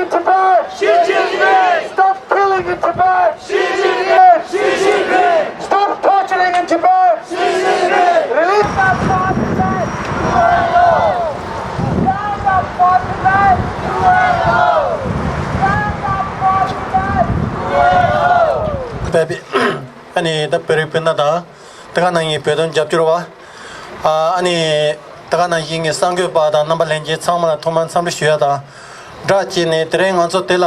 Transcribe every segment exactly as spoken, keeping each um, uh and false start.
Tibet! Xi Jinping! Stop killing in Tibet! Xi Jinping! Xi Jinping! Stop torturing in Tibet! Xi Jinping! Release our forces! Stand up for Tibet! Stand up for Tibet! Baby. ཨ་ནི་ད་བོད་རིགས་སྤུན་ཟླ་དང་། དེ་ག་ནང་བཞིན་བོད་དོན་རྒྱབ་སྐྱོར་བ། ཨ་ནི་དེ་ག་ནང་བཞིན་གྱི་གསར་འགོད་པ་དང་རྣམ་པ་ལྷན་རྒྱས་ཚང་མ་ལ་ཐོག་མར་འཚམས་འདྲི་ཞུ་ཡ་དང་། སྦྲགས་བྱས་ནས་དེ་རིང་ང་ཚོ་དེ་ལ་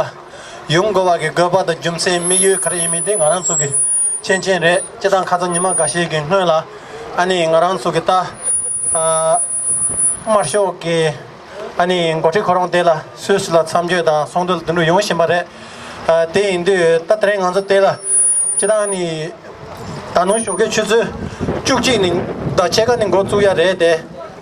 ཡོང་དགོས་པ་གི་དགོས་པ་དང་རྒྱུ་མཚན་དམིགས་ཡུལ་ག་རེ་ཡིན་མིན་དེ་ང་རང་ཚོ་གི་མཁྱེན་མཁྱེན་རེད། སྤྱིར་བཏང་ཁ་སང་ཉི་མ་འགའ་ཤས་ཀྱི་སྔོན་ལ་ཨ་ནི་ང་རང་ཚོ་གི་ད་ཨ་དམར་ཤོག་གི་ཨ་ནི་འགོ་ཁྲིད་ཁོ་རང་དེ་ལ་སུད་སི་ལ་འཚམས་འདྲི་དང་ཚོགས་འདུ་ལ་དེ་འདྲ་ཡོང་བཞིན་པ་རེད། ཨ་དེ་ཡིན་དུས་ད་དེ་རིང་ང་ཚོ་དེ་ལ་སྤྱིར་བཏང་ནི་ད་ནངས་ཞོགས་ཀའི་ཆུ་ཚོད་བཅུ་གཅིག་ནས་ད་ཕྱེད་ཀ་ནས་འགོ་བཙུགས་ཡ་རེད་དེ།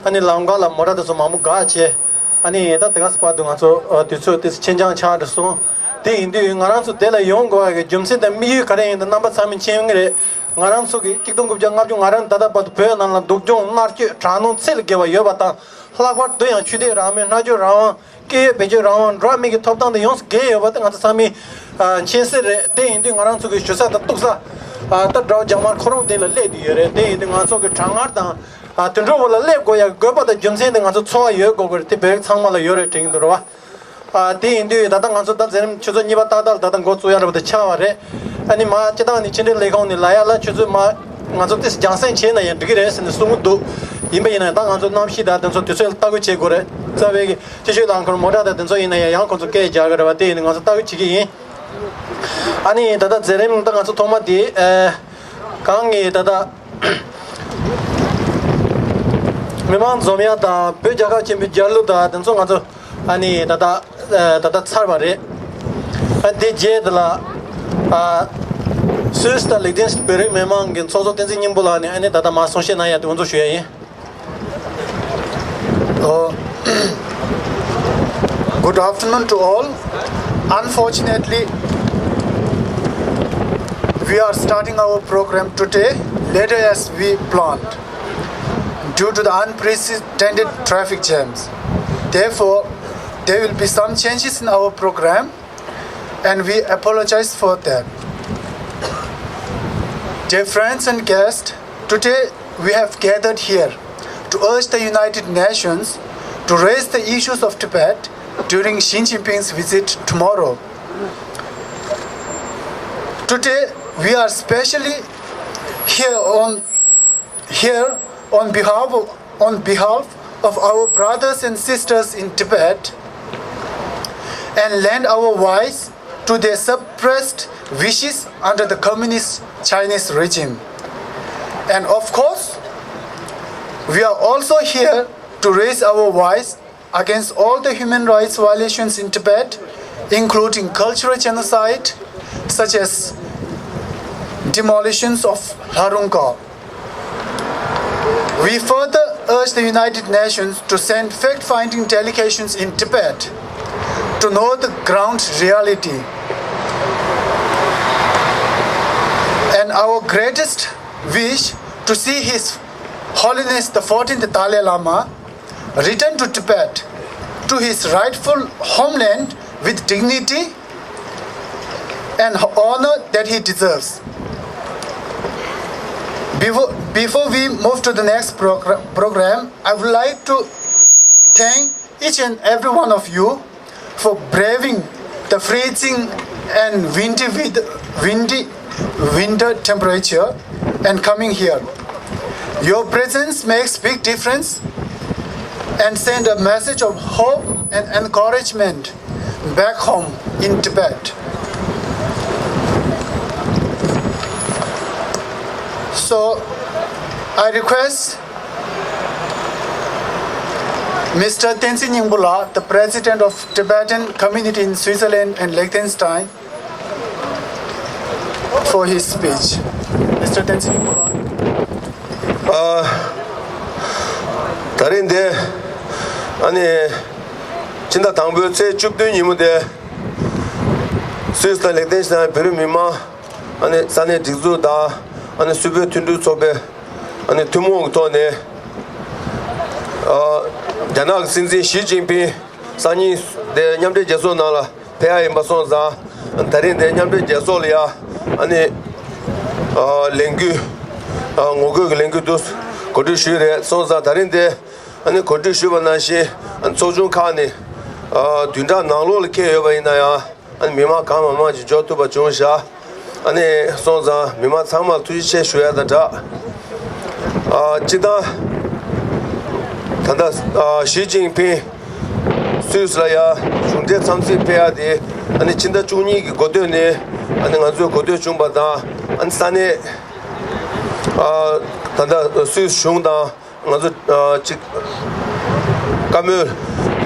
ཨ་ནི་ལམ་ཁ་ལ་མོ་ཊ་དེ་ཚོ་མང་པོ་འགག་བྱས། ཨ་ནི་ད་དེ་ག་ས་བར་དུ་ང་ཚོ་ཨ་དུས་ཚོད་དེ་ཚོ་ཆེན་ཆང་ཆགས་འགྲོ་སོང་། དེ་ཡིན་དུས་ང་རང་ཚོ་དེ་ལ་ཡོང་དགོས་པ་གི་རྒྱུ་མཚན་དང་དམིགས་ཡུལ་ག་རེ་ཡིན་དང་རྣམ་པ་ཚང་མས་མཁྱེན་ཡོད་ངེས་རེད། ང་རང་ཚོ་གི་གཅིག་སྟོང་དགུ་བརྒྱ་ལྔ་བཅུ་ང་རང་ད་ལྟ་བར་དུ་བོད་ནང་ལ་སྡུག་སྦྱོང་མནར་གཅོད་དྲག་གནོན་ཚད་ལས་བརྒལ་བ་ཡོད་པ་དང་། ལྷག་པར་དུ་ཡང་ཆོས་དད་རང་མོས། སྨྲ་བརྗོད་རང་དབང་། སྐད་ཡིག་བེད་སྤྱོད་རང་དབང་། འགྲོ་བ་མི་གི་ཐོབ་ཐང་དེ་ཡོངས་སུ་འགལ་ཡོད་པ་དེ་ང་ཚོ་ཚང་མས་ཨ་མཁྱེན་གསལ་རེད། དེ་ཡིན་དུས་ང་རང་ཚོ་གི་ཞུ་ས་དང་གཏུག་ས་ཨ་ད་དགྲ་བོ་རྒྱ་དམར་ཁོ་རང་དེ་ལ་སླེབས་བསྡད་ཡོད་རེད། དེ་ཡིན་དུས་ང་ཚོ་གི་གྲང་ངར་དང་ཨ་དུད་འགྲོ་བོ་ལ་སླེབས་དགོས་ཡ་གི་དགོས་པ་དང་རྒྱུ་མཚན་དེ་ང་ཚོ་ཚོར་བ་ཡོད་དགོས་ཀྱི་རེད། དེ་བོད་རིགས་ཚང་མ་ལ་ཡོད་རེད་དྲན་གྱི་འདུག་རེད་བ། ཨ་དེ་ཡིན་དུས་ད་ལྟ་ང་ཚོ་ད་མཛད་རིམ་ཆུ་ཚོད་གཉིས་པ་ཏག་ཏག་ལ་ད་ལྟ་འགོ་བཙུགས་ཡ་འདྲ་པོ་དེ་ཆགས་པ་རེད། ཨ་ནི་མ་སྤྱིར་བཏང་ནི་ཕྱི་འབྲེལ་ལས་ཁུངས་ནས་ལབ་ཡ་ལ་ཆུ་ཚོད་མ་ང་ཚོ་ཏོག་ཙམ་རྒྱང་སྲིང་བྱས་ན་ཡང་འགྲིག་གི་རེད་ཟེར་ནས་གསུང་གི་འདུག་ཡིན་པ་ཡིན་ན་ད་ང་ཚོ་གནམ་གཤིས་དང་དེ་ཚོ་དུས་ཚོད་ལ་ལྟ་སྐོར་བྱེད་དགོས་རེད། རྩ་བའི་གི་ཕྱི་ཤོད་ལ་ཁོར་མོ་ཊ་དང་དེ་ཚོ་ཡིན་ན་ཡང་ཡང་ཁོང་ཚོ་སྐད་རྒྱག་གི་རེད་བ། དེ་ཡིན་ན་ང་ཚོ་ལྟ་སྐོར་བྱེད་ཀྱི་ཡིན། ཨ་ནི་ད་ལྟ་མཛད་རིམ་ད་ང་ཚོ་ཐོག་མ་དེ་ཨ་གང་ངས་ད་ལྟ་མི་མང་འཛོམས་ཡ་དང་བོད་རྒྱལ་ཁབ་ཆེན་པོའི་རྒྱལ་གླུ་དང་དེ་ཚོ་ང་ཚོ་ཨ་ནི་ད་ལྟ་ཨ་ད་ལྟ་ཚར་བ་རེད། ཨ་དེ་རྗེས་དེ་ལ་ཨ་སུད་སི་དང་ལིག་ཏེན་སི་བོད་རིགས་མི་མང་གི་ཚོགས་གཙོ་བསྟན་འཛིན་སྙིང་པོ་ལགས་ནས་ཨ་ནི་ད་ལྟ་མར་གསུང་བཤད་གནང་ཡ་དེ་དབུ་འཛུགས་ཞུ་ཡ་ཡིན། Uh, good afternoon to all. Unfortunately, we are starting our program today later as we planned due to the unprecedented traffic jams. Therefore, there will be some changes in our program and we apologize for that. Dear friends and guests, today we have gathered here to urge the United Nations to raise the issues of Tibet during Xi Jinping's visit tomorrow. Today, we are specially here on here on behalf of, on behalf of our brothers and sisters in Tibet and lend our voice to their suppressed wishes under the communist Chinese regime. And of course, we are also here to raise our voice against all the human rights violations in Tibet, including cultural genocide, such as demolitions of Lharungka. We further urge the United Nations to send fact-finding delegations in Tibet to know the ground reality. And our greatest wish to see His Holiness the fourteenth Dalai Lama return to Tibet, to his rightful homeland with dignity and honor that he deserves. Before, before we move to the next progr- program, I would like to thank each and every one of you for braving the freezing and windy, with- windy winter temperature and coming here. Your presence makes big difference and send a message of hope and encouragement back home in Tibet. So, I request Mister Tenzin Nyingbo, the President of Tibetan Community in Switzerland and Liechtenstein, for his speech. Mister Tenzin Nyingbo. ཨ། ད་རིང་འདི་ཨ་ནི་ཕྱི་ཟླ་དང་པོའི་ཚེས་བཅུ་བདུན་ཉིན་མོ་དེ་སུད་སི་དང་ལིག་ཏེན་སི་ཏན་བོད་རིགས་མི་མང་ཨ་ནི་ས་གནས་སྒྲིག་འཛུགས་དང་ཨ་ནི་སུད་བོད་མཐུན་སྒྲིལ་ཚོགས་པའི་ཨ་ནི་ཐུན་མོང་གི་ཐོག་ནས་ཨ་རྒྱ་ནག་གི་སྲིད་འཛིན་ཞི་ཅིན་ཕིང་སང་ཉིན་དེ་མཉམ་འབྲེལ་རྒྱལ་ཚོགས་ནང་ལ་ ཕེབས་ཡ་ཡིན་པ་སོང་ཙང་། ད་རིང་འདིར་མཉམ་འབྲེལ་རྒྱལ་ཚོགས་ལ་ཡ་ཨ་ནི་ཨ་ལས་འགུལ། ཨ་ངོ་རྒོལ་གྱི་ལས་འགུལ་འདུག་གོ་སྒྲིག་ཞུས་རེད། སོང་ཙང་ད་རིང་འདིར་ཨ་ནི་གོ་སྒྲིག་ཞུས་པ་ནང་བཞིན། ཨ་ནི་ཚོགས་ཆུང་ཁག་ནས་ཨ་བདུན་ཕྲག་ནང་ལོགས་ལ་འཁེལ་ཡོད་པ་ཡིན་ན་ཡང་། ཨ་ནི་མི་མང་གང་མང་མང་ཅིག་འབྱོར་ཐུབ་པ་བྱུང་ཤག་ཨ་ནི་སོང་ཙང་མི་མང་ཚང་མར་ཐུགས་རྗེ་ཆེ་ཞུ་ཡ་དང་སྦྲགས། ཨ་སྤྱིར་བཏང་ད་ལྟ་ཨ་ཞི་ཅིན་ཕིང་སུད་སི་ལ་ཡ་གཞུང་འབྲེལ་འཚམས་གཟིགས་ཕེབས་ཡ་དེ། ཨ་ནི་ཕྱི་ཟླ་བཅུ་གཉིས་ཀྱི་འགོ་སྟོད་ནས་ཨ་ནི་ང་ཚོས་གོ་ཐོས་བྱུང་བ་དང་། ཨ་ནི་ས་གནས་ཨ་ད་ལྟ་སུད་སི་གཞུང་དང་། ང་ཚོ་ཨ་གཅིག་བཀའ་མོལ་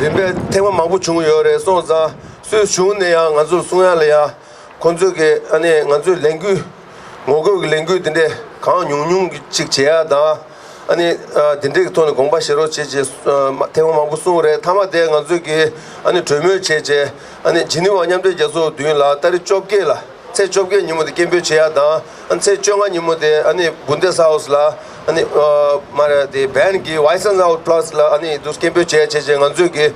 རིམ་པས་ཐེངས་མ་མང་པོ་བྱུང་ཡོད་རེད། སོང་ཙང་སུད་སི་གཞུང་ནས་ཡང་ང་ཚོར་གསུང་ཡ་ལ་ཡ། ཁོང་ཚོས་ཀྱི་ཨ་ནི་ང་ཚོའི་ལས་འགུལ། ངོ་རྒོལ་གྱི་ལས་འགུལ་འདི་འདྲས་གང་ཉུང་ཉུང་གི་ཅིག་བྱེད་ཡ་དང་། ཨ་ནི་ཨ་འདི་འདྲས་ཀྱི་ཐོག་ནས་དགོངས་པ་བཞེས་རོགས་བྱེད་ཅེས་ཨ་མ་ཐེངས་མ་མང་པོ་གསུངས་རེད། མཐའ་མ་དེ་ང་ཚོས་ཀྱི་ཨ་ནི་གྲོས་མོལ་བྱས་རྗེས། ཨ་ནི་ཇི་ནི་ཝ་མཉམ་འབྲེལ་རྒྱལ་ཚོགས་མདུན་ལ་ཏ་རིག་བཅོ་བརྒྱད་ལ། ཚེས་བཅོ་བརྒྱད་ཉིན་མོ་དེ་སྐད་འབོད་བྱེད་ཡ་དང་། ཨ་ནི་ཚེས་བཅོ་ལྔ་ཉིན་མོ་དེ་ཨ་ནི་བུན་དེ་ས་ཧའུ་སི་ལ། ཨ་ནི་ཨ་མ་རེད་དེ་བན་གྱི་ཝའི་སན་ས་ཧའུ་ཕ་ལ་སི་ལ་ཨ་ནི་འདུག་སྐད་འབོད་བྱས་བྱས་བྱས་ང་ཚོས་ཀྱི་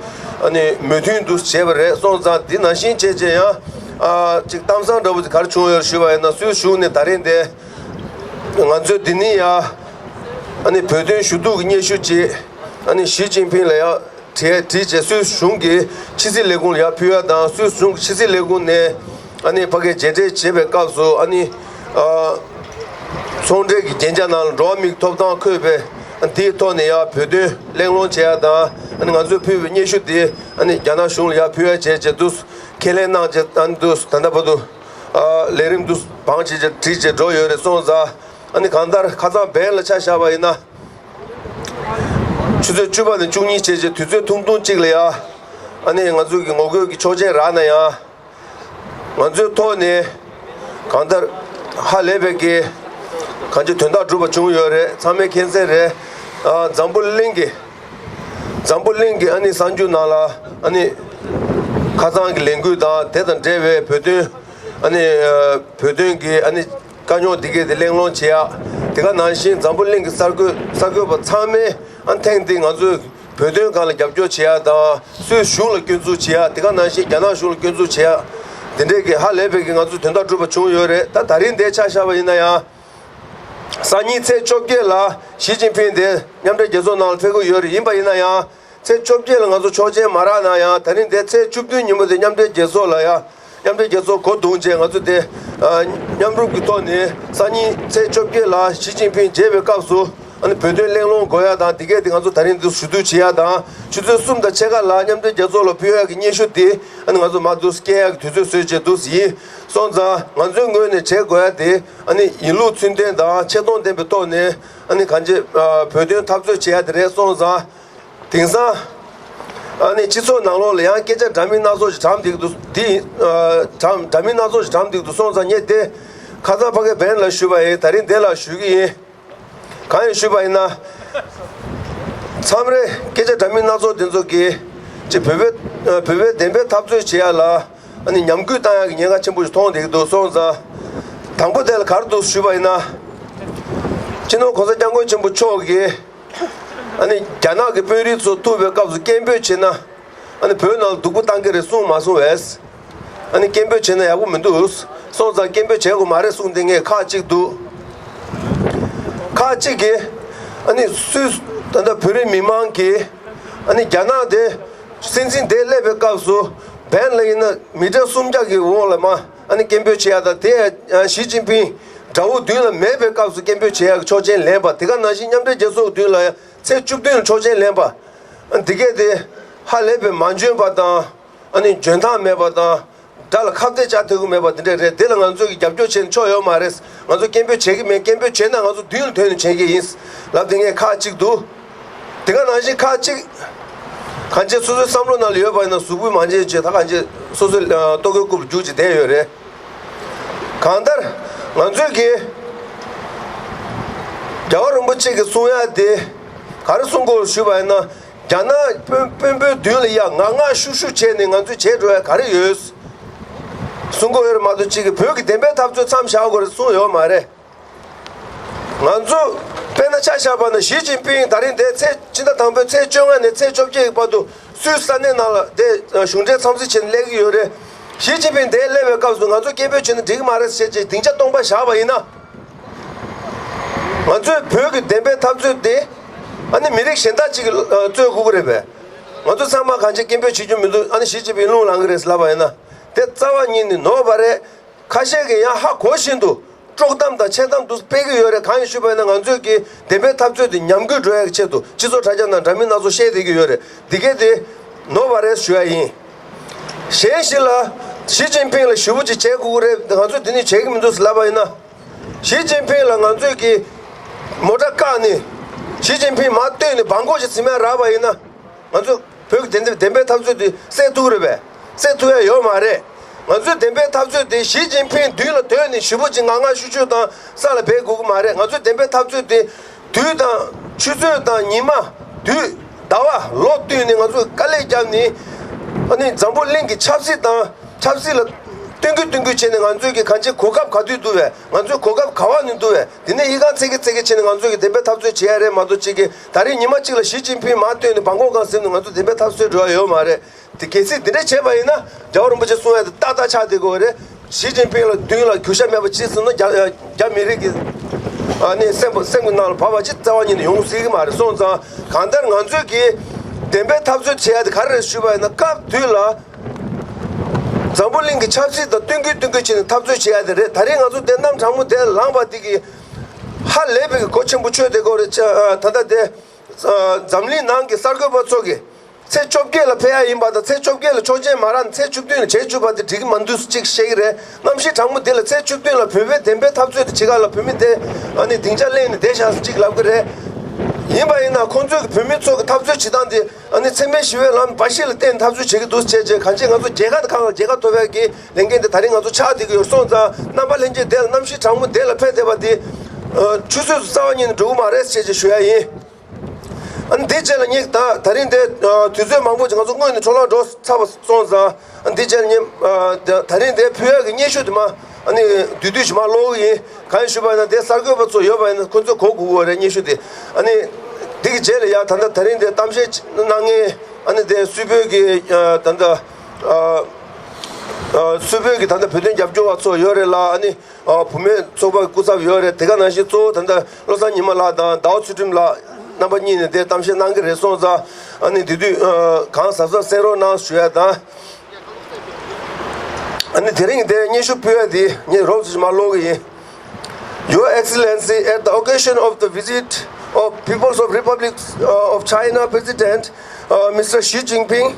ཨ་ནི་མོས་མཐུན་འདུག་བྱས་པ་རེད། སོང་ཙང་འདི་ནང་བཞིན་བྱས་བྱས་ཡང་ཨ་ཅིག་གཏམ་བཟང་འདྲ་པོ་དེ་ག་རེ་བྱུང་ཡོད་ཞུས་པ་ཡིན་ན། སུད་སི་གཞུང་ནས་ད་རིང་དེ་ང་ཚོས་འདི་ནི་ཡ་ཨ་ནི་བོད་དོན་ཞུ་གཏུག་གི་སྙན་ཞུ་ཅིག་ཨ་ནི་ཞི་ཅིན་ཕིང་ལ་ཡ། བྲིས་བྲིས་བྱས་སུད་སི་གཞུང་གི་ཕྱི་སྲིད་ལས་ཁུངས་ལ་ཡར་ཕུལ་ཡ་དང་། སུད་སི་གཞུང་གི་ཕྱི་སྲིད་ལས་ཁུངས་ནས་ཨ་ནི་ཕ་གིར་མཇལ་འཕྲད་བྱེད་པའི་སྐབས་སུ། ཨ་ནི་ཨ་ཚོང་འབྲེལ་གྱི་རྒྱན་ཆ་ནང་ལ་འགྲོ་བ་མིའི་ཐོབ་ཐང་འཁོད་པའི་འདིའི་ཐོག་ནས་ཡར་བོད་དོན་གླེང་སློང་བྱེད་ཡ་དང་། ཨ་ནི་ང་ཚོས་ཕུལ་བའི་སྙན་ཞུ་དེ་ཨ་ནི་རྒྱ་ནག་གཞུང་ལ་ཡར་ཕུལ་ཡ་བྱས་བྱས་འདུག་ཁས་ལེན་གནང་བྱས། ཨ་ནི་འདུག་ད་ལྟ་བར་དུ་ཨ་ལས་རིམ་འདུག་བང་བྱས་བྱས་བྲིས་བྱས་འགྲོ་ཡོད་རེད། སོང་ཙང་ཨ་ནི་གང་ལྟར་ཁ་སང་བན་ལ་ཆ་བཞག་པ་ཡིན་ན། ཆུ་ཚོད་བཅུ་པ་ནས་བཅུ་གཉིས་བྱས་རྗེས་དུས་ཚོད་ཐུང་ཐུང་གཅིག་ལ་ཡ། ཨ་ནི་ང་ཚོ་གི་ངོ་རྒོལ་གྱི་ཆོག་མཆན་རག་ན་ཡང་། ང་ཚོའི་ཐོག་ནས་གང་ལྟར་ཧ་ལས་པའི་གི་གང་ཅི་དོན་དག་གྲུབ་པ་བྱུང་ཡོད་རེད། ཚང་མས་མཁྱེན་གསལ་རེད། ཨ་འཛམ་བུ་གླིང་གི་འཛམ་བུ་གླིང་གི་ཨ་ནི་གསར་འགྱུར་ནང་ལ་ཨ་ནི་ཁ་སང་གི་ལས་འགུལ་དང་དེ་དང་འབྲེལ་བའི་བོད་དོན་ཨ་ནི་ཨ་བོད་དོན་གྱི་ཨ་ནི། དཀའ་རྙོག་འདི་གས་དེ་གླེང་སློང་བྱེད་ཡ། དེ་ག་ནང་བཞིན་འཛམ་བུ་གླིང་གི་གསར་འགོད་གསར་འགོད་པ་ཚང་མས་ཨ་ཐེངས་འདི་ང་ཚོའི་བོད་དོན་སྒང་ལ་རྒྱབ་སྐྱོར་བྱེད་ཡ་དང་། སུད་གཞུང་ལ་སྐྱོན་འཛུགས་བྱེད་ཡ། དེ་ག་ནང་བཞིན་རྒྱ་ནག་གཞུང་ལ་སྐྱོན་འཛུགས་བྱེད་ཡ། འདི་འདྲས་ཀྱི་ཧ་ལས་པའི་གི་ང་ཚོ་དོན་དག་གྲུབ་པ་བྱུང་ཡོད་རེད། ད་ད་རིང་འདིར་ཆ་བཞག་པ་ཡིན་ན་ཡང་། སང་ཉིན་ཚེས་བཅོ་བརྒྱད་ལ་ཞི་ཅིན་ཕིང་དེ་མཉམ་འབྲེལ་རྒྱལ་ཚོགས་ནང་ལ་ཕེབས་ཀྱི་ཡོད་རེད། ཡིན་པ་ཡིན་ན་ཡང་། ཚེས་བཅོ་བརྒྱད་ལ་ང་ཚོ་ཆོག་མཆན་མ་རག་ན་ཡང་། ད་རིང་དེ་ཚེས་བཅུ་བདུན་ཉིན་མོ་དེ་མཉམ་འབྲེལ་རྒྱལ་ཚོགས་ལ་ཡ། མཉམ་འབྲེལ་རྒྱལ་ཚོགས་གོ་བརྡུངས་རྗེས་ང་ཚོ་དེ་ཨ་མཉམ་རུབ་ཀྱི་ཐོག་ནས་སང་ཉིན་ཚེས་བཅོ་བརྒྱད་ལ་ཞི་ཅིན་ཕིང་མཇལ་བའི་སྐབས་སུ། ཨ་ནི་བོད་དོན་གླེང་སློང་དགོས་ཡ་དང་། དེ་གས་དེ་ང་ཚོ་ད་རིང་འདི་ཞུ་གཏུག་བྱེད་ཡ་དང་། ཆུ་ཚོད་གསུམ་དང་ཕྱེད་ཀ་ལ་མཉམ་འབྲེལ་རྒྱལ་ཚོགས་ལ་ཕུལ་ཡ་གི་སྙན་ཞུ་དེ་ཨ་ནི་ང་ཚོ་མར་འདུག་སྐྱེལ་ཡ་གི་དུས་ཚོད་བཟོས་བྱས་འདུག་ཡིན། སོང་ཙང་ང་ཚོའི་ངོས་ནས་བྱེད་དགོས་ཡ་དེ་ཨ་ནི་ཡིན་ལུགས་ཚུལ་ལྡན་དང་ཆེ་མཐོང་ལྡན་པའི་ཐོག་ནས་ཨ་ནི་གང་ཅི་ཨ་བོད་དོན་འཐབ་རྩོད་བྱེད་ཡ་དེ་རེད། སོང་ཙང་། དེང་སང་ཨ་ནི་སྤྱི་ཚོགས་ནང་ལོགས་ལ་ཡང་སྐད་ཆ་འདྲ་མིན་སྣ་ཚོགས་ཤིག་གྲམ་བསྡད་ཀྱི་འདུག་འདི་ཨ་གྲམ་འདྲ་མིན་སྣ་ཚོགས་ཤིག་གྲམ་བསྡད་ཀྱི་འདུག་སོང་ཙང་ངས་དེ་ཁ་སང་ཕ་གི་བན་ལ་ཞུས་པ་ཡིན། ད་རིང་དེ་ལ་ཞུ་གི་ཡིན། གང་ཡིན་ཞུས་པ་ཡིན་ན། མཚམས་རེ་སྐད་ཆ་འདྲ་མིན་སྣ་ཚོགས་དེ་ཚོ་གིས་ཅིག་བོད་པའི་ཨ་བོད་པའི་བདེན་པའི་འཐབ་རྩོད་བྱེད་ཡ་ལ། ཨ་ནི་ཉམས་རྒུད་བཏང་ཡག་གི་ཉེན་ཁ་ཆེན་པོ་ཞིག་མཐོང་བསྡད་ཀྱི་འདུག་སོང་ཙང་། དང་པོ་དེ་ལ་ག་རེ་འདུག་ཞུས་པ་ཡིན་ན། སྤྱི་ནོར་གོང་ས་སྐྱབས་མགོན་ཆེན་པོ་མཆོག་གིས་ཨ་ནི་རྒྱ་ནག་གི་དཔོན་རིགས་ཚོ་ཐུག་པའི་སྐབས་སུ་སྐད་འབོད་བྱེད་ན། ཨ་ནི་བོད་ནང་ལ་སྡུག་པོ་བཏང་གི་རེད་གསུངས་མ་གསུངས་པས། ཨ་ནི་སྐད་འབོད་བྱེད་ན་ཡག་པོ་མི་འདུག་སོང་ཙང་སྐད་འབོད་བྱེད་དགོས་མ་རེད་གསུངས་དེ་ངས་ཁག་གཅིག་འདུག་ཁག་གཅིག་གིས་ཨ་ནི་སུད་ད་ལྟ་བོད་རིགས་མི་མང་གིས་ཨ་ནི་རྒྱ་ནག་དེ་སྲིད་འཛིན་དེ་སླེབས་པའི་སྐབས་སུ་བན་ལ་ཡིན་ན་མི་ཊར་སུམ་བརྒྱ་གི་འོག་ལ་མ་ཨ་ནི་སྐད་འབོད་བྱེད་ཡ་དང་། དེ་ཡང་ཞི་ཅིན་ཕིང་དགྲ་བོ་མདུན་ལ་མེད་པའི་སྐབས་སུ་སྐད་འབོད་བྱེད་ཡ་གི་ཆོག་མཆན་ལེན་པ། དེ་ག་ནང་བཞིན་མཉམ་འབྲེལ་རྒྱལ་ཚོགས་མདུན་ལ་ཚེས་བཅུ་བདུན་ལ་ཆོག་མཆན་ལེན་པ། ཨ་ནི་དེ་གས་དེ་ཧ་ལས་པའི་མ་འཇོན་པ་དང་། ཨ་ནི་འཇོན་ཐང་མེད་པ་དང་། དགྲ་ལ་ཁ་གཏད་བཅག་ཐུབ་ཀྱི་མེད་པ་དེ་འདྲ་རེད། དེ་ལ་ང་ཚོས་ཀྱི་རྒྱབ་སྐྱོར་བྱས་ན་ཆོག་ཡོད་མ་རེད། ང་ཚོ་སྐད་འབོད་བྱེད་ཀྱི་མེད། སྐད་འབོད་བྱས་ན་ང་ཚོ་མདུན་ལ་ཐོན་ནས་བྱེད་ཀྱི་ཡིན་ལབ་དེ་ངས་ཁག་གཅིག་འདུག་དེ་ག་ནང་བཞིན་ཁག་གཅིག་གང་ཅི་སོ་སོའི་བསམ་བློ་ནང་ལ་ཡོད་པ་ཡིན་ན་གཟུགས་པོའི་མ་འཇལ་བྱས། ད་གང་ཅི་སོ་སོའི་ལྟོ་གོས་རྐུབ་རྒྱུག་ཅིག་བསྡད་ཡོད་རེད། གང་ལྟར་ང་ཚོས་ཀྱི་རྒྱལ་བ་རིན་པོ་ཆེ་གི་གསུང་ཡ་དེ་ག་རེ་གསུང་དགོས་ཞུས་པ་ཡིན་ན། རྒྱ་ནག་དཔོན་དཔོན་པོའི་མདུན་ལ་ཡ་ངག་ངག་ཤུགས་ཤུགས་བྱས་ནས་ང་ཚོས་བྱས་འགྲོ་ཡ་ག་རེ་ཡོད། གསུང་གི་ཡོད་རེད་མ་གཏོགས་གཅིག་གིས་བོད་ཀྱི་བདེན་པའི་འཐབ་རྩོད་མཚམས་བཞག་དགོས་རེད་གསུངས་ཡོད་མ་རེད། ང་ཚོ་དཔེར་ན་ཆ་བཞག་པ་ན་ཞི་ཅིན་ཕིང་ད་རིང་དེ་ཚེས་ཕྱི་ཟླ་དང་པོའི་ཚེས་བཅོ་ལྔ་ནས་ཚེས་བཅོ་བརྒྱད་ཀྱི་བར་དུ་སུད་སི་ས་གནས་ནང་ལ་དེ་གཞུང་འབྲེལ་འཚམས་གཟིགས་བྱས་ནས་སླེབས་ཀྱི་ཡོད་རེད། ཞི་ཅིན་ཕིང་དེ་སླེབས་པའི་སྐབས་སུ་ང་ཚོ་སྐད་འབོད་བྱས་ན་འགྲིག་གི་མ་རེད་ཟེར་བྱས་སྡིངས་ཆ་སྟོང་པ་བཞག་པ་ཡིན་ན། ང་ཚོས་བོད་ཀྱི་བདེན་པའི་འཐབ་རྩོད་དེ་ཨ་ནི་མི་རིགས་གཞན་དག་ཅིག་གིས་རྩོད་དགོས་ཀྱི་རེད་པས། ང་ཚོ་ཚང་མ་གང་ཅི་སྐད་འབོད་བྱེད་རྒྱུ་མི་འདུག་ཨ་ནི་ཞི་ཅིན་ཕིང་རླུང་ལངས་ཀྱི་རེད་ལབ་པ་ཡིན་ན། དེ་རྩ་བ་ཉིད་ནས་ནོར་བ་རེད། ཁ་ཤས་ཀྱིས་ཡང་ཧ་གོ་བཞིན་དུ་དཀྲོག་གཏམ་དང་འཆལ་གཏམ་དུ་སྤེལ་གྱི་ཡོད་རེད། གང་ཡིན་ཞུས་པ་ཡིན་ན། ང་ཚོས་ཀྱི་བདེན་པའི་འཐབ་རྩོད་དེ་ཉམས་རྒུད་འགྲོ་ཡག་གི་ཆེད་དུ་སྤྱི་ཚོགས་དྲ་རྒྱ་ནང་འདྲ་མིན་སྣ་ཚོགས་བཤད་བསྡད་ཀྱི་ཡོད་རེད། འདི་གས་དེ་ནོར་བ་རེད་ཞུ་ཡ་ཡིན། གཞན་ཞིག་ལ་ཞི་ཅིན་ཕིང་ལ་ཞུ་བ་ཅིག་བྱེད་དགོས་ཀྱི་རེད། ང་ཚོས་དེ་ནི་བྱེད་ཀྱི་མི་འདུག་ལབ་པ་ཡིན་ན། ཞི་ཅིན་ཕིང་ལ་ང་ཚོས་ཀྱི་མོ་ཊ་བཀག་ནས་ཞི་ཅིན་ཕིང་མར་བཏོན་ནས་སྦང་ཀོག་ཅིག་ཟིན་མ་རག་པ་ཡིན་ན། ང་ཚོས་བོད་ཀྱི་བདེན་བདེན་པའི་འཐབ་རྩོད་དེ་སེལ་ཐུབ་རེད་པས། སེལ་ཐུབ་ཡ་ཡོད་མ་རེད། ང་ཚོའི་བདེན་པའི་འཐབ་རྩོད་དེ་ཞི་ཅིན་ཕིང་མདུན་ལ་སྡོད་ནས་ཞུ་བ་ཅིག་ངག་ངག་ཤུགས་ཤུགས་དང་ས་ལ་འབེབས་དགོས་ཀྱི་མ་རེད། ང་ཚོའི་བདེན་པའི་འཐབ་རྩོད་དེ་དུས་དང་ཆུ་ཚོད་དང་ཉི་མ། དུས་ཟླ་བ་ལོ་བསྟུད་ནས་ང་ཚོས་དཀའ་ལས་བརྒྱབ་ནས། ཨ་ནི་འཛམ་བུ་གླིང་གི་ཆབ་སྲིད་དང་ཆབ་སྲིད་ལ་བསྟུན་གྱི་བསྟུན་གྱི་བྱས་ནས། ང་ཚོས་ཀྱི་གང་ཅི་གོ་སྐབས་ག་དུས་འདུག་པས། ང་ཚོས་གོ་སྐབས་ག་བ་ནས་འདུག་པས། དེ་ནས་ཡི་གང་ཚེ་གི་ཚེ་གི་བྱས་ནས་ང་ཚོས་ཀྱི་བདེན་པའི་འཐབ་རྩོད་བྱེད་ཡ་རེད་མ་གཏོགས། གཅིག་གིས་ད་རེས་ཉི་མ་གཅིག་ལ་ཞི་ཅིན་ཕིང་མར་བཏོན་ནས་སྦང་ཀོག་སྒང་ཟིན་ནས་ང་ཚོ་བདེན་པའི་འཐབ་རྩོད་འགྲོ་ཡ་ཡོད་མ་རེད། དེ་གལ་སྲིད་དེ་འདྲ་བྱས་པ་ཡིན་ན། རྒྱལ་བ་རིན་པོ་ཆེ་གསུང་ཡ་དེ་ཏག་ཏག་ཆགས་བསྡད་ཀྱི་ཡོད་རེད། ཞི་ཅིན་ཕིང་ལ་མདུན་ལ་རྒྱུག་ཤ་མེད་པ་བྱས་སོང་ན། རྒྱ་རྒྱ་མི་རིགས་ཀྱི་ཨ་ནི་སེམས་པ་སེམས་ཀྱི་ནང་ལ་བབས་པ་ཅིག་རྩ་བ་ཉིད་ནས་ཡོང་སྲིད་ཀྱི་མ་རེད། སོང་ཙང་གང་ལྟར་ང་ཚོས་ཀྱི་བདེན་པའི་འཐབ་རྩོད་བྱེད་ཡ་དེ་ག་རེ་རེད་ཞུས་པ་ཡིན་ན། སྐབས་དུས་ལ་འཛམ་བུ་གླིང་གི་ཆབ་སྲིད་དང་བསྟུན་གྱི་བསྟུན་གྱི་བྱས་ནས་འཐབ་རྩོད་བྱེད་ཡ་དེ་རེད། ད་རེས་ང་ཚོ་དེ་གནམ་གྲང་མོ་དེ་ལངས་པ་དེ་གི་ཧ་ལས་པའི་གི་གོ་ཆེན་པོ་ཆོད་བསྡད་ཀྱི་ཡོད་རེད། ད་ལྟ་དེ་འཛམ་གླིང་ནང་གི་གསར་འགོད་པ་ཚོ་གིས་ཚེས་བཅོ་བརྒྱད་ལ་ཕེབས་ཡ་ཡིན་པ་དང་། ཚེས་བཅོ་བརྒྱད་ལ་ཆོག་མཆན་མ་རག་ན་ཚེས་བཅུ་བདུན་ལ་བྱེད་བཅུག་པ་དེ་འགྲིག་གི་མི་འདུག་ཅིག་བཤད་ཀྱི་རེད། གནམ་གཤིས་གྲང་མོ་འདི་ལ་ཚེས་བཅུ་བདུན་ལ་བོད་པའི་བདེན་པའི་འཐབ་རྩོད་དེ་བྱེད་ག་ལ། བོད་མི་དེ་ཨ་ནི་སྡིངས་ཆ་གླེང་ནས་བསྡད་བཞག་ཅིག་ལབ་ཀྱི་རེད། ཡིན་པ་ཡིན་ན་ཁོང་ཚོས་བོད་མི་ཚོ་གི་འཐབ་རྩོད་བྱེད་སྟངས་དེ་ཨ་ནི་འཚེ་མེད་ཞི་བའི་ལམ་འབའ་ཞིག་ལ་བརྟེན་འཐབ་རྩོད་བྱེད་ཀྱི་འདུག་བྱས་བྱས། གང་ཅི་ང་ཚོ་རྒྱལ་ཁ་དང་གང་ལ་རྒྱལ་ཁ་ཐོབ་ཡ་གི་ལས་འགན་དེ་ད་རིང་ང་ཚོ་ཆགས་བསྡད་ཀྱི་ཡོད། སོང་ཙང་རྣམ་པ་ལྷན་རྒྱས་དེ་ལ། གནམ་གཤིས་གྲང་མོ་དེ་ལ་ཕེབས་བསྡད་པ་དེ་ཆུད་ཟོས་སུ་རྩ་བ་ཉིད་ནས་འགྲོ་གི་མ་རེད་ཅེས་ཅིག་ཞུ་ཡ་ཡིན། ཨ་ནི་དེ་རྗེས་ལ་ངས་ད་ད་རིང་དེ་དུས་ཚོད་མང་པོ་ཅིག་ང་ཚོ་སྔོན་ནས་འཕྲོ་བརླག་འགྲོ་ཚར་བ་སོང་ཙང་། ཨ་ནི་དེ་རྗེས་ལ་ངས་ད་རིང་དེ་ཕུལ་ཡ་གི་སྙན་ཞུ་དེ་མར་ཨ་ནི་བསྡུས་བསྡུས་ཤིག་མར་ཀློག་གི་ཡིན། གང་ཡིན་ཞུས་པ་ཡིན་ན། དེ་གསར་འགོད་པ་ཚོ་ཡོད་པ་ཡིན་ན་ཁོ་ཚོས་གོ་དགོས་ཀྱི་རེད། སྙན་ཞུ་དེ། ཨ་ནི་དེ་གི་རྗེས་ལ་ཡ་ད་ལྟ་ད་རིང་དེ་གཏམ་བཤད་གནང་མཁན་ཨ་ནི་དེ་སུད་བོད་ཀྱི་ད་ལྟ་སུད་བོད་ཀྱི་ད་ལྟ་བོད་དོན་རྒྱབ་སྐྱོར་བ་ཚོ་ཡོད་རེད་ལ། ཨ་ནི་བུད་མེད་ཚོགས་པ་སྐུ་ཚབ་ཡོད་རེད། དེ་ག་ནང་བཞིན་གཙོ་བོ་ད་ལྟ་བློ་བཟང་ཉི་མ་ལགས་དང་ཟླ་བ་ཚུལ་ཁྲིམས་ལགས། རྣམ་པ་གཉིས་ནས་དེ་གཏམ་བཤད་གནང་གི་རེད། སོང་ཙང་ཨ་ནི་དེ་དུས་གང་གཟབ་གཟབ་གསན་རོགས་གནང་ཞུ་ཡ་དང་། ཨ་ནི་དེ་རིང་དེ་སྙན་ཞུ་ཕུལ་ཡ་དེ་ངས་རོབ་ཙམ་མར་ཀློག་གི་ཡིན། Your Excellency, at the occasion of the visit of People's of Republic uh, of China President, uh, Mister Xi Jinping,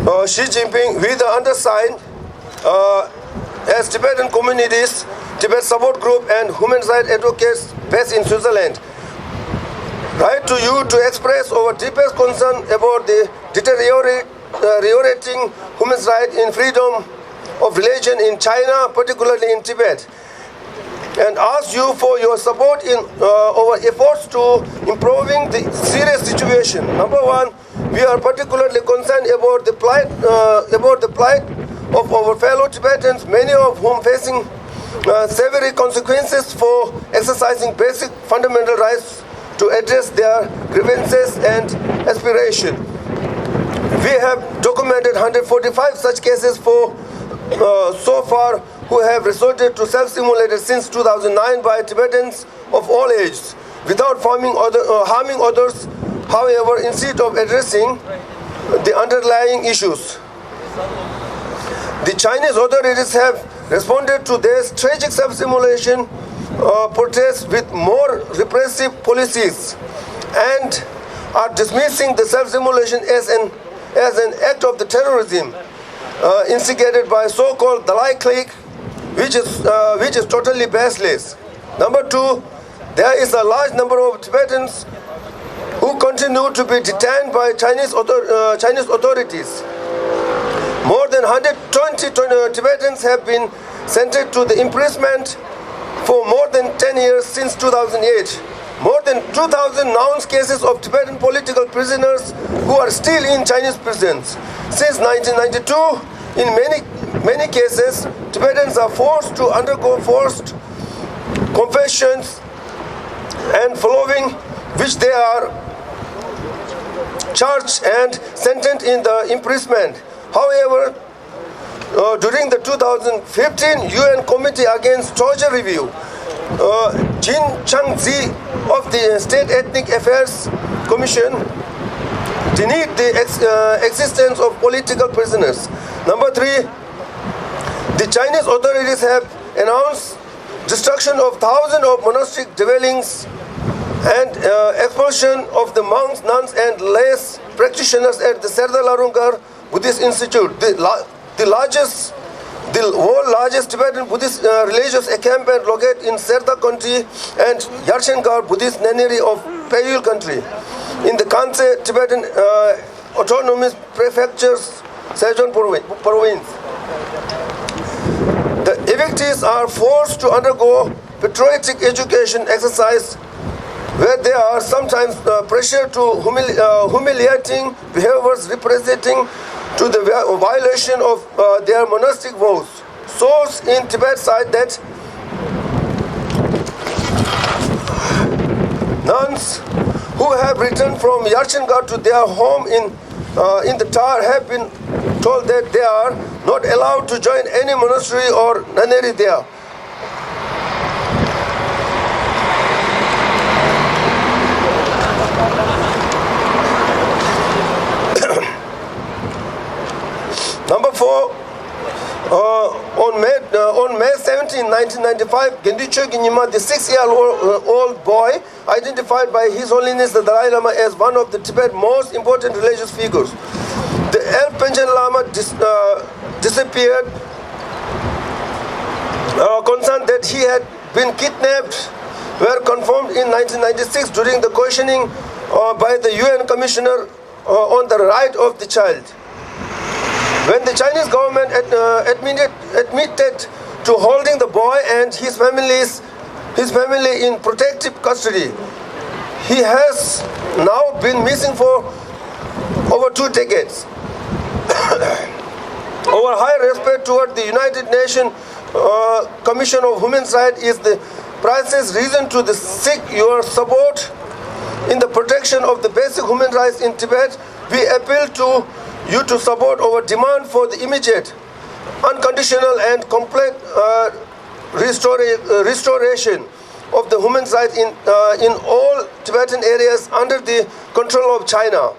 uh, Xi Jinping with the undersigned, uh, as Tibetan communities, Tibet Support Group and human rights advocates based in Switzerland, write to you to express our deepest concern about the deteriorating uh, deteriorating human rights in freedom of religion in China, particularly in Tibet, and ask you for your support in uh, our efforts to improving the serious situation. Number one, we are particularly concerned about the plight uh, about the plight of our fellow Tibetans, many of whom facing uh, severe consequences for exercising basic fundamental rights to address their grievances and aspirations. We have documented one hundred forty-five such cases for uh, so far, who have resorted to self-immolated since two thousand nine by Tibetans of all ages, without harming, other, uh, harming others, however, instead of addressing the underlying issues. The Chinese authorities have responded to this tragic self-immolation uh, protests with more repressive policies and are dismissing the self-immolation as an, as an act of the terrorism uh, instigated by so-called Dalai clique, which is, uh, which is totally baseless. Number two, there is a large number of Tibetans who continue to be detained by Chinese, author, uh, Chinese authorities. More than one hundred twenty Tibetans have been sentenced to the imprisonment for more than ten years since two thousand eight. More than two thousand known cases of Tibetan political prisoners who are still in Chinese prisons. Since nineteen ninety-two, in many, many cases, Tibetans are forced to undergo forced confessions and following which they are charged and sentenced in the imprisonment. However, uh, during the two thousand fifteen U N Committee Against Torture review, uh, Jin Chang-zi of the State Ethnic Affairs Commission denied the ex- uh, existence of political prisoners. Number three, the Chinese authorities have announced destruction of thousands of monastic dwellings and uh, expulsion of the monks, nuns, and lay practitioners at the Serdar Larungar Buddhist Institute, the, la- the largest, the world largest Tibetan Buddhist uh, religious encampment located in Serdar County and Yarchengar Buddhist nunnery of Payul country in the Kanse Tibetan uh, Autonomous Prefectures, Szechuan provi- province. The evictees are forced to undergo patriotic education exercise where they are sometimes uh, pressured to humili- uh, humiliating behaviors representing to the vi- violation of uh, their monastic vows. Source in Tibet cite that nuns who have returned from Yarchengar to their home in, uh, in the Tar have been told that they are not allowed to join any monastery or nunnery there. Number four, uh, on May uh, on May seventeenth, nineteen ninety-five, Gendu Chökyi Nyima, the six-year-old uh, old boy, identified by His Holiness the Dalai Lama as one of the Tibet's most important religious figures. The El Panchen Lama dis- uh, disappeared. Uh, concerned that he had been kidnapped were confirmed in nineteen ninety-six during the questioning uh, by the U N Commissioner uh, on the right of the child. When the Chinese government ad- uh, admitted, admitted to holding the boy and his family's his family in protective custody, he has now been missing for over two decades. Our high respect toward the United Nations uh, Commission of Human Rights is the priceless reason to the seek your support in the protection of the basic human rights in Tibet. We appeal to you to support our demand for the immediate, unconditional, and complete uh, restora- uh, restoration of the human rights in, uh, in all Tibetan areas under the control of China,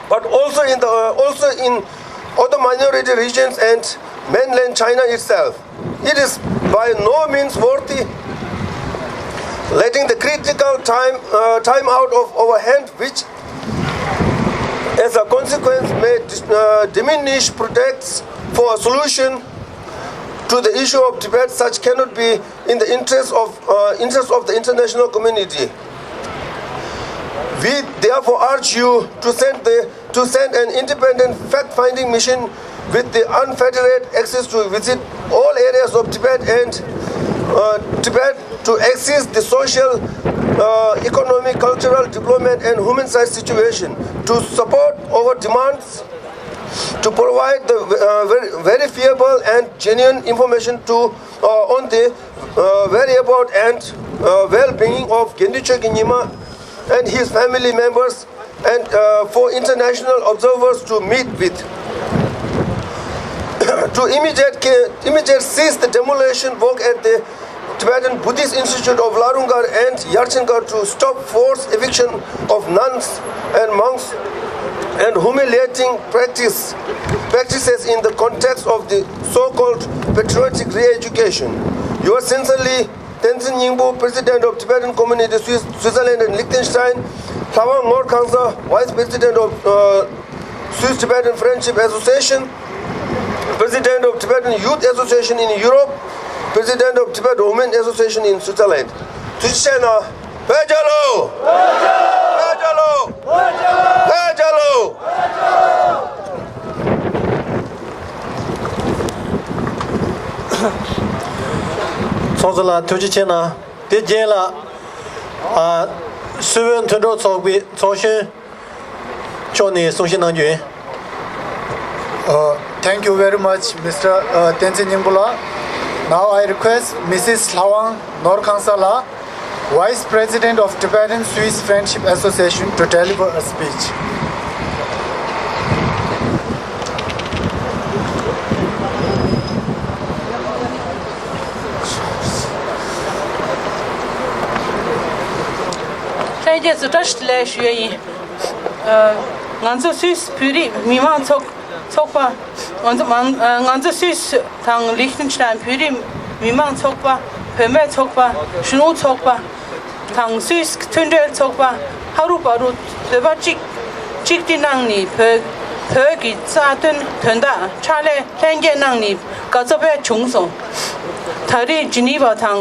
but also in the uh, also in other minority regions and mainland China itself. It is by no means worthy letting the critical time uh, time out of our hand, which as a consequence may dis- uh, diminish protests for a solution to the issue of Tibet, such cannot be in the interest of uh, interest of the international community. We therefore urge you to send the to send an independent fact-finding mission with the unfettered access to visit all areas of Tibet and uh, Tibet to assess the social, uh, economic, cultural, development, and human rights situation to support our demands to provide the uh, ver- verifiable and genuine information to uh, on the uh, whereabouts and uh, well-being of Gendu Chökyi Nyima and his family members and uh, for international observers to meet with. To immediate, ca- immediate cease the demolition work at the Tibetan Buddhist Institute of Larungar and Yarchengar to stop forced eviction of nuns and monks and humiliating practice, practices in the context of the so-called patriotic re-education. Yours sincerely, Tenzin Nyingbo, President of Tibetan Community, Swiss, Switzerland and Liechtenstein, Lhawang Ngor Khangsa, Vice President of uh, Swiss Tibetan Friendship Association, President of Tibetan Youth Association in Europe, President of Tibet Women Association in Switzerland. ཐུགས་རྗེ་ཆེ་གནང་། བོད་རྒྱལ་ལོ། བོད་རྒྱལ་ལོ། བོད་རྒྱལ་ལོ། ཚོགས་གཙོ་ལགས་ཐུགས་རྗེ་ཆེ་གནང་། དེ་རྗེས་ལ་ཨ། སུད་བོད་མཐུན་གྲོགས་ཚོགས་པའི་ཚོགས་གཞོན་མཆོག་ནས་གསུང་བཤད་གནང་རྒྱུ་ཡིན། Uh, thank you very much, Mister uh, Tenzin Nyingbo la. Now I request Missus Lhawang Norkhangsa la Vice President of Tibetan Swiss Friendship Association, to deliver a speech. ལྷན་རྒྱས་ཚོ་བཀྲ་ཤིས་བདེ་ལེགས་ཞུ་ཡ་ཡིན། ཨ། ང་ཚོ་སུད་སི་བོད་རིགས་མི་མང་ཚོགས་ཚོགས་པ། ང་ཚོ་མང་ཨ། ང་ཚོ་སུད་སི་དང་ལིག་ཏེན་ཤི་ཏན་བོད་རིགས་མི་མང་ཚོགས་པ། བུད་མེད་ཚོགས་པ། གཞོན་ནུ་ཚོགས་པ་དང་སུད་སི་མཐུན་འབྲེལ་ཚོགས་པ། ཧ་རུ་བ་རུ་འདོད་པ་གཅིག་གཅིག་སྒྲིལ་གནང་ནས་བོད་བོད་ཀྱི་རྩ་དོན་དོན་དག་ཕྱག་ལས་ལྷན་རྒྱས་གནང་ནས་དགའ་ཚོར་དཔེ་བྱུང་སོང་། ད་རེས་ཇི་ནི་ཝ་དང་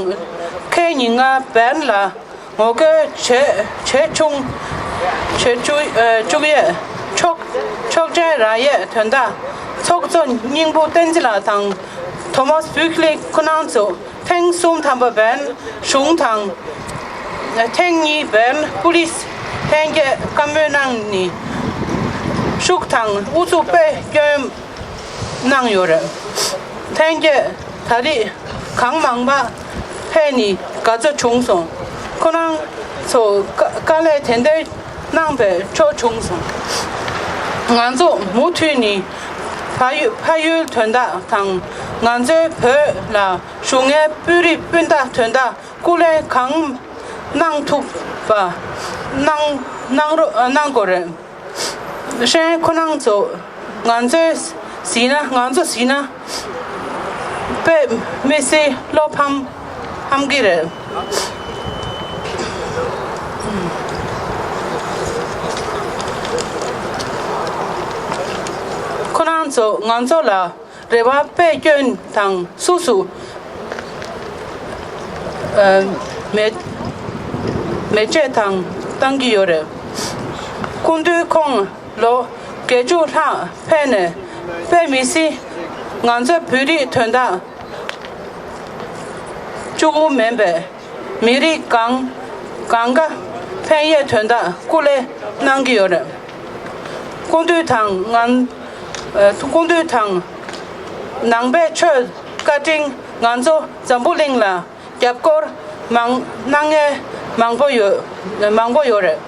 ཁེ་ཉིན་ལྔ་བར་ལ་ངོ་རྒོལ་བྱས་བྱས་བྱུང་བྱས་བཅུག་ཨ། བཅུག་ཡས་ཆོག་ཆོག་མཆན་རག་ཡས་དོན་དག་ཚོགས་གཙོ་སྙིང་པོ་བསྟན་འཛིན་ལགས་དང་ཐོ་མཱས་བྷུག་ལི་ཁོ་རང་ཚོ་ཐེངས་གསུམ་ཐམ་པ་བན་གཞུང་དང་ཐེངས་གཉིས་བན་པུ་ལིས་ལྷན་རྒྱས་བཀའ་མོལ་གནང་ནས་ཤུགས་དང་ཨུ་ཚུགས་དཔེ་བསྐྱོན་གནང་ཡོད་རེད། ལྷན་རྒྱས་ད་རེས་གང་མང་མང་ཕེབས་ནས་དགའ་ཚོར་བྱུང་སོང་། ཁོ་རང་ཚོ་དཀའ་དཀའ་ལས་དེ་འདྲ་གནང་བའི་ཆོ་བྱུང་སོང་། ང་ཚོ་མུ་མཐུད་ནས་ཕ་ཡུལ་ཕ་ཡུལ་དོན་དག་དང་ང་ཚོའི་བོད་ལ་བཞུགས་མཁན་དཔོན་རིགས་སྤུན་ཟླ་དོན་དག་སྐུ་ལས་གང་གནང་ཐུབ་པ་གནང་གནང་རོགས་གནང་དགོས་རེད། ཧྲེན་ཁོ་རང་ཚོ་ང་ཚོས་གཟིགས་ན་ང་ཚོ་གཟིགས་ན་དཔེ་མི་སྲིད་བློ་ཕམ་ཕམ་གི་རེད། ཁོ་རང་ཚོ་ང་ཚོ་ལ་རེ་བ་དཔེ་སྐྱོན་དང་སུ་སུ་ཨ། མེ་མེ་ལྕེ་དང་བཏང་གི་ཡོད་རེད། སྐུ་མདུན་ཁོང་ལོ་བརྒྱད་ཅུ་ལྷག་ཕེབས་ནས་དཔེ་མི་སྲིད་ང་ཚོ་བོད་རིགས་དོན་དག་གཅིག་པུ་མིན་པའི་མི་རིགས་གང་གང་ག་ཕན་ཡས་དོན་དག་སྐུ་ལས་གནང་གི་ཡོད་རེད། སྐུ་མདུན་དང་ང་ཨ། སྐུ་མདུན་དང་ནང་པའི་ཆོས་བཀའ་དྲིན་ང་ཚོ་འཛམ་བུ་གླིང་ལ་རྒྱབ་སྐྱོར་མང་གནང་མཁན་མང་པོ་ཡོད་མང་པོ་ཡོད་རེད།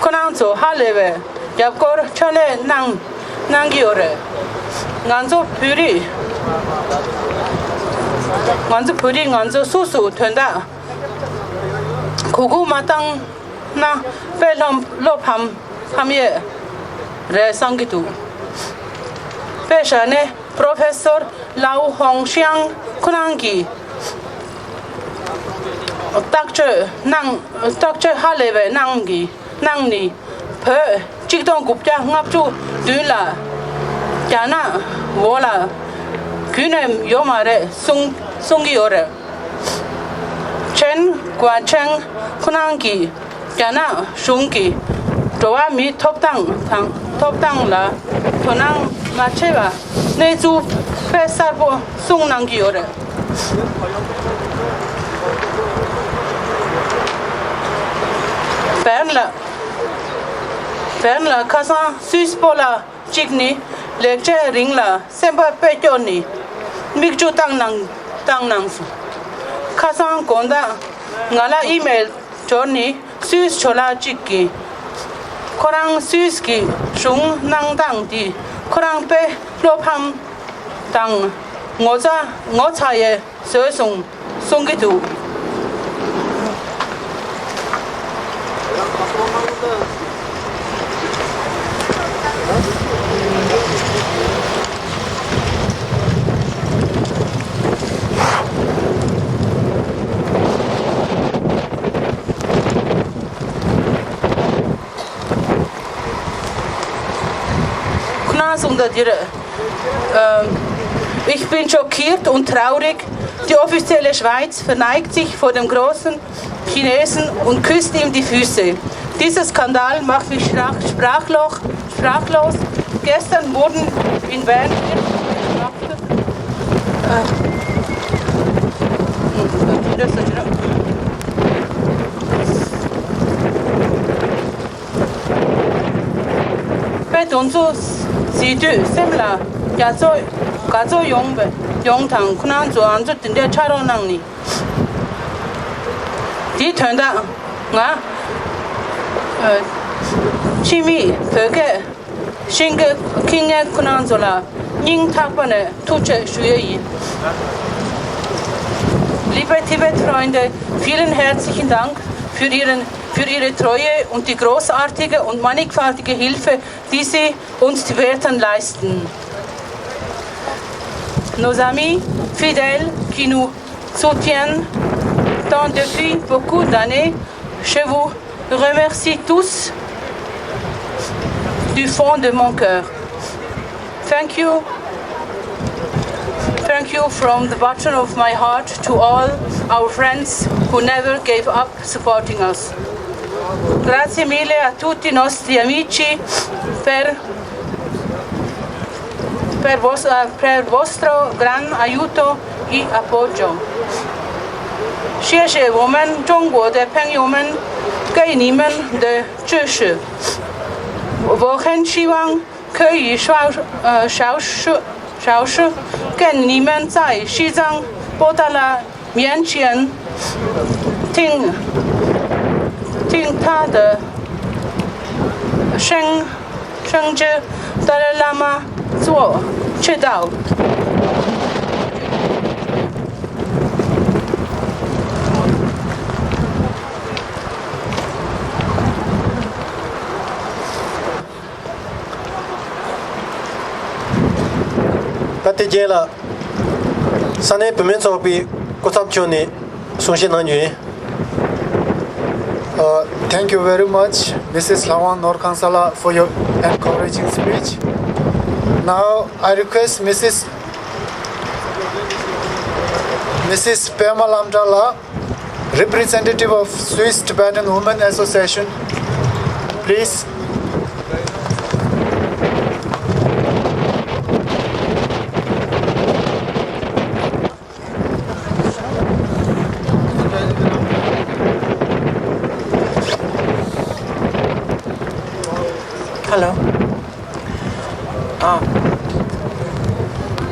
ཁོ་རང་ཚོ་ཧ་ལས་པའི་རྒྱབ་སྐྱོར་ཕྱག་ལས་གནང་གནང་གི་ཡོད་རེད། ང་ཚོ་བོད་རིགས་ང་ཚོ་བོད་རིགས་ང་ཚོ་སུ་སུ་དོན་དག་གུ་གུ་མ་བཏང་ན་དཔེ་ལྷམ་བློ་ཕམ་ཕམ་ཡས་རེད་བསམ་གྱི་འདུག་དཔེ་བཞག་ནས། པོ་རོ་ཕེ་སོར་ལའུ་ཧོང་ཤིའང་ཁོ་རང་གིས་ཐག་གཅོད་གནང་ཐག་གཅོད་ཧ་ལས་པའི་གནང་གི་གནང་ནི་བོད་གཅིག་སྟོང་དགུ་བརྒྱ་ལྔ་བཅུ་བདུན་ལ་རྒྱ་ནག་འོག་ལ་རྒྱུན་ནས་ཡོད་མ་རེད་གསུང་གསུང་གི་ཡོད་རེད། ཆེན་ཀུའ་ཆེང་ཁོ་རང་གིས། རྒྱ་ནག་གཞུང་གིས་འགྲོ་བ་མིའི་ཐོབ་ཐང་དང་ཐོབ་ཐང་ལ་དོ་སྣང་མ་བྱས་པ་གནས་ཚུལ་དཔེ་གསལ་པོ་གསུངས་གནང་གི་ཡོད་རེད། བན་ལ་བན་ལ་ཁ་སང་སུད་སི་སྤོ་ལགས་གཅིག་ནི་ལེགས་བྱས་རིང་ལ་སེམས་པ་དཔེ་སྐྱོ་ནི་མིག་ཆུ་བཏང་གནང་བཏང་གནང་སོང་། ཁ་སང་དགོང་དག་ང་ལ་ཨི་མེལ་འབྱོར་ནི་སུད་སི་ཇོ་ལགས་གཅིག་གིས་ཁོ་རང་སུད་སི་གི་གཞུང་གནང་སྟངས་འདི་ཁོ་རང་དཔེ་བློ་ཕམ་དང་ངོ་ཚ་ངོ་ཚ་ཡས་བཟོས་སོང་གསུང་གི་འདུག་ཁོ་རང་གསུངས་དོན་འདི་རེད། Ähm, ich bin schockiert und traurig. Die offizielle Schweiz verneigt sich vor dem großen Chinesen und küsst ihm die Füße. Dieser Skandal macht mich sprach-, sprachlos, sprachlos. Gestern wurden in Bern དཔེ་དེ་ཚོ་གཟིགས་དུས་སེམས་ལ་རྒྱ་མཚོ་དགའ་ཚོར་ཡོང་བ་ཡོང་དང་ཁོ་རང་ཚོ་ང་ཚོ་དེ་འདྲའི་ཕྲག་རོགས་གནང་ནི། འདིའི་དོན་དག་ང་ཨ་ཕྱི་མི་བོད་སྐད་ཤེས་མཁན་ཁྱེད་རྣམ་ཚོ་ལ་སྙིང་ཐག་པ་ནས་ཐུགས་རྗེ་ཞུ་ཡས་ཡིན། Liebe Tibet-Freunde, vielen herzlichen Dank für Ihren, für Ihre treue und die großartige und mannigfaltige Hilfe, die Sie uns Tibetern leisten. Nos amis fidèles qui nous soutiennent tant depuis beaucoup d'années, je vous remercie tous du fond de mon cœur. Thank you. Thank you from the bottom of my heart to all our friends who never gave up supporting us. Grazie mille a tutti i nostri amici per, per vos-, eh, per vostro gran aiuto e appoggio. 谢谢我们中国的朋友们给你们的支持。我很希望 可以少，呃，少数，少数跟你们在西藏布达拉面前听，听他的圣，圣旨达赖喇嘛做祈祷。 ད་དེ་རྗེས་ལ་ས་གནས་བུད་མེད་ཚོགས་པའི་སྐུ་ཚབ་མཆོག་ནས་གསུང་བཤད་གནང་རྒྱུ་ཡིན། Uh, thank you very much, Missus Lhawang Norkhangsala, for your encouraging speech. Now, I request Missus Missus Pema Lamdala, representative of Swiss Tibetan Women Association, please. Hello. ཨ།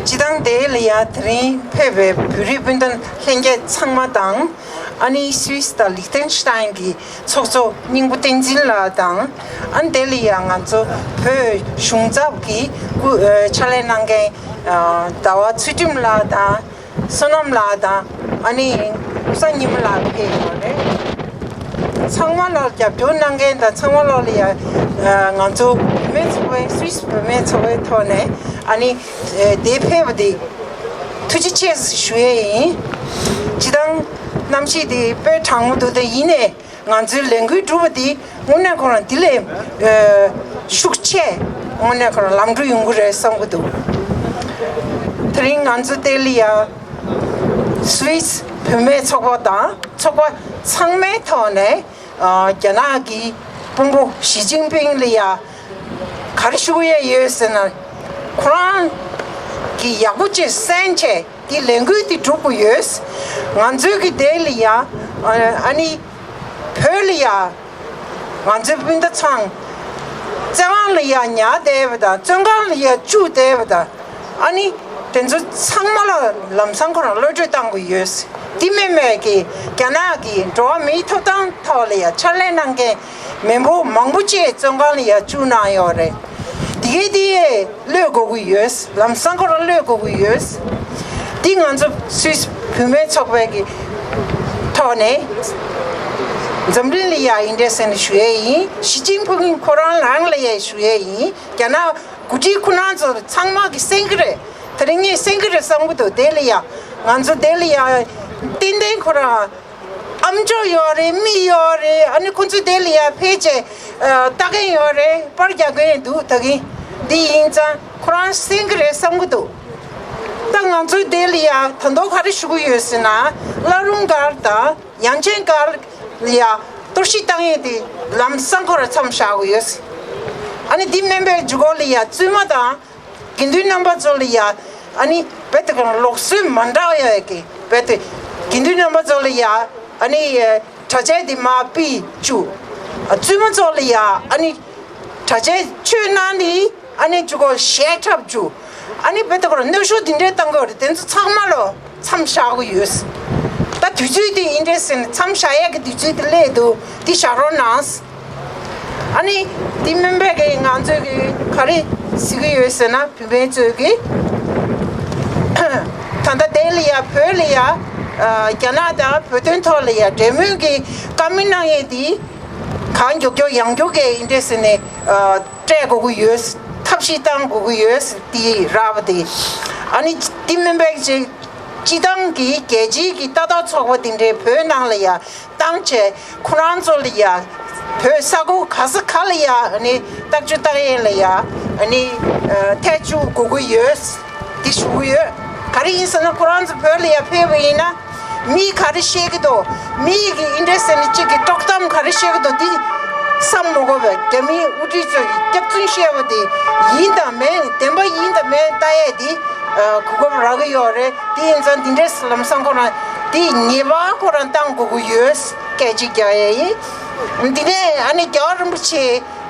སྤྱི་བཏང་དེ་ལ་ཡ་དེ་རིང་ཕེབས་པའི་བོད་རིགས་སྤུན་ཟླ་ལྷན་རྒྱས་ཚང་མ་དང་། ཨ་ནི་སུད་སི་དང་ལིག་ཏེན་ཤི་ཏན་གྱི་ཚོགས་གཙོ་སྙིང་པོ་བསྟན་འཛིན་ལགས་དང་། ཨ་ནི་དེ་ལ་ཡ་ང་ཚོ་བོད་གཞུང་ཚབ་ཀྱི་སྐུ་ཨ་ཕྱག་ལས་གནང་མཁན་ཨ་ཟླ་བ་ཚུལ་ཁྲིམས་ལགས་དང་། བསོད་ནམས་ལགས་དང་། ཨ་ནི་ཀུན་བཟང་ཉི་མ་ལགས་ཕེབས་ཡོད་རེད། ཚང་མ་ལ་རྒྱབ་སྐྱོར་གནང་མཁན་དང་ཚང་མ་ལ་ལ་ཡ་ང་ཚོ་བུད་མེད་ཚོགས་པའི་སུད་སི་བུད་མེད་ཚོགས་པའི་ཐོག་ནས་ཨ་ནི་དེ་ཕེབས་པ་དེ་ཐུགས་རྗེ་ཆེ་ཞུ་ཡས་ཡིན། སྤྱི་བཏང་གནམ་གཤིས་དེ་དཔེ་གྲང་མོ་འདུག་དེ་ཡིན་ནའི། ང་ཚོའི་ལས་འགུལ་གྲུབ་པ་འདི་དངོས་གནས་ཁོ་རང་འདི་ལས་ཨ་ཤུགས་ཆེ་དངོས་གནས་ཁོ་རང་ལམ་འགྲོ་ཡོང་གི་རེད་བསམ་གྱི་འདུག་དེ་རིང་ང་ཚོ་ལྡི་ལི་ཡ་སུད་སི་བུད་མེད་ཚོགས་པ་དང་ཚོགས་པ་ཚང་མའི་ཐོག་ནས་ཨ་རྒྱ་ནག་གི་དཔོན་པོ་ཞི་ཅིན་ཕིང་ལ་ཡ་ག་རེ་ཞུ་གི་ཡོད་ཟེར་ན། ཁོ་རང་གི་ཡག་པོ་ཅིག་གསན་བྱས། དེ་ལས་འགུལ་དེ་སྒྲུབ་དགོས་ཡོད། ང་ཚོའི་གི་དེ་ལ་ཡ་ཨ་ཨ་ནི་བོད་ལ་ཡ་ང་ཚོའི་སྤུན་ཟླ་ཚང་བཙན་དབང་ལ་ཡ་ཉར་བསྡད་པ་དང་བཙོན་ཁང་ལ་ཡ་བཅུག་བསྡད་པ་དང་ཨ་ནི་དེ་ཚོ་ཚང་མ་ལ་ལམ་སང་ཁོ་རང་གློད་བཀྲོལ་བཏང་དགོས་ཡོད། དེ་མིན་པའི་གི་རྒྱ་ནག་གི་འགྲོ་བ་མིའི་ཐོབ་ཐང་ཐོག་ལ་ཡ་ཕྱག་ལས་གནང་མཁན་མི་འབོར་མང་པོ་ཅིག་བཙོན་ཁང་ལ་ཡ་བཅུག་གནང་ཡོད་རེད། དེ་གའི་དེ་གློད་དགོས་ཀྱི་ཡོད། ལམ་སང་ཁོ་རང་གློད་དགོས་ཀྱི་ཡོད། འདི་ང་ཚོ་སུད་སི་བུད་མེད་ཚོགས་པའི་གི་ཐོག་ནས་འཛམ་གླིང་ལ་ཡ་ཡིན་འདྲ་ཟེར་ནས་ཞུ་ཡས་ཡིན། ཞི་ཅིན་ཕིང་ཁོ་རང་རང་ལ་ཡ་ཞུ་ཡས་ཡིན། རྒྱ་ནག་འགོ་ཁྲིད་ཁོ་རང་ཚོ་ཚང་མ་གི་གསན་གི་རེད། དེ་རིང་ངས་གསན་གི་རེད་བསམ་གི་འདུག་དེ་ལ་ཡ་ང་ཚོ་དེ་ལ་ཡ་ཏན་ཏན་ཁོ་རང་ཨམ་ཅོག་ཡོད་རེད། མིག་ཡོད་རེད། ཨ་ནི་ཁོ་ཚོས་དེ་ལ་ཡ་ཕལ་ཆེར་ཨ་ལྟ་མཁན་ཡོད་རེད། པར་རྒྱག་མཁན་འདུག་ད་གིན་འདི་ཡིན་ཙང་ཁོ་རང་གསན་གི་རེད་བསམ་གི་འདུག་ད་ང་ཚོས་དེ་ལ་ཡ་ད་དུང་ག་རེ་ཞུ་གི་ཡོད་ཟེར་ན། བླ་རུང་སྒར་དང་ཡང་ཆེན་སྒར་ལ་ཡ་གཏོར་བཤིག་བཏང་ཡས་དེ་ལམ་སང་ཁོ་རང་མཚམས་བཞག་གི་ཡོད། ཨ་ནི་འདི་མིན་པའི་འཇུག་སྒོ་ལ་ཡ་བཙུན་མ་དང་། དགེ་འདུན་རྣམ་པ་ཚོ་ལ་ཡ་ཨ་ནི་རྦད་དེ་གང་ལོག་སྲོལ་མ་འདྲ་ཡ་གི་རྦད་དེ་དགེ་འདུན་རྣམ་པ་ཚོ་ལ་ཡ་ཨ་ནི་གྲྭ་ཆས་དེ་མར་ཕུད་བཅུག་བཙུན་མ་ཚོ་ལ་ཡ་ཨ་ནི་གྲྭ་ཆས་གཅོད་གནང་ནི་ཨ་ནི་བཅུག་གོ་ཞལ་འཁྲབ་བཅུག་ཨ་ནི་རྦད་དེ་གང་གནོན་ཤུགས་དེ་འདྲས་བཏང་གི་ཡོད་རེད། དེ་ཚོ་ཚང་མ་ལོ་མཚམས་བཞག་གི་ཡོད། ད་ དུས་ཚོད་དེ་ཨིན་འདྲས་ཟེར་ནས་མཚམས་བཞག་ཡས་ཀྱི་དུས་ཚོད་དེ་སླེབས་འདུག་དེ་བཞག་རོགས་གནང་། ཨ་ནི་དེ་མིན་པའི་གི་ང་ཚོས་གི་ག་རེ་ཟེར་གི་ཡོད་ཟེར་ན། བུད་མེད་ཚོས་གི་ད་ལྟ་དེ་ལ་ཡ་བོད་ལ་ཡ་རྒྱ་ནག་དང་བོད་དོན་ཐོག་ལ་ཡ་འབྲེལ་མོལ་གི་བཀའ་མོལ་གནང་ཡས་དེ་གང་མགྱོགས་མགྱོགས་ཡང་མགྱོགས་གི་ཨིན་འདྲས་ཟེར་ནས་སྤྲད་དགོས་ཀྱི་ཡོད། ཐབས་ཤེས་བཏང་དགོས་ཀྱི་ཡོད་དེ་རག་པ་དེ། ཨ་ནི་དེ་མིན་པའི་ཅིག་སྤྱི་བཏང་གི་རྒྱལ་སྤྱིའི་གི་ལྟ་རྟོག་ཚོགས་པ་དེ་འདྲའི་བོད་ནང་ལ་ཡ་བཏང་བྱས་ཁོ་རང་ཚོ་ལ་ཡ་བོད་ས་ཁུལ་ག་ས་ག་ལ་ཡ་ཨ་ནི་བརྟག་དཔྱད་བཏང་ཡས་ལ་ཡ་ཨ་ནི་ཐད་བཅུག་དགོས་ཀྱི་ཡོད་དེ་ཞུ་གི་ཡོད། ག་རེ་ཡིན་ཟེར་ན་ཁོ་རང་ཚོ་བོད་ལ་ཡ་ཕེབས་པ་ཡིན་ན། མིས་ག་རེ་བཤད་ཀྱི་འདུག་མིའི་གི་ཨིན་འདྲས་ཟེར་ནས་གཅིག་གི་དཀྲོག་གཏམ་ག་རེ་བཤད་ཀྱི་འདུག་འདི་བསམ་མི་དགོས་པས། རྒྱ་མིའི་དབུ་ཁྲིད་ཚོས་ཀྱི་སྐྱག་རྫུན་བཤད་པ་དེ་ཡིན་དང་མིན། བདེན་པ་ཡིན་དང་མིན་ལྟ་ཡས་དེ་གོ་སྐབས་རག་གི་ཡོད་རེད། དེ་ཡིན་ཙང་འདི་འདྲས་ལམ་སང་ཁོ་རང་དེ་ངེས་པར་ཁོ་རང་བཏང་དགོས་ཀྱི་ཡོད། སྐད་ཅིག་རྒྱག་ཡས་ཡིན། འདི་ནས་ཨ་ནི་རྒྱལ་བ་རིན་པོ་ཆེ་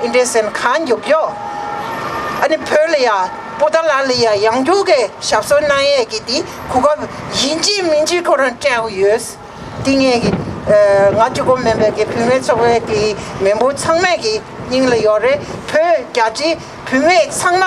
ཨིན་འདྲས་ཟེར་ནས་གང་མགྱོགས་མགྱོགས་ཨ་ནི་བོད་ལ་ཡ་པོ་ཏཱ་ལ་ལ་ཡ་ཡང་མགྱོགས་ཀྱི་ཞབས་སོར་གནང་ཡས་ཀྱི་དེ་གོ་སྐབས་ཡིན་གཅིག་མིན་གཅིག་ཁོ་རང་སྤྲད་དགོས་ཡོད། དེ་ངས་ཀྱི་ང་གཅིག་པོ་མིན་པའི་གི་བུད་མེད་ཚོགས་པའི་གི་མི་འབོར་ཚང་མས་ཀྱི་སྙིང་ལ་ཡོད་རེད། བོད་རྒྱ་ཆེ་བུད་མེད་ཚང་མ་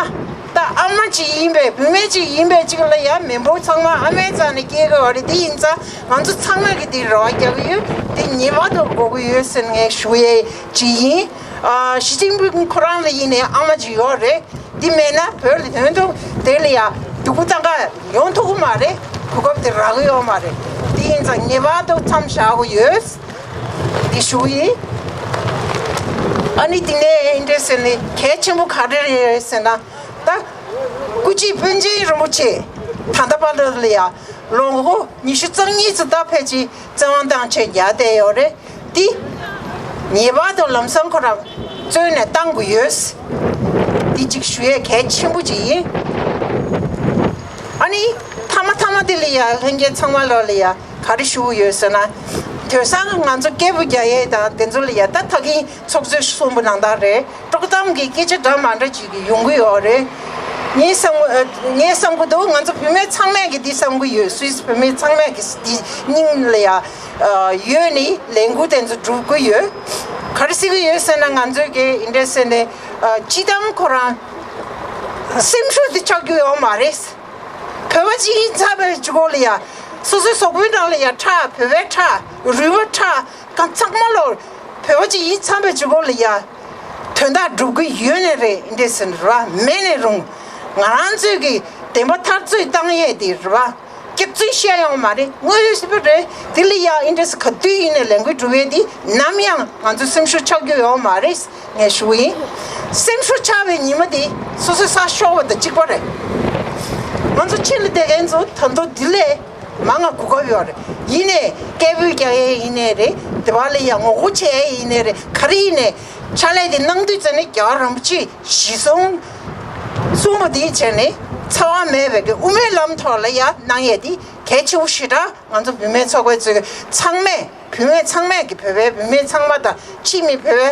ད་ཨ་མ་གཅིག་ཡིན་པའི་བུད་མེད་གཅིག་ཡིན་པའི་གཅིག་ལ་ཡང་མི་འབོར་ཚང་མ་ཨ་མའི་རྩ་ནས་སྐྱེས་དགོས་པ་རེད། དེ་ཡིན་ཙང་ང་ཚོ་ཚང་མས་ཀྱི་དེ་རེ་བ་རྒྱག་གི་ཡོད། དེ་ངེས་པར་དུ་དགོས་ཀྱི་ཡོད་ཟེར་ངས་ཞུ་ཡས་གཅིག་ཡིན། ཨ་ཞི་ཅིན་ཕིང་ཁོ་རང་ལ་ཡིན་ནའི་ཨ་མ་གཅིག་ཡོད་རེད། འདི་མེད་ན་བོད་ལ་དོན་དུ་དེ་ལ་ཡ་སྡུག་པོ་བཏང་ག་ཡོང་ཐུབ་ཀྱི་མ་རེད། གོ་སྐབས་དེ་རག་གི་ཡོད་མ་རེད། དེ་ཡིན་ཙང་ངེས་པར་དུ་མཚམས་བཞག་དགོས་ཡོད། འདི་ཞུ་ཡིན། ཨ་ནི་དེ་ནས་ཨིན་འདྲས་ཟེར་ནས་གལ་ཆེན་པོ་ག་རེ་རེད་ཟེར་ན། ད་སྐུ་མཁྱེན་པཎ་ཆེན་རིན་པོ་ཆེ་ད་ལྟ་བར་དུ་ལ་ཡ་ལོ་ངོ་ཉི་ཤུ་རྩ་གཉིས་ཙམ་ད་ཕལ་ཆེར་བཙན་དབང་བཏང་བྱས་རྒྱག་བསྡད་ཡོད་རེད། འདི་ངེས་པར་དུ་ལམ་སང་ཁོ་རང་བཙོན་ནས་བཏང་དགོས་ཡོད། འདི་གཅིག་ཞུ་ཡས་གལ་ཆེན་པོ་གཅིག་ཡིན། ཨ་ནི་མཐའ་མ་མཐའ་མ་དེ་ལ་ཡ་ལྷན་རྒྱས་ཚང་མ་ལོ་ལ་ཡ་ག་རེ་ཞུ་གི་ཡོད་ཟེར་ན། དེང་སང་ང་ཚོ་སྐད་འབོད་རྒྱག་ཡས་དང་དེ་ཚོ་ལ་ཡ་ད་ད་གིན་ཚོགས་གཙོས་གསུངས་པ་ནང་ལྟར་རེད། དཀྲོག་གཏམ་གྱི་སྐད་ཆ་འདྲ་མ་འདྲ་ཅིག་ཡོང་གི་ཡོད་རེད། ངས་བསམ་ངས་བསམ་གི་འདུག་ང་ཚོ་བུད་མེད་ཚང་མས་ཀྱི་འདི་བསམ་གི་ཡོད། སུད་སི་བུད་མེད་ཚང་མས་ཀྱི་འདི་སྙིང་ལ་ཡ་ཡོད་ནི་ལས་འགུལ་དེ་ཚོ་སྒྲུབ་གི་ཡོད། ག་རེ་ཟེར་གི་ཡོད་ཟེར་ན་ང་ཚོས་ཀྱི་ཨིན་འདྲས་ཟེར་ནས་སྤྱི་བཏང་ཁོ་རང་སེམས་ཤུགས་དེ་ཆག་རྒྱུ་ཡོད་མ་རེད། བོད་པ་ཅིག་ཡིན་ཚར་བའི་གཅིག་པོ་ལ་ཡ་སོ་སོའི་གཟུགས་པོའི་ནང་ལ་ཡ་ཁྲག་བོད་པའི་ཁྲག་རུས་པ་ཁྲག་གང་ཚང་མ་ལོ་བོད་པ་ཅིག་ཡིན་ཚར་བའི་གཅིག་པོ་ལ་ཡ་དོན་དག་སྒྲུབ་གི་ཡོད་ནི་རེད། འདི་ཟེར་ནི་རེད་བ། མེད་ནི་རུང་ང་རང་ཚོས་ཀྱི་བདེན་པ་མཐར་འཛིན་བཏང་ཡས་དེ་རེད་བ། སྐྱག་རྫུན་བཤད་ཡོང་མ་རེད། དངོས་ཡོད་ཟེར་བ་རེད། དེ་ལ་ཡང་ཨིན་འདྲས་ག་དུས་ཡིན་ནའི་ལས་འགུལ་སྒྲུབ་ཡས་དེ་ནམ་ཡང་ང་ཚོ་སེམས་ཤུགས་ཆག་རྒྱུ་ཡོད་མ་རེད། ངས་ཞུ་ཡིན། སེམས་ཤུགས་ཆག་པའི་ཉི་མ་དེ་སོ་སོའི་ས་ཤོར་བ་དང་གཅིག་པ་རེད། ང་ཚོ་ཕྱི་ལ་བསྡད་མཁན་ཚོ་ད་དུང་དེ་ལས་མང་ང་གོ་སྐབས་ཡོད་རེད། ཡིན་ནའི་སྐད་འབོད་རྒྱག་ཡས་ཡིན་ནའི་རེད། དེ་བ་ལ་ཡང་ངོ་རྒོལ་བྱེད་ཡས་ཡིན་ནའི་རེད། ག་རེ་ཡིན་ནའི་ཕྱག་ལས་དེ་གནང་དུས་ཙམ་ནས་རྒྱལ་བ་རིན་པོ་ཆེ་གཞི་བཟུང་གསུངས་པ་དེའི་ཆེད་ནས་འཚེ་བ་མེད་པའི་གི་དབུ་མའི་ལམ་ཐོག་ལ་ཡང་གནང་ཡས་དེ་གལ་ཆེ་བོ་ཞེ་དྲག་ང་ཚོ་བུད་མེད་ཚོགས་པའི་ཚོས་ཚང་མས་བུད་མེད་ཚང་མས་ཀྱི་བོད་པའི་བུད་མེད་ཚང་མ་དང་ཕྱི་མི་བོད་པའི་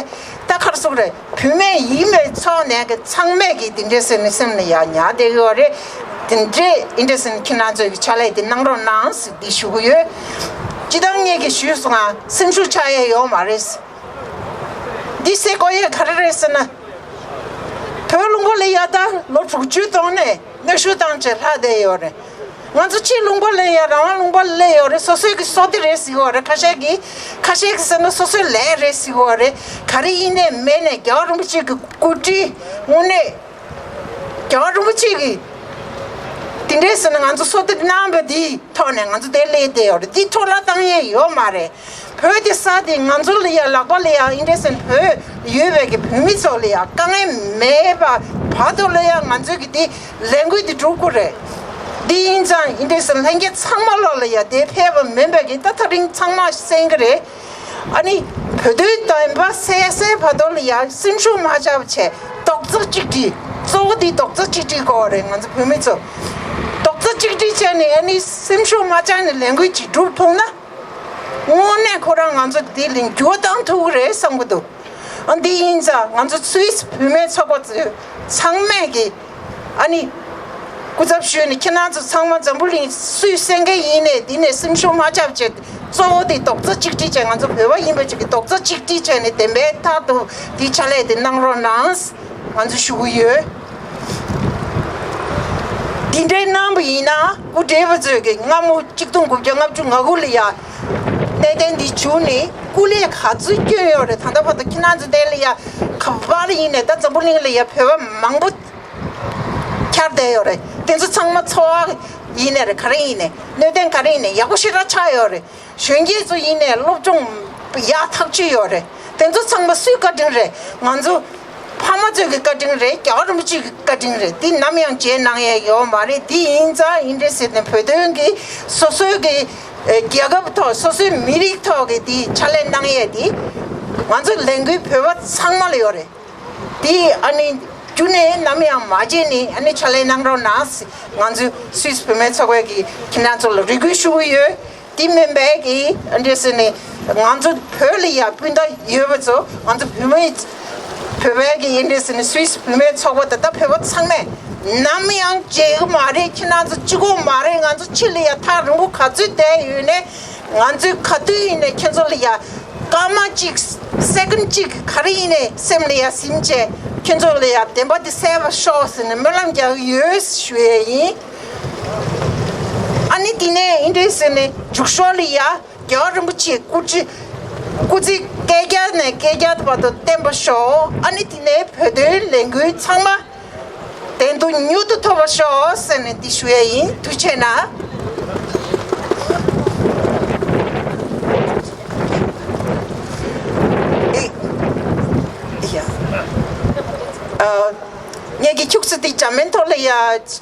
ད་ག་རེ་ཟེར་དགོས་རེད། བུད་མེད་ཡིན་པའི་ཚོགས་ནས་ཀྱི་ཚང་མས་ཀྱི་དེ་འདྲའི་ཟེར་ནས་སེམས་ལ་ཡ་ཉར་བསྡད་ཡོད་རེད། དེ་འདྲའི་ཨིན་འདྲའི་ཟེར་ནས་ཁྱེད་རང་ཚོས་ཀྱི་ཕྱག་ལས་དེ་གནང་རོགས་གནང་ཟེར་འདི་ཞུ་གི་ཡོད། སྤྱི་བཏང་ངས་ཀྱི་ཞུས་སོང་ང་སེམས་ཤུགས་ཆག་ཡས་ཡོད་མ་རེད། འདི་སེ་གོ་ཡས་ག་རེ་རེད་ཟེར་ན། བོད་ལུང་པ་ལ་ཡ་ད་ལོ་དྲུག་ཅུའི་གོང་ནས་གནོན་ཤུགས་བཏང་བྱས་ལྷག་བསྡད་ཡོད་རེད། ང་ཚོ་ཕྱི་ལུང་པ་ལ་ཡ་རང་དབང་ལུང་པ་ལ་སླེབས་ཡོད་རེད། སོ་སོའི་གི་བསོད་བདེ་རེད་ཟེར་གི་ཡོད་རེད། ཁ་ཤས་ཀྱིས་ཁ་ཤས་ཀྱིས་ཟེར་ན་སོ་སོའི་ལས་རེད་ཟེར་གི་ཡོད་རེད། ག་རེ་ཡིན་ནའི་མེད་ནའི་རྒྱལ་བ་རིན་པོ་ཆེ་གི་སྐུ་དྲིན་དངོས་གནས་རྒྱལ་བ་རིན་པོ་ཆེ་གི་དེ་འདྲས་ཟེར་ན་ང་ཚོ་བསོད་བདེ་གནང་བ་དེའི་ཐོག་ནས་ང་ཚོ་དེ་སླེབས་བསྡད་ཡོད་རེད། དེ་འཕྲོ་བརླག་བཏང་ཡས་ཡོད་མ་རེད། བོད་དེ་ས་དེ་ང་ཚོ་ལ་ཡ་ལག་པ་ལ་ཡ་ཨིན་འདྲས་ཟེར་ན་བོད་ཡོད་པའི་གི་བོད་མི་ཚོ་ལ་ཡ་དཀའ་ངལ་མེད་པ་བར་དུ་ལ་ཡ་ང་ཚོས་གི་དེ་ལས་འགུལ་དེ་སྒྲུབ་དགོས་རེད། དེ་ཡིན་ཙང་ཨིན་འདྲས་ཟེར་ན་ལྷན་རྒྱས་ཚང་མ་ལོ་ལ་ཡ་དེ་ཕེབས་པ་མིན་པའི་གི་ད་ཐག་རིང་ཚང་མ་གསན་གི་རེད། ཨ་ནི་བོད་དོན་བདེན་པ་གསལ་གསལ་བར་དུ་ལ་ཡ་སེམས་ཤུགས་མ་ཆག་པ་བྱས་རྡོག་རྩ་གཅིག་སྒྲིལ། གཙོ་བོ་དེ་རྡོག་རྩ་གཅིག་སྒྲིལ་དགོས་རེད། ང་ཚོ་བོད་མི་ཚོ་རྡོག་རྩ་གཅིག་སྒྲིལ་བྱས་ནས་ཨ་ནི་སེམས་ཤུགས་མ་ཆག་ནས་ལས་འགུལ་ཅིག་སྒྲུབ་ཐུབ་ན། དངོས་གནས་ཁོ་རང་ང་ཚོ་འདི་ལ་འགྱུར་བ་བཏང་ཐུབ་ཀྱི་རེད་བསམ་གྱི་འདུག་ཨ་འདི་ཡིན་ཙང་ང་ཚོ་སུད་སི་བུད་མེད་ཚོགས་པ་ཚོ་ཚང་མས་ཀྱི་ཨ་ནི་ སྐུ་ཚབ་ཞུས་ནས་ཁྱེད་རང་ཚོ་ཚང་མ་འཛམ་བུ་གླིང་སུས་གསན་མཁན་ཡིན་ནས་འདི་ནས་སེམས་ཤུགས་མ་ཆག་བྱས། གཙོ་བོ་དེ་རྡོག་རྩ་གཅིག་སྒྲིལ་བྱས། ང་ཚོ་བོད་པ་ཡིན་པ་ཅིག་གི་རྡོག་རྩ་གཅིག་སྒྲིལ་བྱས་ནས་བདེན་པའི་ཐག་ཏུ་དེའི་ཕྱག་ལས་དེ་གནང་རོགས་གནང་། ང་ཚོ་ཞུ་གི་ཡོད། དེ་འདྲའི་གནང་བ་ཡིན་ན་སྐུ་བགྲེས་པ་ཚོས་ཀྱི་སྔ་མོ་གཅིག་སྟོང་དགུ་བརྒྱ་ལྔ་བཅུ་ང་དགུ་ལ་ཡ་གནད་དོན་འདི་བྱུང་ནས་སྐུ་ལས་ག་ཚོད་བསྐྱོན་ཡོད་རེད། ད་ལྟ་བར་དུ་ཁྱེད་རང་ཚོ་དེ་ལ་ཡ་ག་པར་ཡིན་ནས་ད་འཛམ་བུ་གླིང་ལ་ཡ་བོད་པ་མང་པོ་འཁྱར་བསྡད་ཡོད་རེད། དེ་ཚོ་ཚང་མ་འཚོ་བ་ཡིན་ནའི་རེད། ག་རེ་ཡིན་ནའི་གནད་དོན་ག་རེ་ཡིན་ནའི་ཡག་པོ་ཞེ་དྲག་ཆགས་ཡོད་རེད། གཞོན་སྐྱེས་ཚོ་ཡིན་ནའི་སློབ་སྦྱོང་ཡག་ཐག་ཆོད་ཡོད་རེད། དེ་ཚོ་ཚང་མ་སུའི་བཀའ་དྲིན་རེད། ང་ཚོ་ཕ་མ་ཚོའི་གི་བཀའ་དྲིན་རེད། རྒྱལ་བ་རིན་པོ་ཆེའི་གི་བཀའ་དྲིན་རེད། འདི་ནམ་ཡང་བརྗེད་གནང་ཡས་ཡོད་མ་རེད། འདི་ཡིན་ཙང་ཡིན་འདྲ་ཟེར་ནས་བོད་དོན་གི་སོ་སོའི་གི་ཨེ་རྒྱལ་ཁབ་ཐོག་སོ་སོའི་མི་རིགས་ཐོག་གི་འདི་ཕྱག་ལས་གནང་ཡས་འདི་ང་ཚོ་ལས་འགུལ་བོད་པ་ཚང་མ་ལ་ཡོད་རེད། དེ་ཨ་ནི་རྒྱུན་ནས་ནམ་ཡང་མ་བརྗེད་ནས་ཨ་ནི་ཕྱག་ལས་གནང་རོགས་གནང་། ང་ཚོའི་སུད་སི་བུད་མེད་ཚོགས་པའི་གི་ཁྱེད་རང་ཚོ་ལ་རེ་སྐུལ་ཞུ་གི་ཡོད། དེ་མིན་པའི་གི་ཨ་འདྲས་ཟེར་ནས་ང་ཚོ་བོད་ལ་ཡ་སྤུན་ཟླ་ཡོད་པ་ཚོ། ང་ཚོ་བུད་མེད་བོད་པའི་གི་ཨ་འདྲས་ཟེར་ནས་སུད་སི་བུད་མེད་ཚོགས་པ་ད་ལྟ་བོད་པ་ཚང་མས་ནམ་ཡང་བརྗེད་གི་མ་རེད། ཁྱེད་རང་ཚོ་གཅིག་པོ་མ་རེད། ང་ཚོ་ཕྱི་ལ་ཡ་ཐག་རིང་པོ་ག་ཚོད་བསྡད་ཡོད་ནས། ང་ཚོས་ག་དུས་ཡིན་ནའི་ཁྱེད་ཚོ་ལ་ཡ་སྐར་མ་གཅིག་སེ་ཀན་གཅིག་ག་རེ་ཡིན་ནའི་སེམས་ལ་ཡ་ཟིན་བྱས་ཁྱེད་ཚོ་ལ་ཡ་བདེན་པ་འདི་གསལ་བར་ཤོག་ཟེར་ནས་སྨོན་ལམ་རྒྱག་གི་ཡོད་ཞུ་ཡས་ཡིན། ཨ་ནི་དེ་ནས་ཨིན་འདྲས་ཟེར་ནས་མཇུག་ཤོག་ལ་ཡ་རྒྱལ་བ་རིན་པོ་ཆེའི་སྐུ་ཚེ་སྐུ་ཚེ་བསྐལ་བརྒྱ་ནས་བསྐལ་བརྒྱ་བར་དུ་བརྟན་པར་ཤོག་ཨ་ནི་དེ་ནས་བོད་དོན་ལས་འགུལ་ཚང་མ་བདེན་དོན་མྱུར་དུ་ཐོབ་པར་ཤོག་ཟེར་ནས་འདི་ཞུ་ཡས་ཡིན། ཐུགས་རྗེ་གནང་། ཨེ། ཡ། ཨ། ངེད་ཀྱི་ཁྱུག་ཙམ་འདི་འཇར་མན་ཐོག་ལ་ཡ་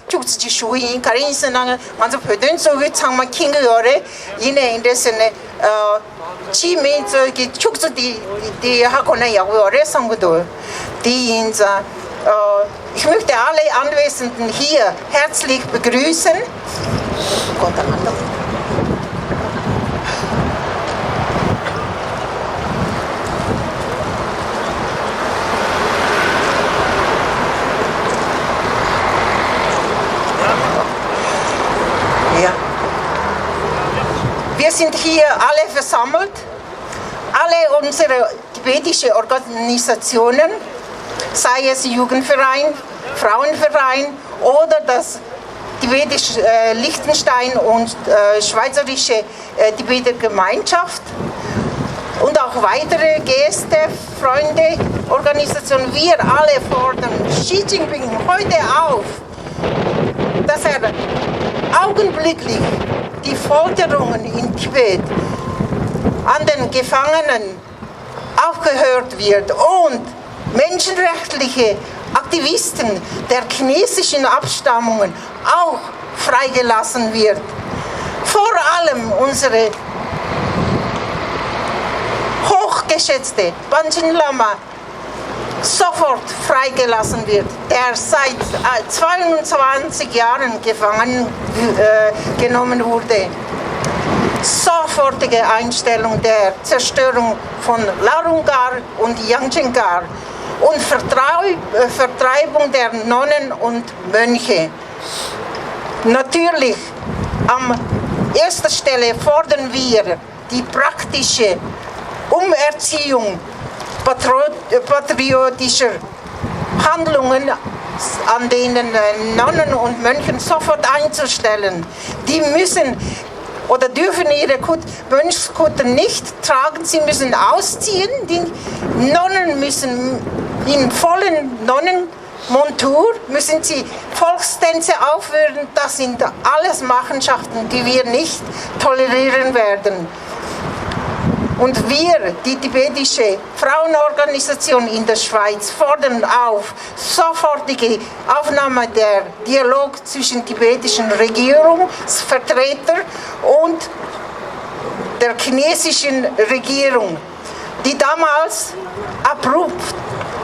ཁྱུག་ཙམ་ཅིག་ཞུ་གི་ཡིན། ག་རེ་ཡིན་ཟེར་ན་ང་ཚོ་བོད་དོན་གཙོ་བོའི་ཚང་མ་མཁྱེན་གྱི་ཡོད་རེད། ཡིན་ནའི་ཡིན་འདྲ་ཟེར་ནས་ཨ། ཕྱིའི་མི་ཚོས་ཀྱི་ཁྱུག་ཙམ་འདི་འདི་ཧ་གོ་ན་ཡག་པོ་ཡོད་རེད་བསམ་གྱི་འདུག་འདི་ཡིན་ཙང་ཨ། Ich möchte alle Anwesenden hier herzlich begrüßen. Ja. Wir sind hier alle versammelt, alle unsere tibetische Organisationen, sei es Jugendverein, Frauenverein oder das tibetisch, äh, Liechtenstein und, äh, schweizerische, äh, Tibeter Gemeinschaft und auch weitere Gäste, Freunde, Organisationen. Wir alle fordern Xi Jinping heute auf, dass er augenblicklich die Folterungen in Tibet an den Gefangenen aufgehört wird und menschenrechtliche Aktivisten der chinesischen Abstammungen auch freigelassen wird. Vor allem unsere hochgeschätzte Panchen Lama sofort freigelassen wird, der seit, äh, zweiundzwanzig Jahren gefangen, äh, genommen wurde. Sofortige Einstellung der Zerstörung von Larungar und Yangchengar und Vertrei-, äh, Vertreibung der Nonnen und Mönche. Natürlich, an erster Stelle fordern wir die praktische Umerziehung patro-, patriotischer Handlungen an den, äh, Nonnen und Mönchen sofort einzustellen. Die müssen oder dürfen ihre Kut-, Mönchskutte nicht tragen. Sie müssen ausziehen. Die Nonnen müssen in vollen Nonnen Montur müssen sie Volkstänze aufführen, das sind alles Machenschaften, die wir nicht tolerieren werden. Und wir, die tibetische Frauenorganisation in der Schweiz, fordern auf sofortige Aufnahme der Dialog zwischen tibetischen Regierungsvertreter und der chinesischen Regierung, die damals abrupt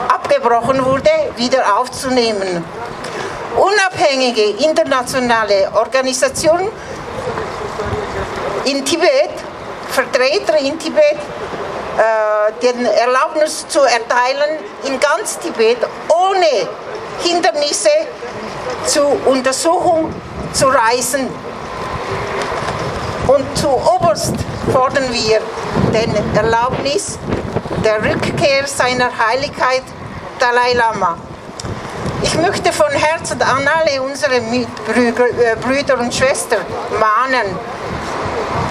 abgebrochen wurde, wieder aufzunehmen. Unabhängige internationale Organisation in Tibet, Vertreter in Tibet, äh, den Erlaubnis zu erteilen, in ganz Tibet ohne Hindernisse zur Untersuchung zu reisen. Und zuoberst fordern wir den Erlaubnis der Rückkehr seiner Heiligkeit Dalai Lama. Ich möchte von Herzen an alle unsere Mitbrüder äh, Brüder und Schwestern mahnen,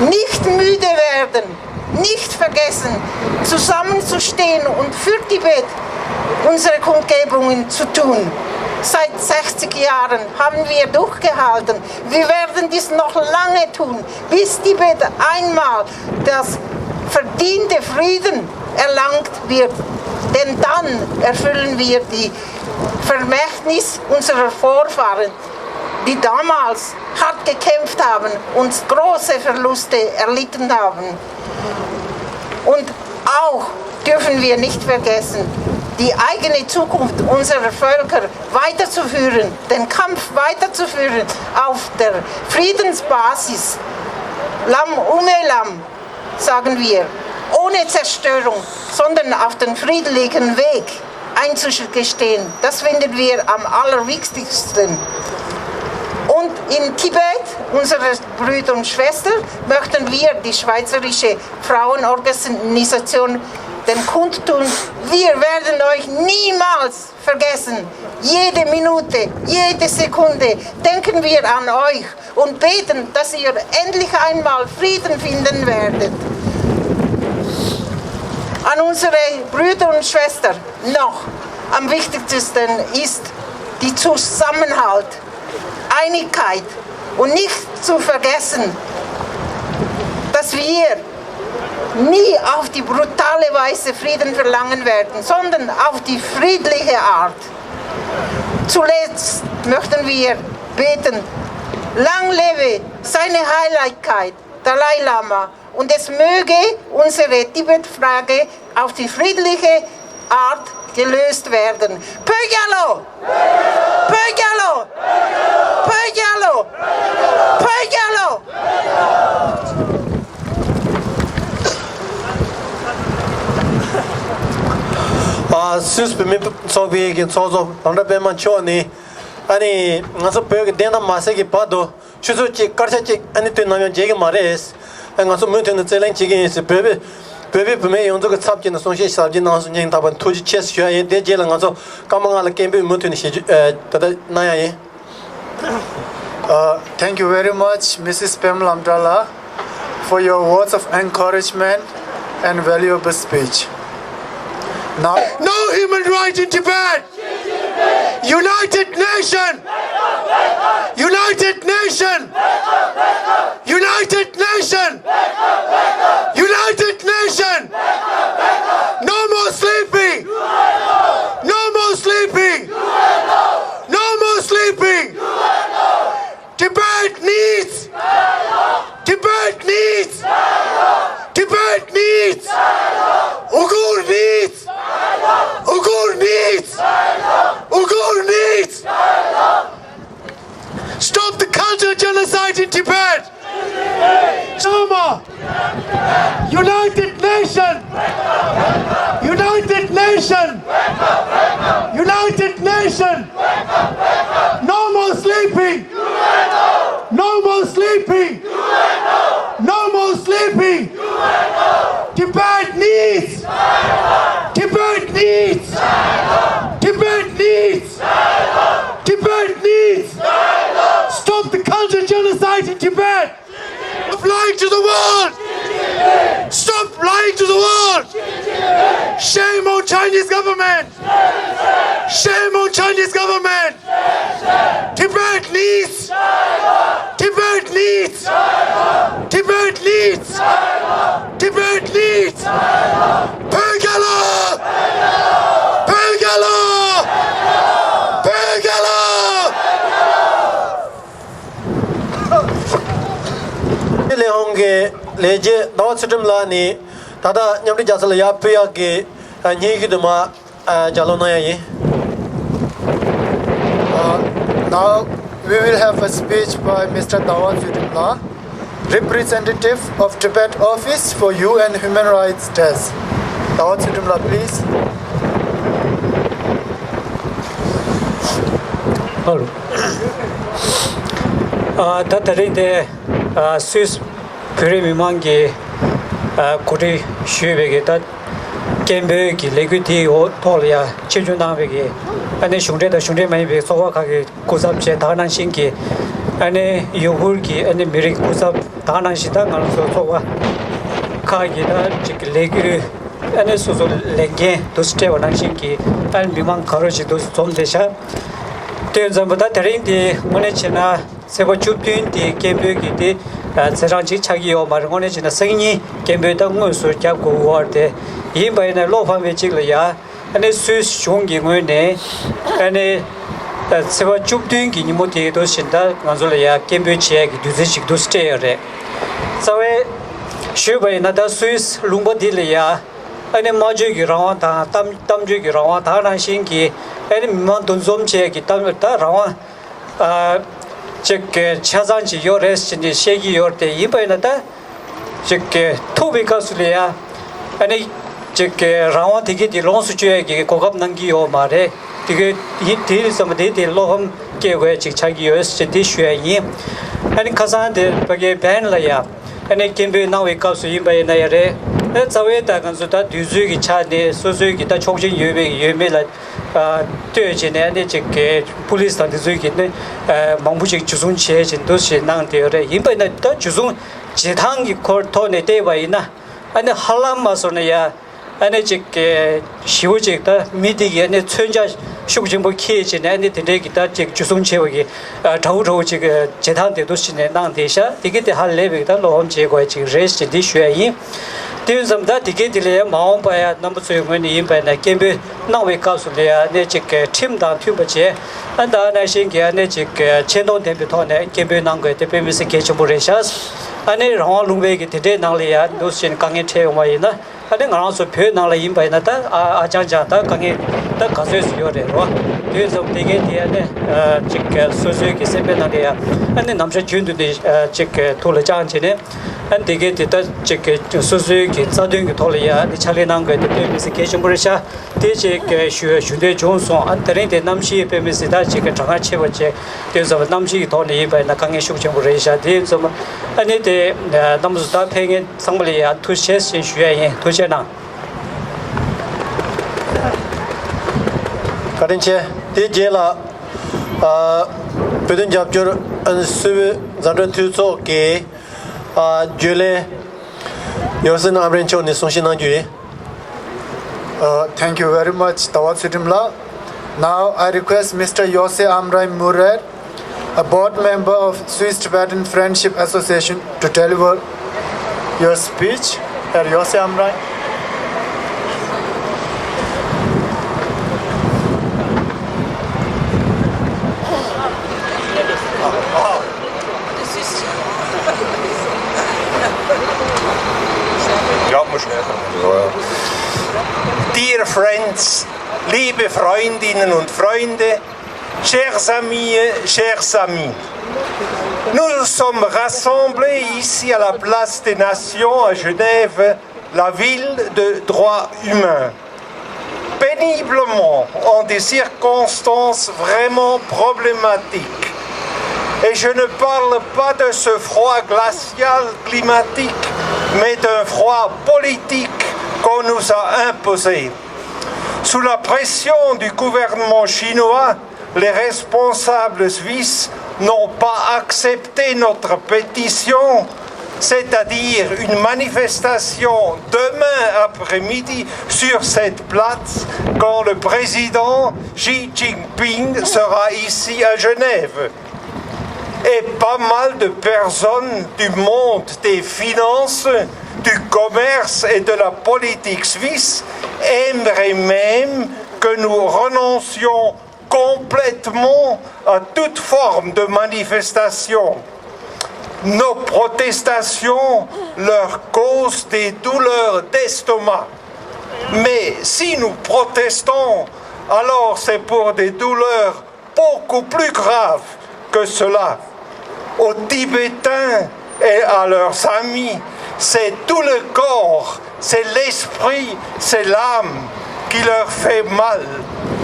nicht müde werden, nicht vergessen, zusammenzustehen und für Tibet unsere Kundgebungen zu tun. Seit sechzig Jahren haben wir durchgehalten. Wir werden dies noch lange tun, bis Tibet einmal das verdiente Frieden erlangt wird. Denn dann erfüllen wir die Vermächtnis unserer Vorfahren, die damals hart gekämpft haben und große Verluste erlitten haben. Und auch dürfen wir nicht vergessen, die eigene Zukunft unserer Völker weiterzuführen, den Kampf weiterzuführen auf der Friedensbasis. Lam Ume Lam, sagen wir, ohne Zerstörung, sondern auf den friedlichen Weg einzugestehen. Das finden wir am allerwichtigsten. Und in Tibet, unsere Brüder und Schwestern, möchten wir, die Schweizerische Frauenorganisation, den kundtun, wir werden euch niemals vergessen. Jede Minute, jede Sekunde denken wir an euch und beten, dass ihr endlich einmal Frieden finden werdet. An unsere Brüder und Schwestern noch am wichtigsten ist die Zusammenhalt, Einigkeit und nicht zu vergessen, dass wir nie auf die brutale Weise Frieden verlangen werden, sondern auf die friedliche Art. Zuletzt möchten wir beten, lang lebe seine Heiligkeit Dalai Lama und es möge unsere Tibet-Frage auf die friedliche Art gelöst werden. Pöjalo! Pöjalo! Pöjalo! Pöjalo! ཨ། སུད་སི་བོད་མི་ཚོགས་པའི་གི་ཚོགས་གཙོ་དམ་གྲ་པད་མ་མཆོག་ནི། ཨ་ནི་ང་ཚོ་བོད་ཀྱི་བདེན་མཐའ་མ་གསལ་གྱི་བར་དུ། ཆུ་ཚོད་གཅིག་སྐར་ཆ་གཅིག་ཨ་ནི་དུས་ནམ་ཡང་བརྗེད་ཀྱི་མ་རེད། ཨ། ང་ཚོ་མུ་མཐུད་ནས་རྩོད་ལེན་བྱེད་ཀྱི་ཡིན་ཟེར། བོད་པའི་བོད་པའི་བུད་མེད་ཡོངས་རྫོགས་ཀྱི་ཚབ་བྱས་ནས་གསུང་བཤད་ཞབས་ཕྱི་གནང་སོང་། སྙིང་ཐག་པ་ཐུགས་རྗེ་ཆེ་ཞུ་ཡ་ཡིན། དེ་རྗེས་ལ་ང་ཚོ་ཀརྨ་ལགས་ལ་སྐད་འབོད་མུ་མཐུད་ནས་ཞུ་རྒྱུ། ཨ། ད་ལྟ་གནང་ཡ་ཡིན། Uh, thank you very much, Missus Pem Lamdala, for your words of encouragement and valuable speech. Now, no human right in Tibet! United Nation! United Nation! United Nation! United Nation! No more sleeping! No more sleeping! No more sleeping! Tibet needs! Tibet needs! Tibet needs! Uyghur needs! Uyghur needs! Uyghur needs! Stop the cultural genocide in Tibet! Chama! United Nation! United Nation! United Nation! No more sleeping! No more sleeping! No more sleeping! Tibet needs! Tibet needs! Tibet needs! Tibet needs! Stop the culture genocide in Tibet! Stop lying to the world! Stop lying to the world! Shame on Chinese government! Shame on Chinese government! Tibet needs! Tibet needs! Tibet needs! Tibet needs! Pögala! Pögala! Pögala! ལས་ཁུངས་ཀྱི་ལས་བྱེད་ཟླ་བ་ཚུལ་ཁྲིམས་ལགས་ནས་ད་ལྟ་མཉམ་འབྲེལ་རྒྱལ་ཚོགས་ལ་ཡར་ཕུལ་ཡག་གི་སྙན་ཞུ་དུ་མ། ཨ། ལྗགས་ཀློག་གནང་ཡ་ཡིན། Uh, now we will have a speech by Mister Dawa Tsurimla, representative of Tibet Office for U N Human Rights Desk. Dawa Tsurimla, please. Hello. ཨ། ད་དེ་རིང་དེ། ཨ། སུད་སི་བོད་རིགས་མི་མང་གིས། ཨ། གོ་སྒྲིག་ཞུས་པའི་གི་ད་སྐད་འབོད་ཀྱི་ལས་འགུལ་དེའི་འོག་ཐོག་ལ་ཡ་ཆེད་འཇོག་གནང་བའི་གི། ཨ་ནི་གཞུང་འབྲེལ་དང་གཞུང་འབྲེལ་མ་ཡིན་པའི་ཚོགས་པ་ཁག་གི་སྐུ་ཚབ་བཅས་དེ་ག་ནང་བཞིན་གྱི། ཨ་ནི་ཡུ་གུར་གྱི་ཨ་ནི་མི་རིགས་སྐུ་ཚབ་དེ་ག་ནང་བཞིན་ད་ང་རང་ཚོ་ཚོགས་པ་ཁག་གི་ད་ཅིག་གི་ལས་འགུལ། ཨ་ནི་སོ་སོ་ལས་འགན་དུ་སྤྲད་པ་ནང་བཞིན་གྱི་ཨ་ནི་མི་མང་ག་རོ་ཞིག་ཏུ་འཛོམས་བསྡད་ཤག་དེ་ཙམ་པ་ད་དེ་རིང་དེ་དངོས་གནས་བྱས་ན་ཚེས་པ་བཅུ་བདུན་དེ་སྐད་འབོད་ཀྱི་དེ་ཚེས་གྲངས་གཅིག་ཆགས་ཀྱི་ཡོད་མ་རེད། དངོས་གནས་བྱས་ན་སང་ཉིན་སྐད་འབོད་ད་དངོས་སུ་རྒྱབ་དགོས་ཀྱི་ཡོད་རེད། དེ་ཡིན་པ་ཡིན་ན་བློ་ཕམ་པའི་གཅིག་ལ་ཡ། ཨ་ནི་སུད་སི་གཞུང་གི་ངོས་ནས་ཨ་ནི་ཚེས་པ་བཅུ་བདུན་གྱི་ཉིན་མོ་དེ་དུ་བཞིན་ད་ང་ཚོ་ལ་ཡ་སྐད་འབོད་བྱེད་ཡ་གི་དུས་ཚོད་ཅིག་ཏུ་སྤྲད་ཡོད་རེད། རྩ་བའི་ཞུས་པ་ཡིན་ན་ད་སུད་སི་ལུང་པ་འདི་ལ་ཡ། ཨ་ནི་སྨྲ་བརྗོད་ཀྱི་རང་དབང་དང་གཏམ་གཏམ་བརྗོད་ཀྱི་རང་དབང་དེ་ག་ནང་བཞིན་གྱི་ཨ་ནི་མི་མང་འདུ་འཛོམས་བྱེད་ཀྱི་གཏམ་ད་རང་དབང་ཨ་ཅིག་གི་ཆ་ཚང་ཅིག་ཡོད་རེད་ཟེར་ནས་བཤད་ཀྱི་ཡོད་རེད། དེ་ཡིན་པ་ཡིན་ན་ད་ཅིག་གི་ཐུག་པའི་སྐབས་སུ་ལ་ཡ་ཨ་ནི་ཅིག་གི་རང་དབང་དེ་གི་དེ་ལོངས་སུ་སྤྱོད་ཡ་གི་གོ་སྐབས་གནང་གི་ཡོད་མ་རེད། དེ་གི་ཡིན་དེ་ཙམ་དེ་དེ་བློ་ཕམ་སྐྱེ་དགོས་ཅིག་ཆགས་ཀྱི་ཡོད་ཟེར་དེ་ཞུ་ཡ་ཡིན། ཨ་ནི་ཁ་སང་དེ་ཕ་གི་བན་ལ་ཡ། ཨ་ནི་སྐད་འབོད་གནང་བའི་སྐབས་སུ་ཡིན་པ་ཡིན་ན་ཡང་རེད། ཨ་རྩ་བའི་ད་ང་ཚོ་ད་དུས་ཚོད་ཀྱི་ཆ་ནས་སོ་སོའི་གི་ད་ཆོག་མཆན་ཡོད་པའི་ཡོད་མེད་ལ་ཨ་ལྟོས་བྱས་ནས་ཨ་ནི་ཅིག་གི་པུ་ལིས་དང་དེ་ཚོའི་གི་ནི་ཨ་མང་པོ་ཅིག་འཇུ་བཟུང་བྱས་བྱས་འདུ་བྱས་གནང་བསྡད་ཡོད་རེད། ཡིན་པ་ཡིན་ན་ད་འཇུ་བཟུང་བྱེད་སྟངས་ཀྱི་སྐོར་ཐོག་ནས་བལྟས་པ་ཡིན་ན་ཨ་ནི་ཧ་ལམ་མ་སོང་ན་ཡ། ཨ་ནི་ཅིག་གི་ཞེ་པོ་ཅིག་ད་མི་དེ་གི་ཨ་ནི་མཚོན་ཆ་ཤུགས་ཆེན་པོ་འཁྱེར་བྱས་ནས་ཨ་ནི་དེ་འདྲའི་གི་ད་ཅིག་འཇུ་བཟུང་བྱས་པ་གི་ཨ་དྲག་པོ་དྲག་པོ་ཅིག་བྱེད་སྟངས་དེ་འདུག་བྱས་ནས་གནང་བསྡད་ཤག་དེ་གི་དེ་ཧ་ལས་པའི་ད་བློ་ཕམ་བྱེད་དགོས་ཅིག་རེད་ཅེས་འདི་ཞུ་ཡ་ཡིན། དེ་ཡིན་ཙང་ད་དེ་གི་དེ་ལས་མ་འོངས་པ་ཡ་རྣམ་པ་ཚོའི་ངོས་ནས་ཡིན་པ་ན་སྐད་འབོད་གནང་བའི་སྐབས་སུ་ལ་ཡ་ཨ་ནི་ཅིག་གི་ཁྲིམས་དང་མཐུན་པ་བྱས་ཨ་ད་ནང་བཞིན་གི་ཨ་ནི་ཅིག་གི་ཆེ་མཐོང་ལྡན་པའི་ཐོག་ནས་སྐད་འབོད་གནང་དགོས་དེ་དཔེ་མི་སྲིད་གལ་ཆེན་པོ་རེད་ཤག་ཨ་ནི་རང་དབང་ལུང་པའི་གི་དེ་འདྲའི་ནང་ལ་ཡ་འདུག་བྱས་ནས་དཀའ་ངལ་འཕྲད་ཡོང་བ་ཡིན་ན། ཨ་ནི་ང་རང་ཚོ་བོད་ནང་ལ་ཡིན་པ་ཡིན་ན་ད་ཨ་ཨ་ཅང་ཅང་ད་དཀའ་ངལ་ད་ག་ཚོད་ཅིག་ཡོད་རེད་རོ། དུས་ཙམ་དེ་གའི་དེ་ཨ་ནི་ཨ་ཅིག་སོ་སོའི་གི་སེམས་པའི་ནང་གི་ཡ་ཨ་ནི་ནམ་ཞག་རྒྱུན་དུ་ནི་ཨ་ཅིག་ཐུགས་ལ་བཅངས་བྱས་ནས་ཨ་ནི་དེ་གའི་དེ་ད་ཅིག་སོ་སོའི་གི་རྩ་དོན་གི་ཐོག་ལ་ཡ་ཨ་ནི་ཕྱག་ལས་གནང་དགོས་དེ་དཔེ་མི་སྲིད་གལ་ཆེན་པོ་རེད་ཤག་དེ་ཅིག་ཞུ་ཞུ་འདོད་བྱུང་སོང་། ཨ་ནི་དེ་རིང་དེ་གནམ་གཤིས་དཔེ་མི་སྲིད་ད་ཅིག་གྲང་ངར་ཆེ་བ་བྱས་དུས་ཙམ་གནམ་གཤིས་ཀྱི་ཐོག་ནས་ཡིན་པ་ཡིན་ན་དཀའ་ངལ་ཤུགས་ཆེན་པོ་རེད་ཤག་དེ་ཡིན་ཙམ་ཨ་ནི་དེ་རྣམ་པ་ཚོ་ད་ཕེབས་མཁན་ཚང་མ་ལ་ཡ་ཐུགས་རྗེ་ཆེ་ཞེས་ཞུ་ཡ་ཡིན། ཐུགས་རྗེ་གནང་། བཀའ་དྲིན་ཆེ། དེ་རྗེས་ལ་ཨ་བོད་དོན་རྒྱབ་སྐྱོར་ཨ་ནི་སུད་བོད་མཛའ་འབྲེལ་འཐུས་ཚོགས་ཀྱི་ཨ་རྒྱུན་ལས་ཡོ་སེ་ཨམ་རན་མཆོག་ནས་གསུང་བཤད་གནང་རྒྱུ་ཡིན། Uh, thank you very much, ཟླ་བ་ཚུལ་ཁྲིམས་ལགས། Now I request Mister Yose Amray Murer, a board member of Swiss Tibetan Friendship Association, to deliver your speech. Herr Yose Amray. Ja, muss schnell kommen. Dear friends, liebe Freundinnen und Freunde, chers amis, chers amis, nous nous sommes rassemblés ici à la Place des Nations à Genève, la ville de droits humains. Péniblement, en des circonstances vraiment problématiques. Et je ne parle pas de ce froid glacial climatique, mais d'un froid politique qu'on nous a imposé. Sous la pression du gouvernement chinois, les responsables suisses n'ont pas accepté notre pétition, c'est-à-dire une manifestation demain après-midi sur cette place quand le président Xi Jinping sera ici à Genève. Et pas mal de personnes du monde des finances, du commerce et de la politique suisse aimeraient même que nous renoncions complètement à toute forme de manifestation. Nos protestations leur causent des douleurs d'estomac. Mais si nous protestons, alors c'est pour des douleurs beaucoup plus graves que cela. Aux Tibétains et à leurs amis, c'est tout le corps, c'est l'esprit, c'est l'âme qui leur fait mal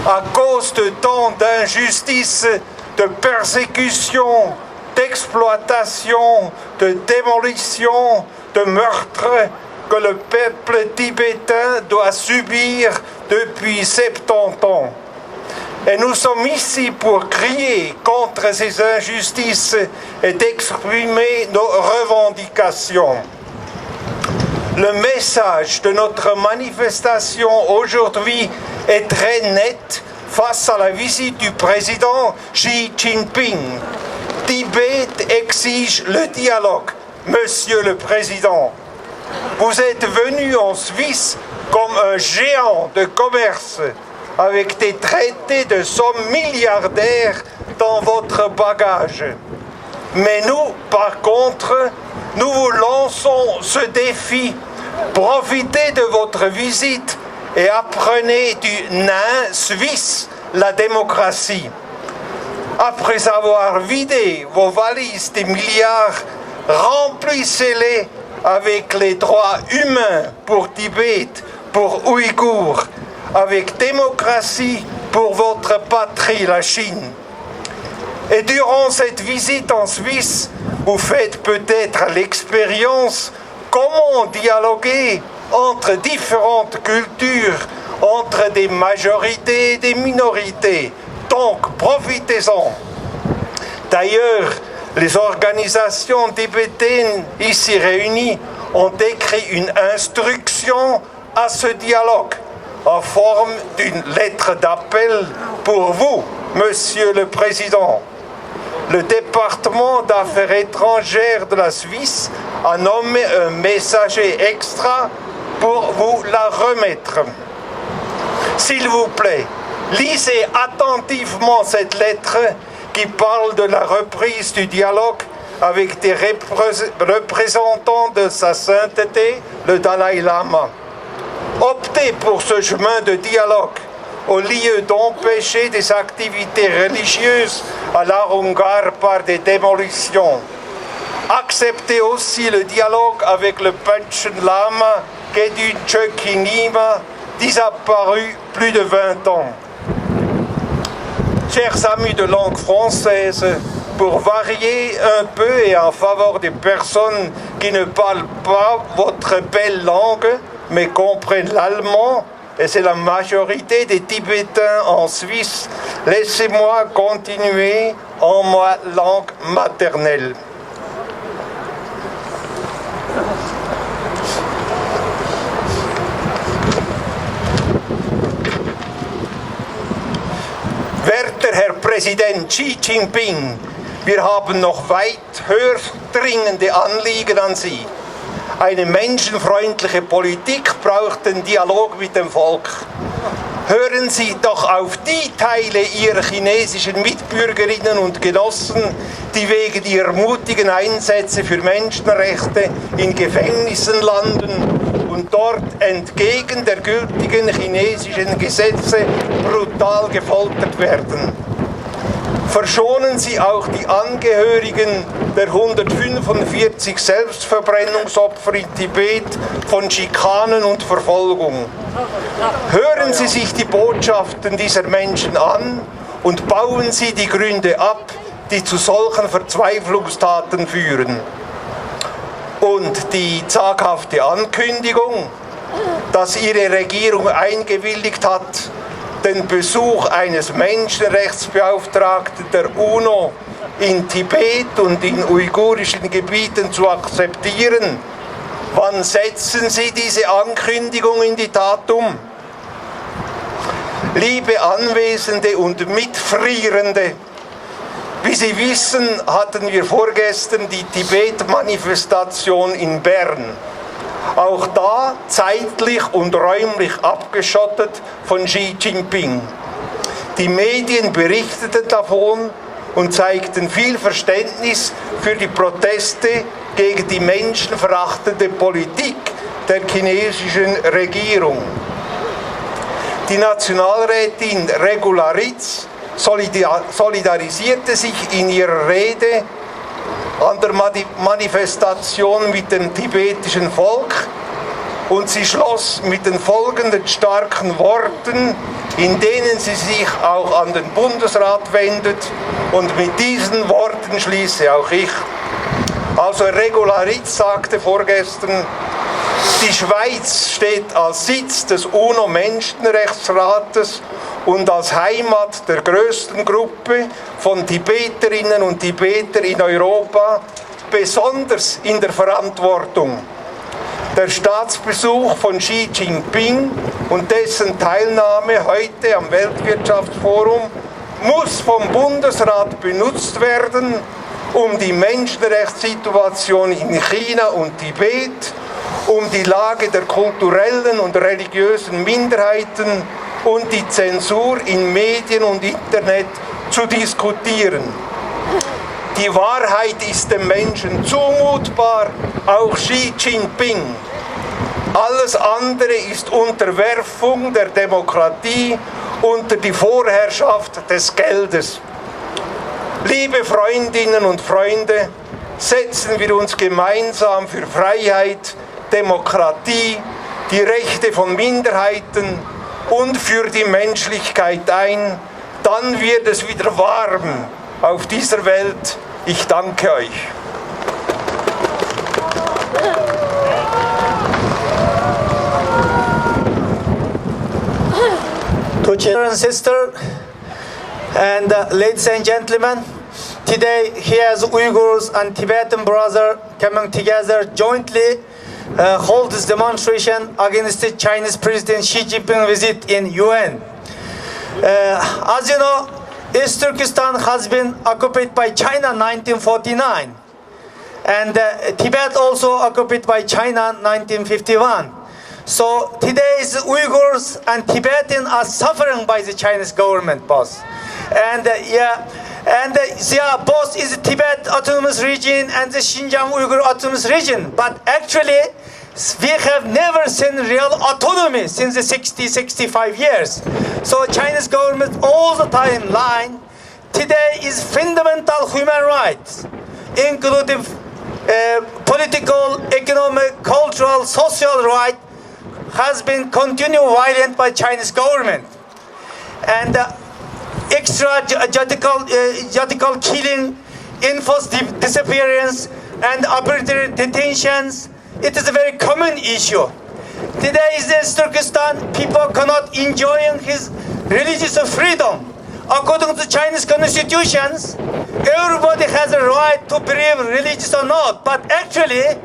à cause de tant d'injustices, de persécutions, d'exploitation, de démolition, de meurtre que le peuple tibétain doit subir depuis septante ans. Et nous sommes ici pour crier contre ces injustices et d'exprimer nos revendications. Le message de notre manifestation aujourd'hui est très net face à la visite du président Xi Jinping. Tibet exige le dialogue. Monsieur le Président, vous êtes venu en Suisse comme un géant de commerce avec des traités de sommes milliardaires dans votre bagage. Mais nous, par contre, nous vous lançons ce défi. Profitez de votre visite et apprenez du nain suisse la démocratie. Après avoir vidé vos valises de milliards, remplissez-les avec les droits humains pour Tibet, pour Ouïghours, avec démocratie pour votre patrie, la Chine. Et durant cette visite en Suisse, vous faites peut-être l'expérience comment dialoguer entre différentes cultures, entre des majorités et des minorités. Donc, profitez-en. D'ailleurs, les organisations tibétaines ici réunies ont écrit une instruction à ce dialogue en forme d'une lettre d'appel pour vous, Monsieur le Président. Le département d'affaires étrangères de la Suisse a nommé un messager extra pour vous la remettre. S'il vous plaît, lisez attentivement cette lettre qui parle de la reprise du dialogue avec des représ- représentants de sa sainteté, le Dalai Lama. Optez pour ce chemin de dialogue au lieu d'empêcher des activités religieuses à Larongar par des démolitions. Acceptez aussi le dialogue avec le Panchen Lama Gedun Chökyi Nyima, disparu plus de vingt ans. Chers amis de langue française, pour varier un peu et en faveur des personnes qui ne parlent pas votre belle langue, mais comprennent l'allemand, et c'est la majorité des Tibétains en Suisse, laissez-moi continuer en ma langue maternelle. Werter Herr Präsident Xi Jinping, wir haben noch weit höher dringende Anliegen an Sie. Eine menschenfreundliche Politik braucht den Dialog mit dem Volk. Hören Sie doch auf die Teile Ihrer chinesischen Mitbürgerinnen und Genossen, die wegen ihrer mutigen Einsätze für Menschenrechte in Gefängnissen landen und dort entgegen der gültigen chinesischen Gesetze brutal gefoltert werden. Verschonen Sie auch die Angehörigen der hundertfünfundvierzig Selbstverbrennungsopfer in Tibet von Schikanen und Verfolgung. Hören Sie sich die Botschaften dieser Menschen an und bauen Sie die Gründe ab, die zu solchen Verzweiflungstaten führen. Und die zaghafte Ankündigung, dass Ihre Regierung eingewilligt hat, den Besuch eines Menschenrechtsbeauftragten der UNO in Tibet und in uigurischen Gebieten zu akzeptieren. Wann setzen Sie diese Ankündigung in die Tat um? Liebe Anwesende und Mitfrierende, wie Sie wissen, hatten wir vorgestern die Tibet-Manifestation in Bern. Auch da zeitlich und räumlich abgeschottet von Xi Jinping. Die Medien berichteten davon und zeigten viel Verständnis für die Proteste gegen die menschenverachtende Politik der chinesischen Regierung. Die Nationalrätin Regula Ritz solidarisierte sich in ihrer Rede an der Manifestation mit dem tibetischen Volk Und sie schloss mit den folgenden starken Worten, in denen sie sich auch an den Bundesrat wendet. Und mit diesen Worten schließe auch ich. Also Regularitz sagte vorgestern, die Schweiz steht als Sitz des UNO-Menschenrechtsrates und als Heimat der grössten Gruppe von Tibeterinnen und Tibeter in Europa besonders in der Verantwortung. Der Staatsbesuch von Xi Jinping und dessen Teilnahme heute am Weltwirtschaftsforum muss vom Bundesrat benutzt werden, um die Menschenrechtssituation in China und Tibet, um die Lage der kulturellen und religiösen Minderheiten und die Zensur in Medien und Internet zu diskutieren. Die Wahrheit ist dem Menschen zumutbar, auch Xi Jinping. Alles andere ist Unterwerfung der Demokratie unter die Vorherrschaft des Geldes. Liebe Freundinnen und Freunde, setzen wir uns gemeinsam für Freiheit, Demokratie, die Rechte von Minderheiten und für die Menschlichkeit ein, dann wird es wieder warm auf dieser Welt. Ich danke euch. To children, sister, and uh, ladies and gentlemen, today here as Uyghurs and Tibetan brother coming together jointly uh, hold this demonstration against the Chinese President Xi Jinping visit in U N. Uh, as you know, East Turkestan has been occupied by China nineteen forty-nine, and uh, Tibet also occupied by China nineteen fifty-one. So today's Uyghurs and Tibetan are suffering by the Chinese government, boss. And uh, yeah, and uh, yeah, boss is Tibet Autonomous Region and the Xinjiang Uyghur Autonomous Region. But actually, we have never seen real autonomy since the sixty, sixty-five years. So Chinese government all the time lying. Today is fundamental human rights, including uh, political, economic, cultural, social right, has been continued violent by Chinese government. And uh, extrajudicial uh, judicial killing, enforced di- disappearance, and arbitrary detentions. It is a very common issue. Today in East Turkestan, people cannot enjoying his religious freedom. According to Chinese constitutions, everybody has a right to believe religious or not. But actually,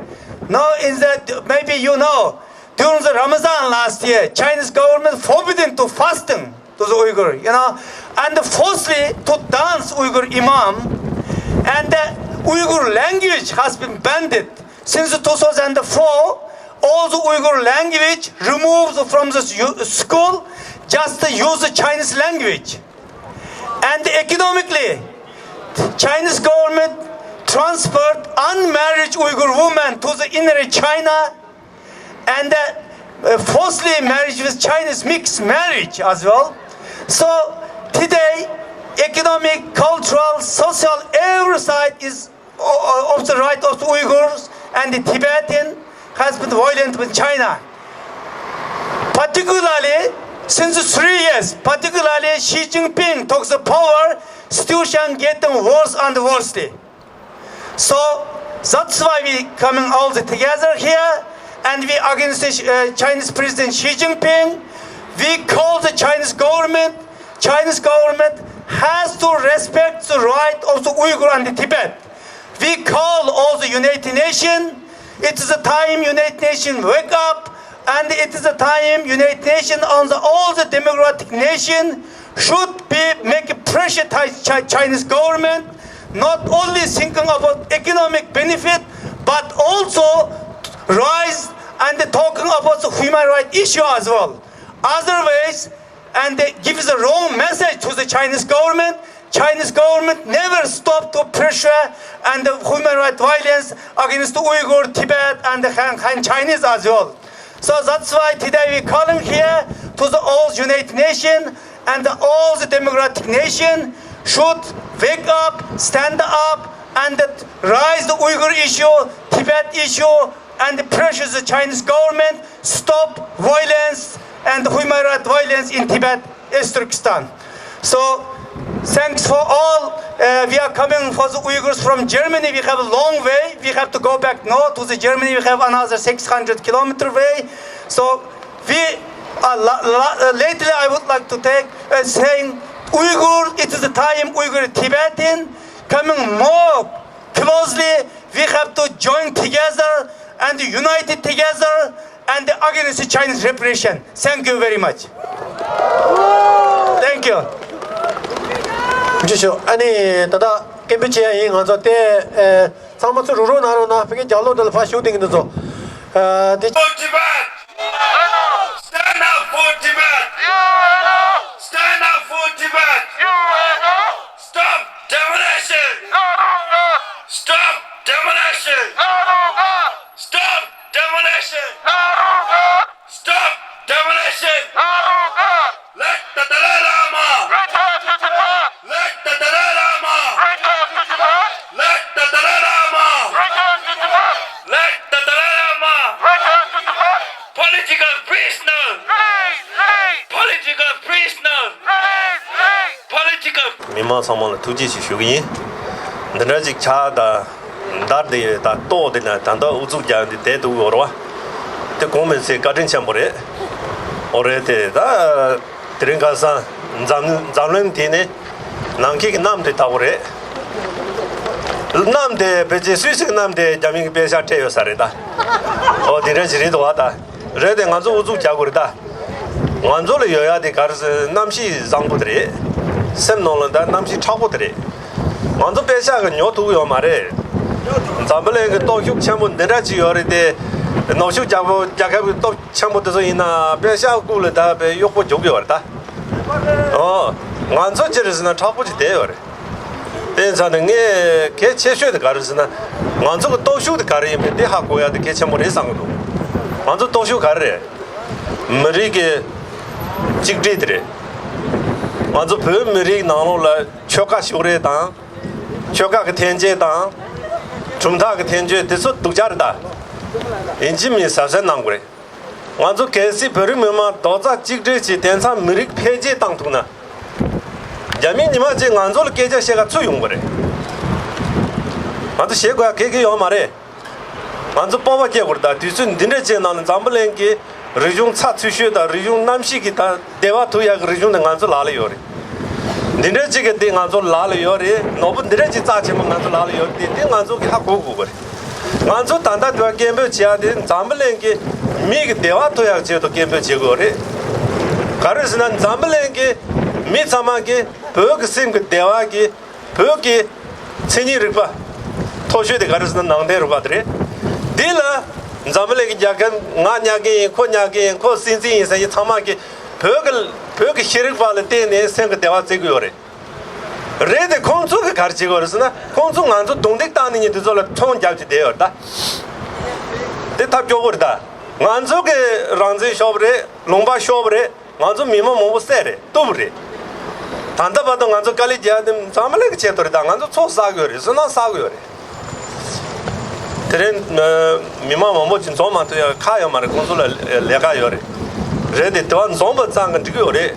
now in the maybe you know, during the Ramadan last year, Chinese government forbidden to fasting to the Uyghur, you know, and forcefully to dance Uyghur imam, and the Uyghur language has been banned since two thousand four. All the Uyghur language removed from the u- school, just use the Chinese language. And economically, Chinese government transferred unmarried Uyghur women to the inner China and uh, forcefully marriage with Chinese mixed marriage as well. So today, economic, cultural, social, every side is o- of the right of the Uyghurs and the Tibetan has been violent with China. Particularly, since three years, particularly Xi Jinping took the power, situation getting worse and worse. So that's why we coming all the together here, and we against the uh, Chinese President Xi Jinping. We call the Chinese government. Chinese government has to respect the right of the Uyghur and the Tibet. We call all the United Nations. It is a time United Nations wake up, and it is a time United Nations and the, all the democratic nation should be make pressure to Chi- Chinese government, not only thinking about economic benefit, but also rise and talking about the human rights issue as well. Otherwise, and they give the wrong message to the Chinese government. Chinese government never stop to pressure and the human rights violence against Uyghur, Tibet, and the Han, Han Chinese as well. So that's why today we calling here to the all United Nations and all the democratic nation should wake up, stand up, and raise the Uyghur issue, Tibet issue, and pressures the Chinese government stop violence and human rights violence in Tibet, East Turkestan. So, thanks for all. Uh, we are coming for the Uyghurs from Germany. We have a long way. We have to go back north to the Germany. We have another six hundred kilometer way. So, we uh, la, la, uh, lately I would like to take uh, saying Uyghur. It is the time Uyghur Tibetan coming more closely. We have to join together and united together and against Chinese repression. Thank you very much. Thank you. ཅི་ཞུ་ཨ་ནི་ད་ལྟ་སྐད་འབོད་བྱེད་ཡ་ཡིན། ང་ཚོ་དེ་ཨེ་ཚང་མ་ཚུར་རུག་རུག་གནང་རོགས་གནང་། ཕ་གི་རྒྱབ་ལོགས་དེ་ལ་ཕར་བཞུགས་བསྡད་མཁན་དེ་ཚོ་ཨ་དེ། For Tibet! Stand up for Tibet! Stand up for Tibet! Stop demolition! Stop demolition! Stop demolition! Stop demolition! Let the Dalai Lama! Let the Dalai Lama! Let the Dalai Lama! Let the Dalai Lama! Political prisoner! Political prisoner! Political. མི་མང་ཚང་མ་ལ་ཐུགས་རྗེ་ཆེ་ཞུ་གི་ཡིན། འདི་འདྲ་ཅིག་ཆགས་ད། འདར་དེ་ད་ལྟོགས་དེ་ན་ད་ལྟ་ཨུ་ཚུགས་རྒྱག་འདི་བསྡད་འདུག་ཡོད་རེད་བ། དེ་གོང་མིན་ཚེ་བཀའ་དྲིན་ཆེན་པོ་རེད། འོ་རེད་དེ་ད། དེ་རིང་ཁ་སང་འཛམ་འཛམ་གླིང་དེ་ནི་ནང་ཁུལ་གྱི་གནམ་དེ་ལྟ་བུ་རེད། གནམ་དེ་ཕལ་ཆེར་སུད་སི་གི་གནམ་དེ་རྒྱ་མི་གི་པད་ཤག་སྤྲད་ཡོད་ས་རེད་ད། འོ་དེ་འདྲ་ཞིག་རེད་འདུག་བ་ད། རེད་དེ་ང་ཚོ་ཨུ་ཚུགས་རྒྱག་དགོས་རེད་ད། ང་ཚོ་ལ་ཡོད་ཡ་དེ་ག་རེ་ཟེར་གནམ་གཤིས་བཟང་པོ་དེ་རེད། སེམས་ནང་ལ་ད་གནམ་གཤིས་མཁྲེགས་པོ་དེ་རེད། ང་ཚོ་པད་ཤག་གི་ཉོ་ཐུབ་ཡོད་མ་རེད། འཛམ་བུ་གླིང་གི་སྟོབས་ཤུགས་ཆེན་པོ་འདི་འདྲ་ཅིག་ཡོད་རེད་དེ། ནུབ་ཕྱོགས་རྒྱལ་པོ་རྒྱལ་ཁབ་ཀྱི་སྟོབས་ཆེན་པོ་དེ་ཚོ་ཡིན་ན་པད་ཤག་སྐུ་ལ་ད་དཔེ་གཡོག་པོ་རྒྱུག་གི་ཡོད་རེད་ད། ཨོ། ང་ཚོ་ཅི་རེད་ཟེར་ན་མཁྲེགས་པོ་ཅིག་བསྡད་ཡོད་རེད། དེ་ཡིན་ཙང་ནས་ངས་གལ་ཆེ་ཤོས་དེ་ག་རེ་ཟེར་ན། ང་ཚོ་གི་སྟོབས་ཤུགས་དེ་ག་རེ་ཡིན་པས་དེ་ཧ་གོ་ཡ་དེ་གལ་ཆེན་པོ་རེད་བསམ་གི་འདུག་ང་ཚོ་སྟོབས་ཤུགས་ག་རེ་རེད། མི་རིགས་ཀྱི་གཅིག་སྒྲིལ་དེ་རེད། ང་ཚོ་བོད་མི་རིགས་ནང་ལོགས་ལ་ཆོལ་ཁ་ཕྱོགས་རིས་དང་། ཆོལ་ཁ་གི་འཐེན་འཁྱེར་དང་། གྲུབ་མཐའ་གི་འཐེན་འཁྱེར་དེ་ཚོ་སྡུག་ཅག་རེད་ད། ཡིན་གཅིག་མིན་གཟབ་གཟབ་གནང་དགོས་རེད། ང་ཚོ་གལ་སྲིད་བོད་རིགས་མི་མང་རྡོག་རྩ་གཅིག་སྒྲིལ་བྱས་དེང་སང་མི་རིགས་འཕེལ་རྒྱས་བཏང་ཐུབ་ན། རྒྱ་མིས་ཉི་མ་གཅིག་ང་ཚོ་ལ་སྐད་ཆ་བཤད་ག་ཚུར་ཡོང་གི་རེད། ང་ཚོ་ཞེད་དགོས་ཡ་གེ་གེ་ཡོད་མ་རེད། ང་ཚོ་སྤོབས་པ་སྐྱེ་དགོས་རེད་ད། དུས་ཚོད་འདི་འདྲ་ཅིག་ནང་ལ་འཛམ་བུ་གླིང་གི་རིག་གཞུང་ཚགས་ཚུད་ཤོས་དང་རིག་གཞུང་གནམ་གཤིས་ཀྱི་ད་བདེ་བ་ཐོབ་ཡག་གི་རིག་གཞུང་དེ་ང་ཚོ་ལག་ལ་ཡོད་རེད། འདི་འདྲ་ཅིག་གི་དེ་ང་ཚོ་ལག་ལ་ཡོད་རེད། ནོར་བུ་འདི་འདྲ་ཅིག་རྩ་ཆེན་པོ་ང་ཚོ་ལག་ལ་ཡོད་རེད། དེ་དེ་ང་ཚོ་གི་ཧ་གོ་དགོས་གི་རེད། ང་ཚོ་ད་ལྟ་དུ་བ་སྐད་འབོད་བྱེད་ཡ་དེ་འཛམ་བུ་གླིང་གི་མི་གི་བདེ་བ་ཐོབ་ཡག་ཆེད་དུ་སྐད་འབོད་བྱེད་དགོས་རེད། ག་རེ་ཟེར་ན་འཛམ་བུ་གླིང་གི་མི་ཚང་མ་གི་བོད་ཀྱི་སེམས་ཀྱི་བདེ་བ་གི་བོད་ཀྱི་མཚན་ཉིད་རིག་པ་མཐོ་ཤོས་དེ་ག་རེ་ཟེར་ན་ནང་བསྟན་རིག་པ་དེ་རེད། འདི་ལ་འཛམ་བུ་གླིང་གི་རྒྱལ་ཁབ་ང་ཉག་གི་ཡིན། ཁོ་ཉག་གི་ཡིན། ཁོ་སྲིད་འཛིན་ཡིན་ཟེར་མཁན་ཚང་མ་གི་བོད་ཀྱི་བོད་ཀྱི་ཤེས་རིག་པ་ལ་བརྟེན་ནས་སེམས་ཀྱི་བདེ་བ་བཙལ་གི་ཡོད་རེད། རེད་དེ་ཁོང་ཚོ་གི་ག་རེ་བྱེད་དགོས་རེད་ཟེར་ན། ཁོང་ཚོ་ང་ཚོ་རྡུང་རྡེག་བཏང་ནས་ཉིན་དེ་ཚོ་ལ་ཚོང་རྒྱབ་ཀྱི་བསྡད་ཡོད་རེད་ད། དེ་ཐབས་སྐྱོ་པོ་རེད་ད། ང་ཚོ་གི་རང་བཙན་ཤོར་བ་རེད། ལུང་པ་ཤོར་བ་རེད། ང་ཚོ་མི་མང་མང་པོ་བསད་རེད། གཏུབ་རེད། ད་ལྟ་བར་དུ་ང་ཚོ་དཀའ་ལས་རྒྱག་དེ་འཛམ་བུ་གླིང་གི་ཆེད་དུ་རེད་ད། ང་ཚོ་ཚོགས་བསགས་ཡོད་རེད། བསོད་ནམས་བསགས་ཡོད་རེད། དེ་རིང་ཨ་མི་མང་མང་པོ་ཅིག་འཛོམས་མ་ཐུབ་ཡ་ཁག་ཡོད་མ་རེད། ཁོང་ཚོ་ལ་ལས་ཀ་ཡོད་རེད། རེད་དེ་དེ་བ་འཛོམས་པ་ཙམ་གྱིས་འགྲིག་གི་ཡོད་རེད།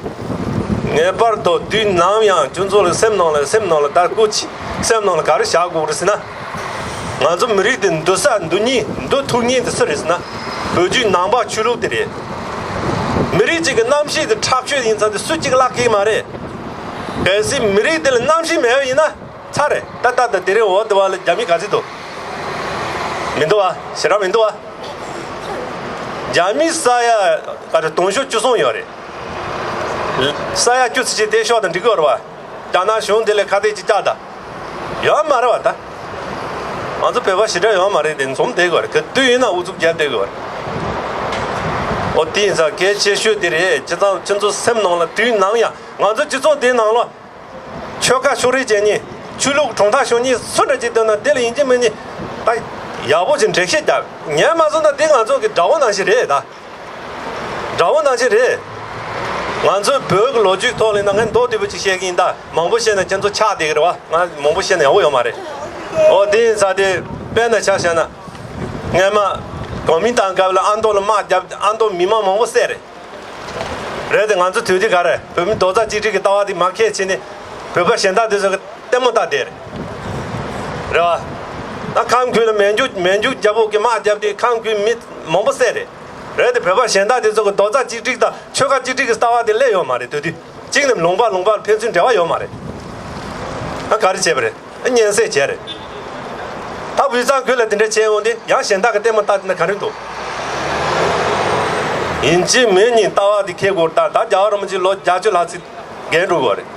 ངེས་པར་དུ་དུས་ནམ་ཡང་ཁྱོད་ཚོ་ལ་སེམས་ནང་ལ་སེམས་ནང་ལ་ད་སྐུ་མཁྱེན། སེམས་ནང་ལ་ག་རེ་བཞག་དགོས་རེད་ཟེར་ན། ང་ཚོ་མི་རིགས་དེ་འདུ་ས་འདུ་ཉིན་འདུ་ཐུབ་ཉིན་དེ་སུ་རེད་ཟེར་ན། བོད་བརྒྱུད་ནང་པ་ཆོས་ལུགས་དེ་རེད། མི་རིགས་གཅིག་གི་རྣམ་ཤེས་དེ་མཁྲེགས་ཤོས་ཡིན་ཙང་དེ་སུ་གཅིག་བརླག་གི་མ་རེད། གལ་སྲིད་མི་རིགས་དེ་ལ་རྣམ་ཤེས་མེད་པ་ཡིན་ན། ཚར་རེད་ད། ད་ད་དེ་རིང་འོ་དེ་བ་ལ་རྒྱ་མི་ག་ཚོད་འདུག་མི་འདུག་བ། ཞེ་དྲག་མི་འདུག་བ། རྒྱ་མི་ས་ཡ་ག་རེ་དུང་ཕྱུར་བཅུ་གསུམ་ཡོད་རེད། ས་ཡ་བཅུ་ཙམ་ཅིག་བསྡད་ཤོག་དང་འགྲིག་གི་ཡོད་རེད་བ། རྒྱ་ནག་གཞུང་དེ་ལས་ཁ་གཏད་ཅིག་བཅག་ད། ཡོད་མ་རེད་བ་ད། ང་ཚོ་བོད་པ་ཞེ་དྲག་ཡོད་མ་རེད་དེ། འཛོམས་བསྡད་དགོས་རེད། ག་དུས་ཡིན་ན་ཨུ་ཚུགས་རྒྱབ་བསྡད་དགོས་རེད། ཨོ་དེ་ཡིན་ཙང་གལ་ཆེ་ཤོས་དེ་རེད། སྤྱི་ཚང་ཁྱེད་ཚོ་སེམས་ནང་ལ་དུས་ནམ་ཡང་ང་ཚོ་སྤྱི་ཚོགས་དེའི་ནང་ལ། ཆོལ་ཁ་ཕྱོགས་རིས་བྱས་ནས་ཆོས་ལུགས་གྲུབ་མཐའ་ཕྱོགས་གཉིས་སུ་འདྲ་ཅིག་འདོད་ན་དེ་ལ་ཡིན་གཅིག་མིན་གཉིས་ད་ཡག་པོ་ཅིག་འགྲེལ་བཤད་རྒྱབ། ཉན་མ་སོང་ན་དེ་ང་ཚོ་གི་དགྲ་བོ་ནང་བཞིན་རེད་ད། དགྲ་བོ་ནང་བཞིན་རེད། ང་ཚོའི་བོད་ཀྱི་ལོ་རྒྱུས་ཐོག་ལ་ཡིན་ན་ངས་མདོར་བསྡུས་པོ་ཅིག་བཤད་ཀྱི་ཡིན་ད། མང་པོ་བཤད་ན་ཁྱེད་ཚོ་ཆགས་བསྡད་ཀྱི་རེད་བ། ང་མང་པོ་བཤད་ན་ཡག་པོ་ཡོད་མ་རེད། ཨོ་དེ་ཡིན་ཙང་དེ་དཔེར་ན་ཆ་བཞག་ན། སྔས་མ་ གོ་མིན་ཏང་སྐབས་ལ་ཨ་མདོ་ལ་དམག་བརྒྱབ། ཨ་མདོ་མི་མང་མང་པོ་བསད་རེད། རེད་དེ། ང་ཚོ་དུས་དེ་ག་རེ་བོད་མི་རྡོག་རྩ་གཅིག་སྒྲིལ་གྱི་ལྟ་བ་དེ་མ་ཁས་བྱས་ནས་བོད་པ་གཞན་དག་དེ་ཚོ་གི་ལྟད་མོ་ལྟ་བསྡད་རེད། རེད་བ། ད་ཁམས་ཁུལ་ལ་མན་ཇུ་མན་ཇུ་རྒྱལ་པོ་གི་དམག་བརྒྱབ་དུས་ཁམས་ཁུལ་མི་མང་པོ་བསད་རེད། རེད་དེ། བོད་པ་གཞན་དག་དེ་ཚོ་གི་རྡོག་རྩ་གཅིག་སྒྲིལ་དང་ཆོལ་ཁ་གཅིག་སྒྲིལ་གྱི་ལྟ་བ་དེ་སླེབས་ཡོད་མ་རེད། དུས་དུས་གཅིག་ནས་ལུང་པ་ལུང་པར་ཕན་ཚུན་འབྲེལ་བ་ཡོད་མ་རེད། ཨ་ག་རེ་བྱས་པ་རེད། ཨ་གཉན་སྲས་བྱས་རེད། ད་དབུས་གཙང་ཁུལ་ལ་དེ་འདྲ་བྱས་ཡོང་དུས་ཡང་གཞན་དག་གི་ལྟད་མོ་ལྟ་དེ་ན་ག་རེ་འདུག་ཡིན་གཅིག་མིན་གཉིས་ལྟ་བ་དེ་འཁྱེར་དགོས་རེད། ད་ད་རྒྱལ་བ་རིན་པོ་ཆེ་ལོ་བརྒྱད་ཅུ་ལྷག་ཙམ་རྒན་འགྲོ་གི་རེད།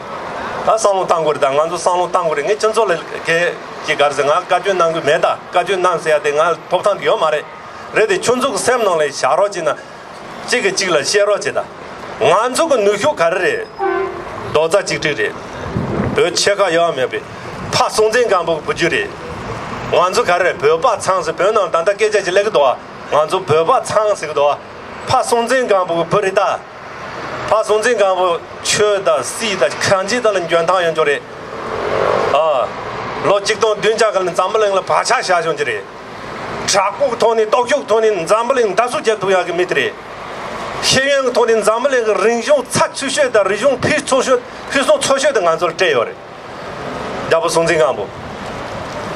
ད་བསམ་བློ་བཏང་དགོས་རེད། ད་ང་ཚོ་བསམ་བློ་བཏང་དགོས་རེད། ངས་ཁྱོད་ཚོ་ལ་གལ་གྱི་ག་རེ་ཟེར། ང་བཀའ་བཀྱོན་གནང་གི་མེད། ད་བཀའ་བཀྱོན་གནང་ཟེར་ཡ་དེ་ང་ཐོབ་ཐང་དེ་ཡོད་མ་རེད། རེད་དེ། ཁྱོད་ཚོ་གི་སེམས་ནང་ལ་བཞག་རོགས་བྱེད་ན། གཅིག་གིས་གཅིག་ལ་བཤད་རོགས་བྱེད། ད་ང་ཚོ་གི་ནུས་ཤུགས་ག་རེ་རེད། རྡོག་རྩ་གཅིག་སྒྲིལ་རེད། བོད་ཆོལ་ཁ་གཡོ་བ་མེད་པའི་ཕ་སྲོང་བཙན་སྒམ་པོ་གི་བུ་རྒྱུད་རེད། ང་ཚོ་ག་རེ་རེད། བོད་པ་ཚང་ཟེར་བོད་ནང་ད་ལྟ་སྐད་ཆ་ཅིག་སླེབས་ཀྱི་འདུག་བ། ང་ཚོ་བོད་པ་ཚང་ཟེར་གྱི་འདུག་བ། ཕ་སྲོང་བཙན་སྒམ་པོ་གི་བུ་རེད་ད། ཕ་སྲོང་བཙན་སྒམ་པོ་ཆོས་དང་སྲིད་དང་གང་ཅི་དག་ལ་འཇོན་ཐང་ཡོད་རྒྱུ་རེད། ཨ། ལོ་ཆིག་སྟོང་བདུན་བརྒྱ་ག་ལ་འཛམ་བུ་གླིང་ལ་བག་ཆགས་བཞག་བྱུང་རྒྱུ་རེད། དྲག་པོའི་ཐོག་ནས། སྟོབས་ཤུགས་ཐོག་ནས་འཛམ་བུ་གླིང་འདབ་གསིག་རྒྱབ་ཐུབ་ཡག་གི་མི་དེ་རེད། ཤེས་ཡོན་གྱི་ཐོག་ནས་འཛམ་བུ་གླིང་གི་རིག་གཞུང་ཚད་ཆེ་ཤོས་དང་རིག་གཞུང་ཕུན་ཚོགས་ཤོས། ཕུན་སུམ་ཚོགས་ཤོས་དེ་ང་ཚོར་སྤྲད་ཡོད་རེད། རྒྱལ་པོ་སྲོང་བཙན་སྒམ་པོ།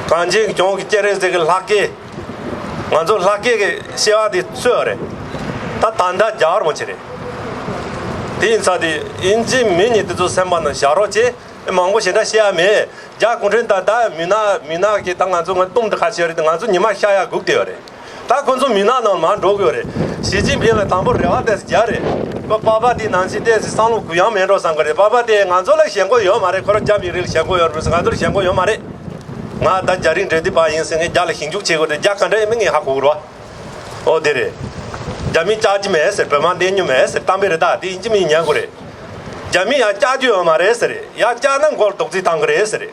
གངས་ཅན་གྱི་ལྗོངས་ཀྱི་སྤྱན་རས་གཟིགས་ཀྱི་ལྷ་སྐལ། ང་ཚོ་ལྷ་སྐལ་གྱི་སྐྱེ་བ་དེ་གསོས་པ་རེད། ད་ད་ལྟ་རྒྱལ་བ་རིན་པོ་ཆེ་རེད། དེ་ཡིན་ཙང་དེ་ཡིན་གཅིག་མིན་གཉིས་དེ་ཚོ་སེམས་པ་ནང་བཞག་རོགས་བྱེད། མང་པོ་ཞེ་དྲག་བཤད་ཡ་མེད། རྒྱ་གུང་ཁྲན་ཏང་ད་མུན་ནག་མུན་ནག་གི་ད་ང་ཚོ་ང་གཏུམ་དུ་ཁ་ཤས་རེད། ང་ཚོ་ཉི་མ་ཤར་ཡ་སྒུག་བསྡད་ཡོད་རེད། ད་ཁོ་ཚོ་མུན་ནག་ནང་མར་འགྲོ་དགོས་རེད། ཞི་ཅིན་ཕིང་ལ་དང་པོ་རེ་བ་ཏོག་ཙམ་རྒྱག་རེད། ཁོ་པ་ཕ་དེ་ནང་བཞིན་ཏོག་ཙམ་བསམ་བློ་གུ་ཡངས་མེད་འགྲོ་བསམ་གི་རེད། པ་ཕ་དེ་ང་ཚོ་ལ་ཞེན་ཁོག་ཡོད་མ་རེད། ཁོ་རང་རྒྱ་མི་རིགས་ལ་ཞེན་ཁོག་ཡོད་རེད་མི་སྲིད། ང་ཚོ་ལ་ཞེན་ཁོག་ཡོད་མ་རེད། ང་ད་རྒྱ་རིགས་འབྲེལ་མཐུད་པ་ཡིན་ཟེར། ངས་རྒྱ་ལ་ཞིབ་འཇུག་བྱེད་དགོས་རེད། རྒྱ་ག་འདྲ་ཡིན་མིན་ངས་ཧ་གོ་གི་རེད་བ། ཨོ་དེ་རེད། རྒྱ་མི་བཅག་གི་མེད་ཟེར། བོད་དམག་བསྟན་རྒྱུ་མེད་ཟེར། གཏམ་དཔེ་རེད། ད་དེ་ཡིན་གཅིག་མིན་ཉན་དགོས་རེད། རྒྱ་མི་ཡང་བཅག་རྒྱུ་ཡོད་མ་རེད་ཟེར། ཡང་བཅག་ན་མགོ་ལ་རྡོག་རྫིས་བཏང་གི་རེད་ཟེར།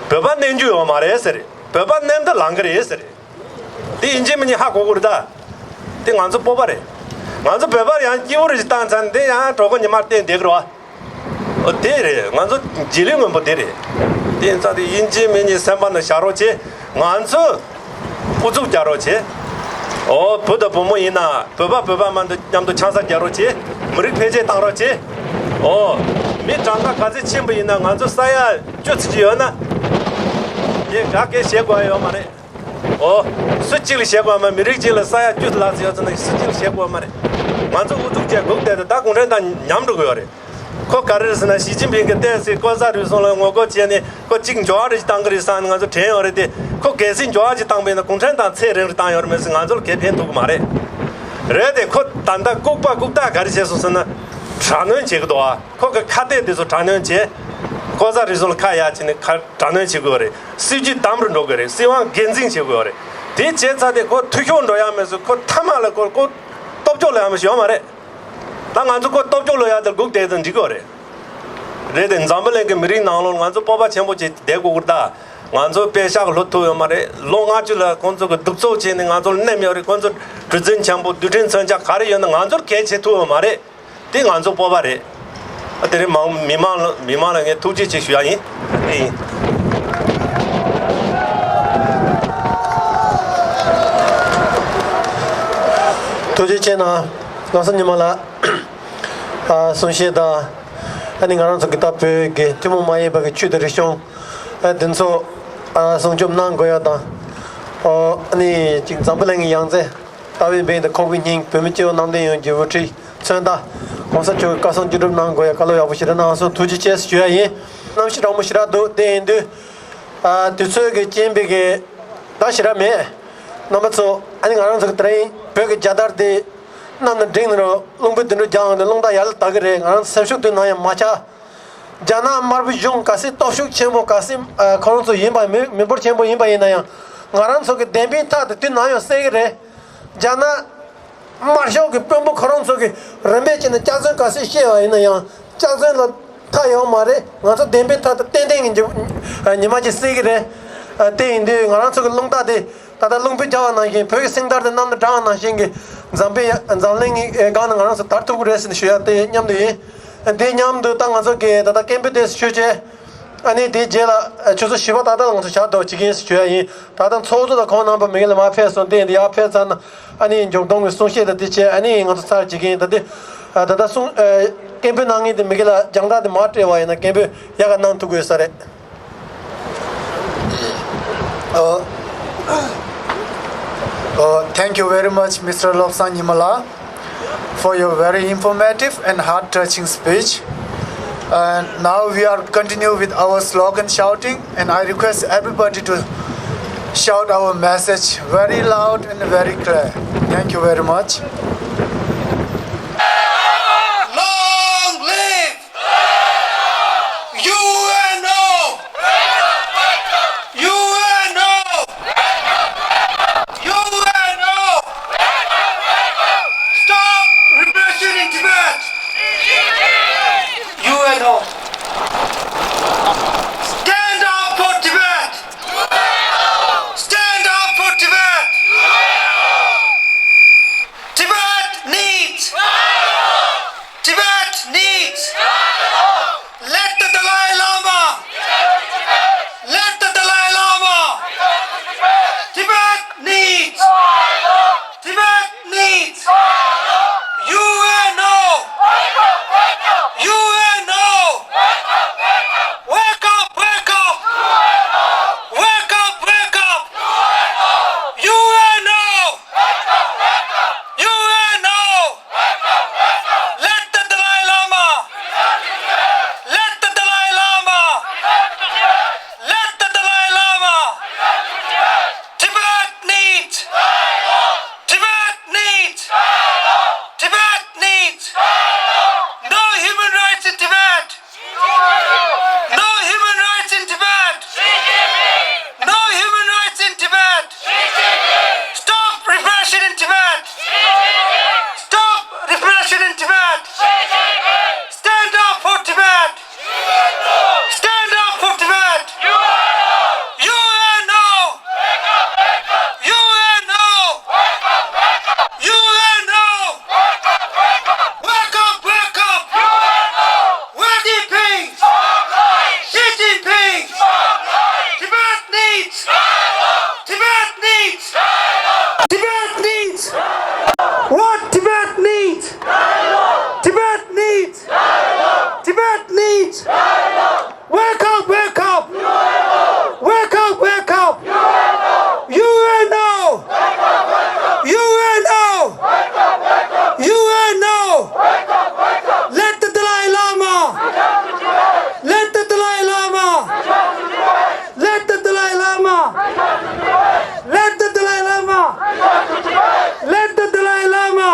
བོད་པ་མནན་རྒྱུ་ཡོད་མ་རེད་ཟེར། བོད་པ་མནན་དུ་ལངས་གི་རེད་ཟེར། དེ་ཡིན་གཅིག་མིན་གཉིས་ཧ་གོ་གི་རེད་ད། དེ་ང་ཚོ་སྤོབས་པ་རེད། ང་ཚོ་བོད་པར་ཡང་སྐྱིད་པོ་རེ་ཞིག་བཏང་ཚར་ན་དེ་ཡང་གྲོད་ཁོག་ཉི་མར་བསྟན་བསྡད་གི་རེད་བ། ཨོ་དེ་རེད། ང་ཚོ་རྗེས་ལུས་སྔོན་པོ་དེ་རེད། དེ་ཡིན་ཙང་དེ་ཡིན་གཅིག་མིན་གཉིས་སེམས་པ་ནང་བཞག་རོགས་བྱེད། ང་ཚོ་ཨུ་ཚུགས་རྒྱག་རོགས་བྱེད། ཨོ་བུ་དང་བུ་མོ་ཡིན་ན་བོད་པ་བོད་པ་མཉམ་དུ་མཉམ་དུ་ཆང་ས་རྒྱག་རོགས་བྱེད། མི་རིགས་འཕེལ་རྒྱས་བཏང་རོགས་བྱེད། ཨོ་མི་གྲངས་ཀ་ག་ཚད་ཕྱིན་པ་ཡིན་ན་ང་ཚོ་ས་ཡ་བཅུ་ཙམ་ཅིག་ཡོད་ན། དེ་ག་གེ་བྱེད་དགོས་ཡ་ཡོད་མ་རེད། ཨོ། སུ་གཅིག་ལ་བྱེད་དགོས་མ། མི་རིགས་གཅིག་ལ་ས་ཡ་བཅུ་ལྷག་ཙམ་ཡོད་ཚེ་ན་སུ་གཅིག་ལ་བྱེད་དགོས་མ་རེད། ང་ཚོ་ཨུ་ཚུགས་བྱས་སྒུག་བསྡད་དེ་ད་གུང་ཁྲན་ཏང་ཉམས་འགྲོ་གི་ཡོད་རེད། ཁོ་ག་རེ་རེད་ཟེར་ན། ཞི་ཅིན་ཕིང་གིས་ཏོག་ཙམ་ལྐོག་ཟ་རུལ་སུངས་ལ་ངོ་རྒོལ་བྱས་ནས་ཁོ་གཅིག་འགྱུར་བ་རེ་ཞིག་བཏང་གི་རེད་བསམ་ནས་ང་ཚོ་དྲན་ཡོད་རེད་དེ། ཁོ་གལ་སྲིད་འགྱུར་བ་ཅིག་བཏང་པ་ཡིན་ན་གུང་ཁྲན་ཏང་ཚད་རིང་རུ་བཏང་ཡོད་རེད་མ་ཟད་ང་ཚོ་ལ་གའི་ཕན་ཐོགས་གི་མ་རེད། རེད་དེ། ཁོ་ད་ལྟ་ལྐུགས་པ་ལྐུགས་རྟགས་ག་རེ་བྱས་སོང་ཟེར་ན། དྲག་གནོན་བྱེད་ཀྱི་འདུག་ཨ། ཁོ་གི་ཁ་གཏད་དེ་ཚོ་དྲག་གནོན་བྱས། ལྐོག་ཟ་རུལ་སུངས་ལ་ཁ་གཡར་བྱས་ནས་ཁ་དྲག་གནོན་བྱེད་དགོས་རེད། སྲིད་ཇུས་དམ་རུ་འགྲོ་དགོས་རེད། སྲིད་དབང་སྒེར་འཛིན་བྱེད་དགོས་རེད། དེ་བྱས་ཚར་ཏེ་ཁོ་འཐུས་ཤོར་འགྲོ་ཡ་མེད་ཚུལ། ཁོ་མཐའ་མ་ལ་ཁོ་ཁོ་སྟོབས་སྐྱོང་ལ་ཡ་མེད་ཡོད་མ་རེད། ད་ང་ཚོ་ཁོ་སྟོབས་སྐྱོང་ལ་ཡ་དེ་སྒུག་བསྡད་དང་འགྲིག་གི་རེད། རེད་དེ། འཛམ་བུ་གླིང་གི་མི་རིགས་ནང་ལོགས་ང་ཚོ་སྤོབས་པ་ཆེན་པོ་བྱས་བསྡད་དགོས་ཀྱི་རེད་ད། ང་ཚོ་པད་ཤག་ལྷོད་ཐུབ་ཡོད་མ་རེད། ལོ་ལྔ་བཅུ་ལ་ཁོང་ཚོ་གི་གདུག་རྩུབ་བྱས་ནས་ང་ཚོ་ལ་མནན་ཡོད་རེད། ཁོང་ཚོ་གྲུ་གཟིངས་ཆེན་པོ་རྡུལ་ཕྲན་མཚོན་ཆ་ག་རེ་ཡོད་ན་ང་ཚོར་གལ་ཆེ་ཐུབ་ཡོད་མ་རེད། དེ་ང་ཚོ་སྤོབས་པ་རེད། ཨ། དེ་རིང་མང་མི་མང་ལ་མི་མང་ལ་ངས་ཐུགས་རྗེ་ཆེ་ཞུ་ཡ་ཡིན། ཨེ་ཡིན། ཐུགས་རྗེ་ཆེ་གནང་། ལམ་སེང་ཉི་མ་ལགས། ཨ། གསུང་བཤད་དང་། ཨ་ནི་ང་རང་ཚོ་གི་ད་བོད་ཀྱི་ཐུན་མོང་མ་ཡིན་པ་གི་ཆོས་དང་རིག་གཞུང་། ཨ། དེ་ཚོ། ཨ། སྲུང་སྐྱོབ་གནང་དགོས་ཡ་དང་། ཨོ། ཨ་ནི་ཅིག་འཛམ་བུ་གླིང་གི་ཡང་རྩེ། རྟ་བས་འབེན་དང་ཁོག་པའི་སྙིང་། བོད་མི་སྤྱི་བོ་གནམ་བསྟན་ཡོངས་ཀྱི་དབུ་ཁྲིད། མཚོན་རྟགས། ༸གོང་ས་མཆོག་གི་བཀའ་གསུང་ཅི་སྒྲུབ་གནང་དགོས་ཡ་བཀའ་སློབ་ཡག་པོ་ཞེ་དྲག་གནང་སོང་། ཐུགས་རྗེ་ཆེ་ཞུ་ཡ་ཡིན། གནམ་གཤིས་གྲང་མོ་ཞེ་དྲག་འདུག་དེ་ཡིན་དུས། ཨ། དུས་ཚོད་ཀྱི་རྐྱེན་པས་ཀྱི་ད་ཞེ་དྲག་མེད། རྣམ་པ་ཚོ། ཨ་ནི་ང་རང་ཚོ་གི་དེ་རིང་བོད་ཀྱི་རྒྱལ་དར་དེ་གནམ་ནས་བསྒྲེངས་ནས་རླུང་བུ་དུད་འགྲོ་རྒྱག་ཡོང་དུས་རླུང་རྟ་ཡར་ལ་དར་གི་རེད། ང་རང་ཚོ་སེམས་ཤུགས་དེ་ནམ་ཡང་མ་ཆག་རྒྱ་ནག་དམར་པོའི་གཞུང་ག་ཚོད་སྟོབས་ཤུགས་ཆེན་པོ། ག་ཚོད། ཨ། ཁོ་རང་ཚོ་ཡིན་པ། མི་མི་འབོར་ཆེན་པོ་ཡིན་པ་ཡིན་ན་ཡང་། ང་རང་ཚོ་གི་བདེན་པའི་མཐའ་དེ་དུས་ནམ་ཡང་གསལ་གི་རེད། རྒྱ་ནག་དམར་ཤོག་གི་དཔོན་པོ་ཁོ་རང་ཚོ་གི་རིམ་པས་བྱས་ནས་སྐྱག་རྫུན་ག་ཚོད་བཤད་པ་ཡིན་ན་ཡང་། སྐྱག་རྫུན་ལ་མཐའ་ཡོད་མ་རེད། ང་ཚོ་བདེན་པའི་མཐའ་དེ་ཏན་ཏན་གྱི་ཉི་མ་གཅིག་གསལ་གི་རེད། ཨ། དེ་ཡིན་དུས་ང་རང་ཚོ་གི་རླུང་རྟ་དེ་ད་ལྟ་རླུང་བུ་རྒྱག་པ་ནང་བཞིན། བོད་ཀྱི་སེང་ལྡེང་དེ་གནམ་ལ་བསྒྲེངས་པ་ནང་བཞིན་གྱི། འཛམ་བུའི། འཛམ་གླིང་གི་སྒང་ནས་ང་རང་ཚོ་དར་ཐུབ་ཀྱི་རེད་ཟེར་ནས་ཞུ་ཡ་དེ་མཉམ་དུ་ཡིན། དེ་མཉམ་དུ་ད་ང་ཚོ་གི་ད་ལྟ་སྐད་འབོད་དེ་ཞུ་བྱས། ཨ་ནི་དེའི་རྗེས་ལ་ཆུ་ཚོད་བཞི་པ་ཏག་ཏག་ལ་ང་ཚོ་ཞག་འདོགས་བྱེད་ཀྱི་ཡིན་ཟེར་ཞུ་ཡ་ཡིན། ད་ལྟ་ཚོགས་གཙོ་དང་ཁོང་རྣམ་པ་མི་སྒེར་ལ་མར་ཕེབས་སོང་། དེ་ཡིན་དུས་ཡར་ཕེབས་ཚར་ན་ཨ་ནི་མཇུག་སྡོམ་གྱི་གསུང་བཤད་དང་དེ་བྱས་ཨ་ནི་ང་ཚོ་ཚར་བྱེད་ཀྱི་ཡིན། ད་དེ་ད་ལྟ་གསུང་སྐད་འབོད་གནང་མཁན་དེ་མི་སྒེར་ལ་རྒྱང་བསྒྲགས་དེ་མར་སྤྲད་པ་ཡིན་ན་སྐད་འབོད་ཡག་ག་གནང་ཐུབ་དགོས་ས་རེད། Uh, uh, thank you very much, Mister Lobsang Nyimala, for your very informative and heart-touching speech. And now we are continue with our slogan shouting, and I request everybody to shout our message very loud and very clear. Thank you very much. Long live U N O! U N O! U N O! Stop repression in Tibet! U N O! Stand up for Tibet! Stand up for Tibet! Tibet needs! Tibet needs! Let the Dalai Lama! Let the Dalai Lama! Tibet needs! Tibet needs! U N O! U N O! Wake up, wake up! Wake up, wake up! U N O! U N O! Let the Dalai Lama! Let the Dalai Lama! Let the Dalai Lama! Tibet needs! Tibet needs! Tibet needs! No human rights in Tibet! No human rights in Tibet! No human rights in Tibet! Stop repression in Tibet! Stop repression in Tibet! Stand up for Tibet! Stand up for Tibet! U N O! U N O! U N O! Wake up, wake up! Wake in peace! Sit in peace! Tibet needs! Tibet needs! Tibet needs! What Tibet needs! Tibet needs! Tibet needs! Wake up, wake up! Wake up, wake up! U N O! U N O! U N O! Let the Dalai Lama! Let the Dalai Lama! Let the Dalai Lama! Let the Dalai Lama! Let the Dalai Lama!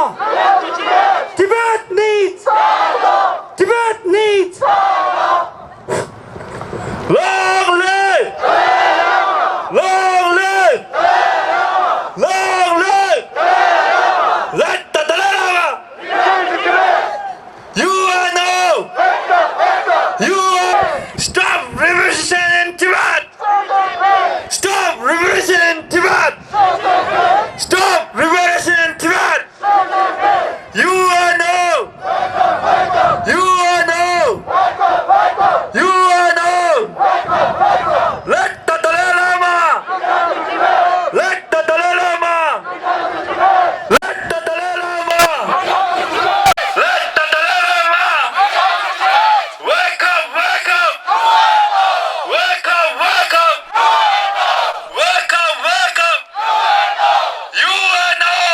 Tibet needs! Tibet needs! Long live! Long live! Long live! Let the Dalai Lama! U N O! U N O! Stop repression in Tibet! Stop repression in Tibet! Stop repression in Tibet! U N O! U N O! U N O! Let the Dalai Lama! Let the Dalai Lama! Let the Dalai Lama! Let the Dalai Lama! Wake up, wake up! Wake up, wake up! Wake up, wake up! U N O!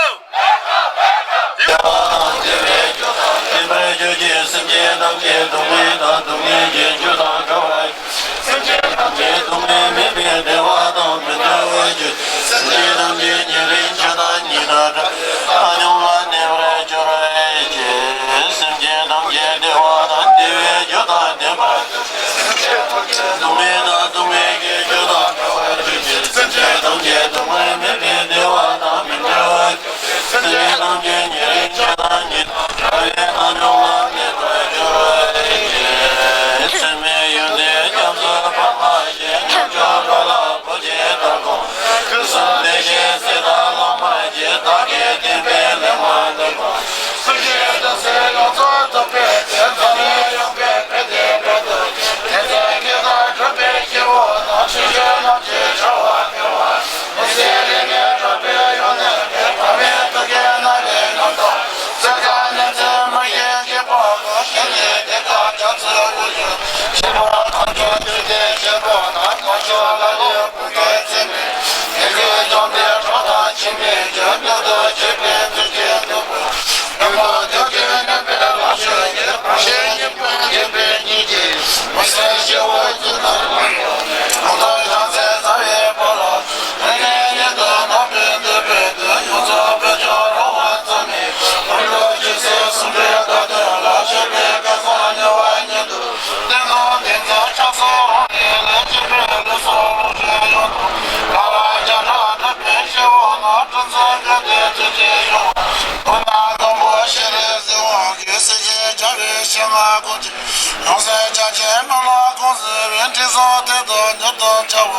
ཡོངས་སུ་རྒྱ་ཆེན་མི་ལ་གོང་ཟེར་བའི་འདྲི་སོང་དེ་དང་མྱུར་དུ་བྱ་བ།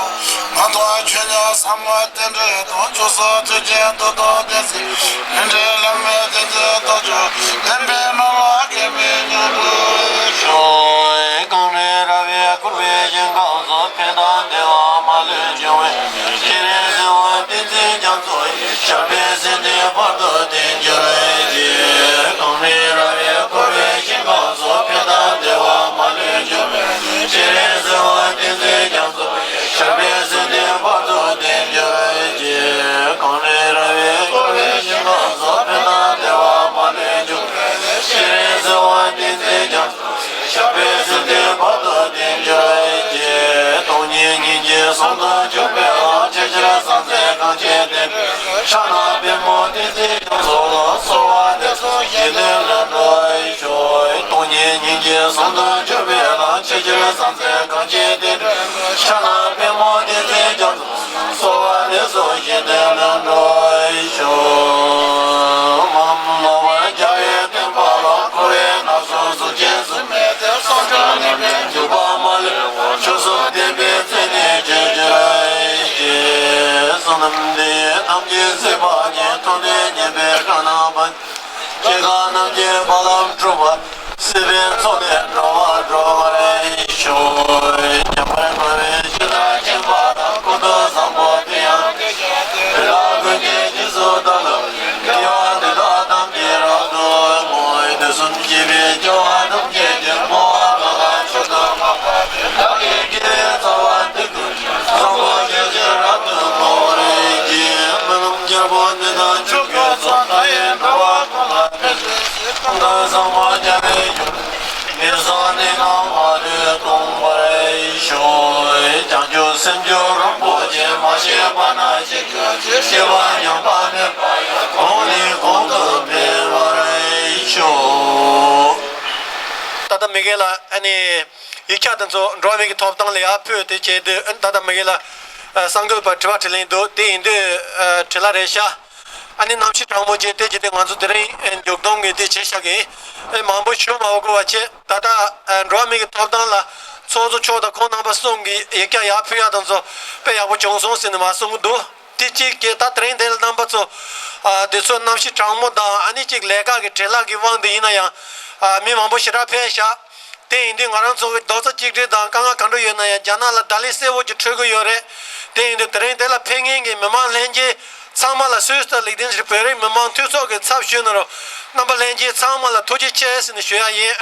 ང་དང་ཆོས་ཉམས་སམ་བློ་རྟེན་འབྲེལ་དང་ཆོས་སོགས་ཐུགས་རྗེ་མཐུ་དང་ལྡན་ཚེ། རིན་བྲལ་བླ་མའི་བསྟན་འཛིན་རྟོགས་བརྗོད་ལྡན་པའི་མི་ལ་དགེ་བའི་མྱུར་དུ་ཤོག་གངས་རི་ར་བས་བསྐོར་བའི་ཞིང་ཁམས་སུ། ཕན་དང་བདེ་བ་མ་ལུས་འབྱུང་བའི། སྤྱན་རས་གཟིགས་དབང་བསྟན་འཛིན་རྒྱ་མཚོ་ཡི། ཞབས་པད་སྲིད་མཐའི་བར་དུ་བརྟན་གྱུར་ཅིག་གངས་རི་ར་བས་བསྐོར་བའི་ཞིང་ཁམས་སུ། ཕན་དང་བདེ་བ་མ་ལུས་འབྱུང་བའི། སྤྱན་རས་གཟིགས་དབང་བསྟན་འཛིན་རྒྱ་མཚོ་ཡི། ཞབས་པད་སྲིད་མཐའི་བར་དུ་བརྟན་གྱུར་ཅིག་གངས་རི་ར་བས་བསྐོར་བའི་ཞིང་ཁམས་སུ། ཕན་དང་བདེ་བ་མ་ལུས་འབྱུང་བའི། སྤྱན་རས་གཟིགས་དབང་བསྟན་འཛིན་རྒྱ་མཚོ། ཞབས་པད་སྲིད་མཐའི་བར་དུ་བརྟན་གྱུར་ཅིག་སྟོང་ཉིད་སྙིང་རྗེ་ཟུང་དུ་འཇུག་པའི་ལམ། ཆེས་ཆེར་བཟང་མཛད་གངས་ཅན་བསྟན་འགྲོའི་ཕྱག་ན་པདྨོ་བསྟན་འཛིན་རྒྱ་མཚོ་ལ། གསོལ་བ་འདེབས་སོ་བཞེད་དོན་ལྷུན་གྲུབ་ཤོག་སྟོང་ཉིད་སྙིང་རྗེ་ཟུང་དུ་འཇུག་པའི་ལམ། ཆེས་ཆེར་བཟང་མཛད་གངས་ཅན་བསྟན་འགྲོའི་ཕྱག་ན་པདྨོ་བསྟན་འཛིན་རྒྱ་མཚོ། གསོལ་བ་འདེབས་སོ་བཞེད་དོན་ལྷུན་གྲུབ་ཤོག་མ་ལོག་པར་རྒྱལ་བའི་བསྟན་པ་ལ། འཁོར་བའི་ནགས་གསུམ་གཟུགས་ཅན་གཟུགས་མེད་དེ། བསམ་བྱུང་ནུས་པའི་འཇུག་པ་མ་ལུས་པ། ཆོས་གསུམ་ལྡན་པའི་མཚན་ནི་ཆེས་ཆེར་ཞེས། བསོད་ནམས་འདི་ཡིས་ཐམས་ཅད་གཟིགས་པ་ཉིད། ཐོབ་ནས་ཉེས་པའི་དགྲ་རྣམས་ཕམ། སྐྱེ་རྒ་ན་འཆིའི་རྦ་རླབས་འཁྲུགས་པ། སྲིད་པའི་མཚོ་ལས་འགྲོ་བ་སྒྲོལ་བར་ཤོག་འཇམ་དཔལ་དཔའ་བོས་ཇི་ལྟར་མཁྱེན་པ་དང་། ཀུན་ཏུ་བཟང་པོ་དེ་ཡང་དེ་བཞིན་ཏེ། དེ་དག་ཀུན་གྱི་རྗེས་སུ་བདག་སློབ་ཅིང་། དགེ་བ་འདི་དག་ཐམས་ཅད་རབ་ཏུ་བསྔོ། དུས་གསུམ་གཤེགས་པའི་རྒྱལ་བ་ཐམས་ཅད་ཀྱིས། བསྔོ་བ་གང་ལ་མཆོག་ཏུ་བསྔགས་པ་དེས། བདག་གི་དགེ་བའི་རྩ་བ་འདི་ཀུན་ཀྱང་། བཟང་པོ་སྤྱོད་ཕྱིར་རབ་ཏུ་བསྔོ་བར་བགྱི། རྨི་ལམ་རྒྱལ་པོ་འདི་དང་ཕྱོགས་ཀྱི་ཕྱོགས་མཐའ་ཡས་འགྲོ་བ་ཀུན་ལ་ཕན་བདེ་ཀུན་ཏུ་བཟང་པོ་རྒྱལ་བའི་ཡུམ། ངན་སོང་གནས་ལྔ་མ་ལུས་སྟོངས་པར་ཤོག་བྱང་ཆུབ་སེམས་མཆོག་རིན་པོ་ཆེ། མ་སྐྱེས་པ་ན་སྐྱེ་གྱུར་ཅིག་སྐྱེས་པ་ཉམས་པ་མེད་པ་ཡང་། གོང་ནས་གོང་དུ་འཕེལ་བར་ཤོག་ད་ལྟ་མི་རྒན་ལ་ཨ་ནི་ཡིག་ཆ་དེ་ཚོ་འགྲོ་བ་མི་གི་ཐོབ་ཐང་ལ་ཡར་ཕུལ་ཏེ་བྱས་དུས། ཨ་ནི་ད་ལྟ་མི་རྒན་ལ་ཨ་གསར་འགོད་པ་དྲི་བ་དྲིས་ལན་འདུག་དེ་ཡིན་དུས་ཨ་དྲི་ལ་རེད་ཤག་ཨ་ནི་གནམ་གཤིས་གྲང་མོ་བྱས་ཏེ་བྱས་ཏེ་ང་ཚོ་དེ་རིང་མཇུག་སྡོམ་གྱི་དེ་བྱས་བཞག་གི། ཨེ་མང་པོ་ཞུ་མ་དགོས་པ་བྱས། ད་ལྟ་ཨ་འགྲོ་བ་མི་གི་ཐོབ་ཐང་ལ་ཚོགས་གཙོ་མཆོག་དང་ཁོང་རྣམ་པ་གསུམ་གྱིས་ཡིག་ཆ་ཡར་ཕུལ་ཡག་དང་ཚོ་དཔེ་ཡག་པོ་བྱུང་སོང་ཟེར་ནས་མར་གསུང་གི་འདུག་དེ་གཅིག་གིས་ད་དེ་རིང་དེ་ལ་རྣམ་པ་ཚོ་ཨ་དེ་ཚོ་གནམ་གཤིས་གྲང་མོ་དང་། ཨ་ནི་གཅིག་ལས་ཀ་གི་བྲེལ་བ་གི་དབང་དུ་ཡིན་ན་ཡང་ཨ་མི་མང་པོ་ཞེ་དྲག་ཕེབས་ཤག་དེ་ཡིན་དུས་ང་རང་ཚོ་གི་རྡོག་རྩ་གཅིག་སྒྲིལ་དང་དཀའ་ངལ་ག་འདྲ་ཡོད་ན་ཡང་རྒྱ་ནག་ལ་བརྡ་ལན་གསལ་བོ་ཅིག་འཕྲོད་ཀྱི་ཡོད་རེད། དེ་ཡིན་དུས་དེ་རིང་དེ་ལ་ཕེབས་མཁན་གྱི་མི་མང་ལྷན་རྒྱས་ཚང་མ་ལ་སུས་སུ་ལེགས་ལྡན་ཞིག་བོད་རིགས་མི་མང་འཐུས་ཚོགས་ཀྱི་ཚབ་ཞུས་ནས་རོགས། རྣམ་པ་ལྷན་རྒྱས་ཚང་མ་ལ་ཐུགས་རྗེ་ཆེ་ཟེར་ནས་ཞུ་ཡག་ཡིན།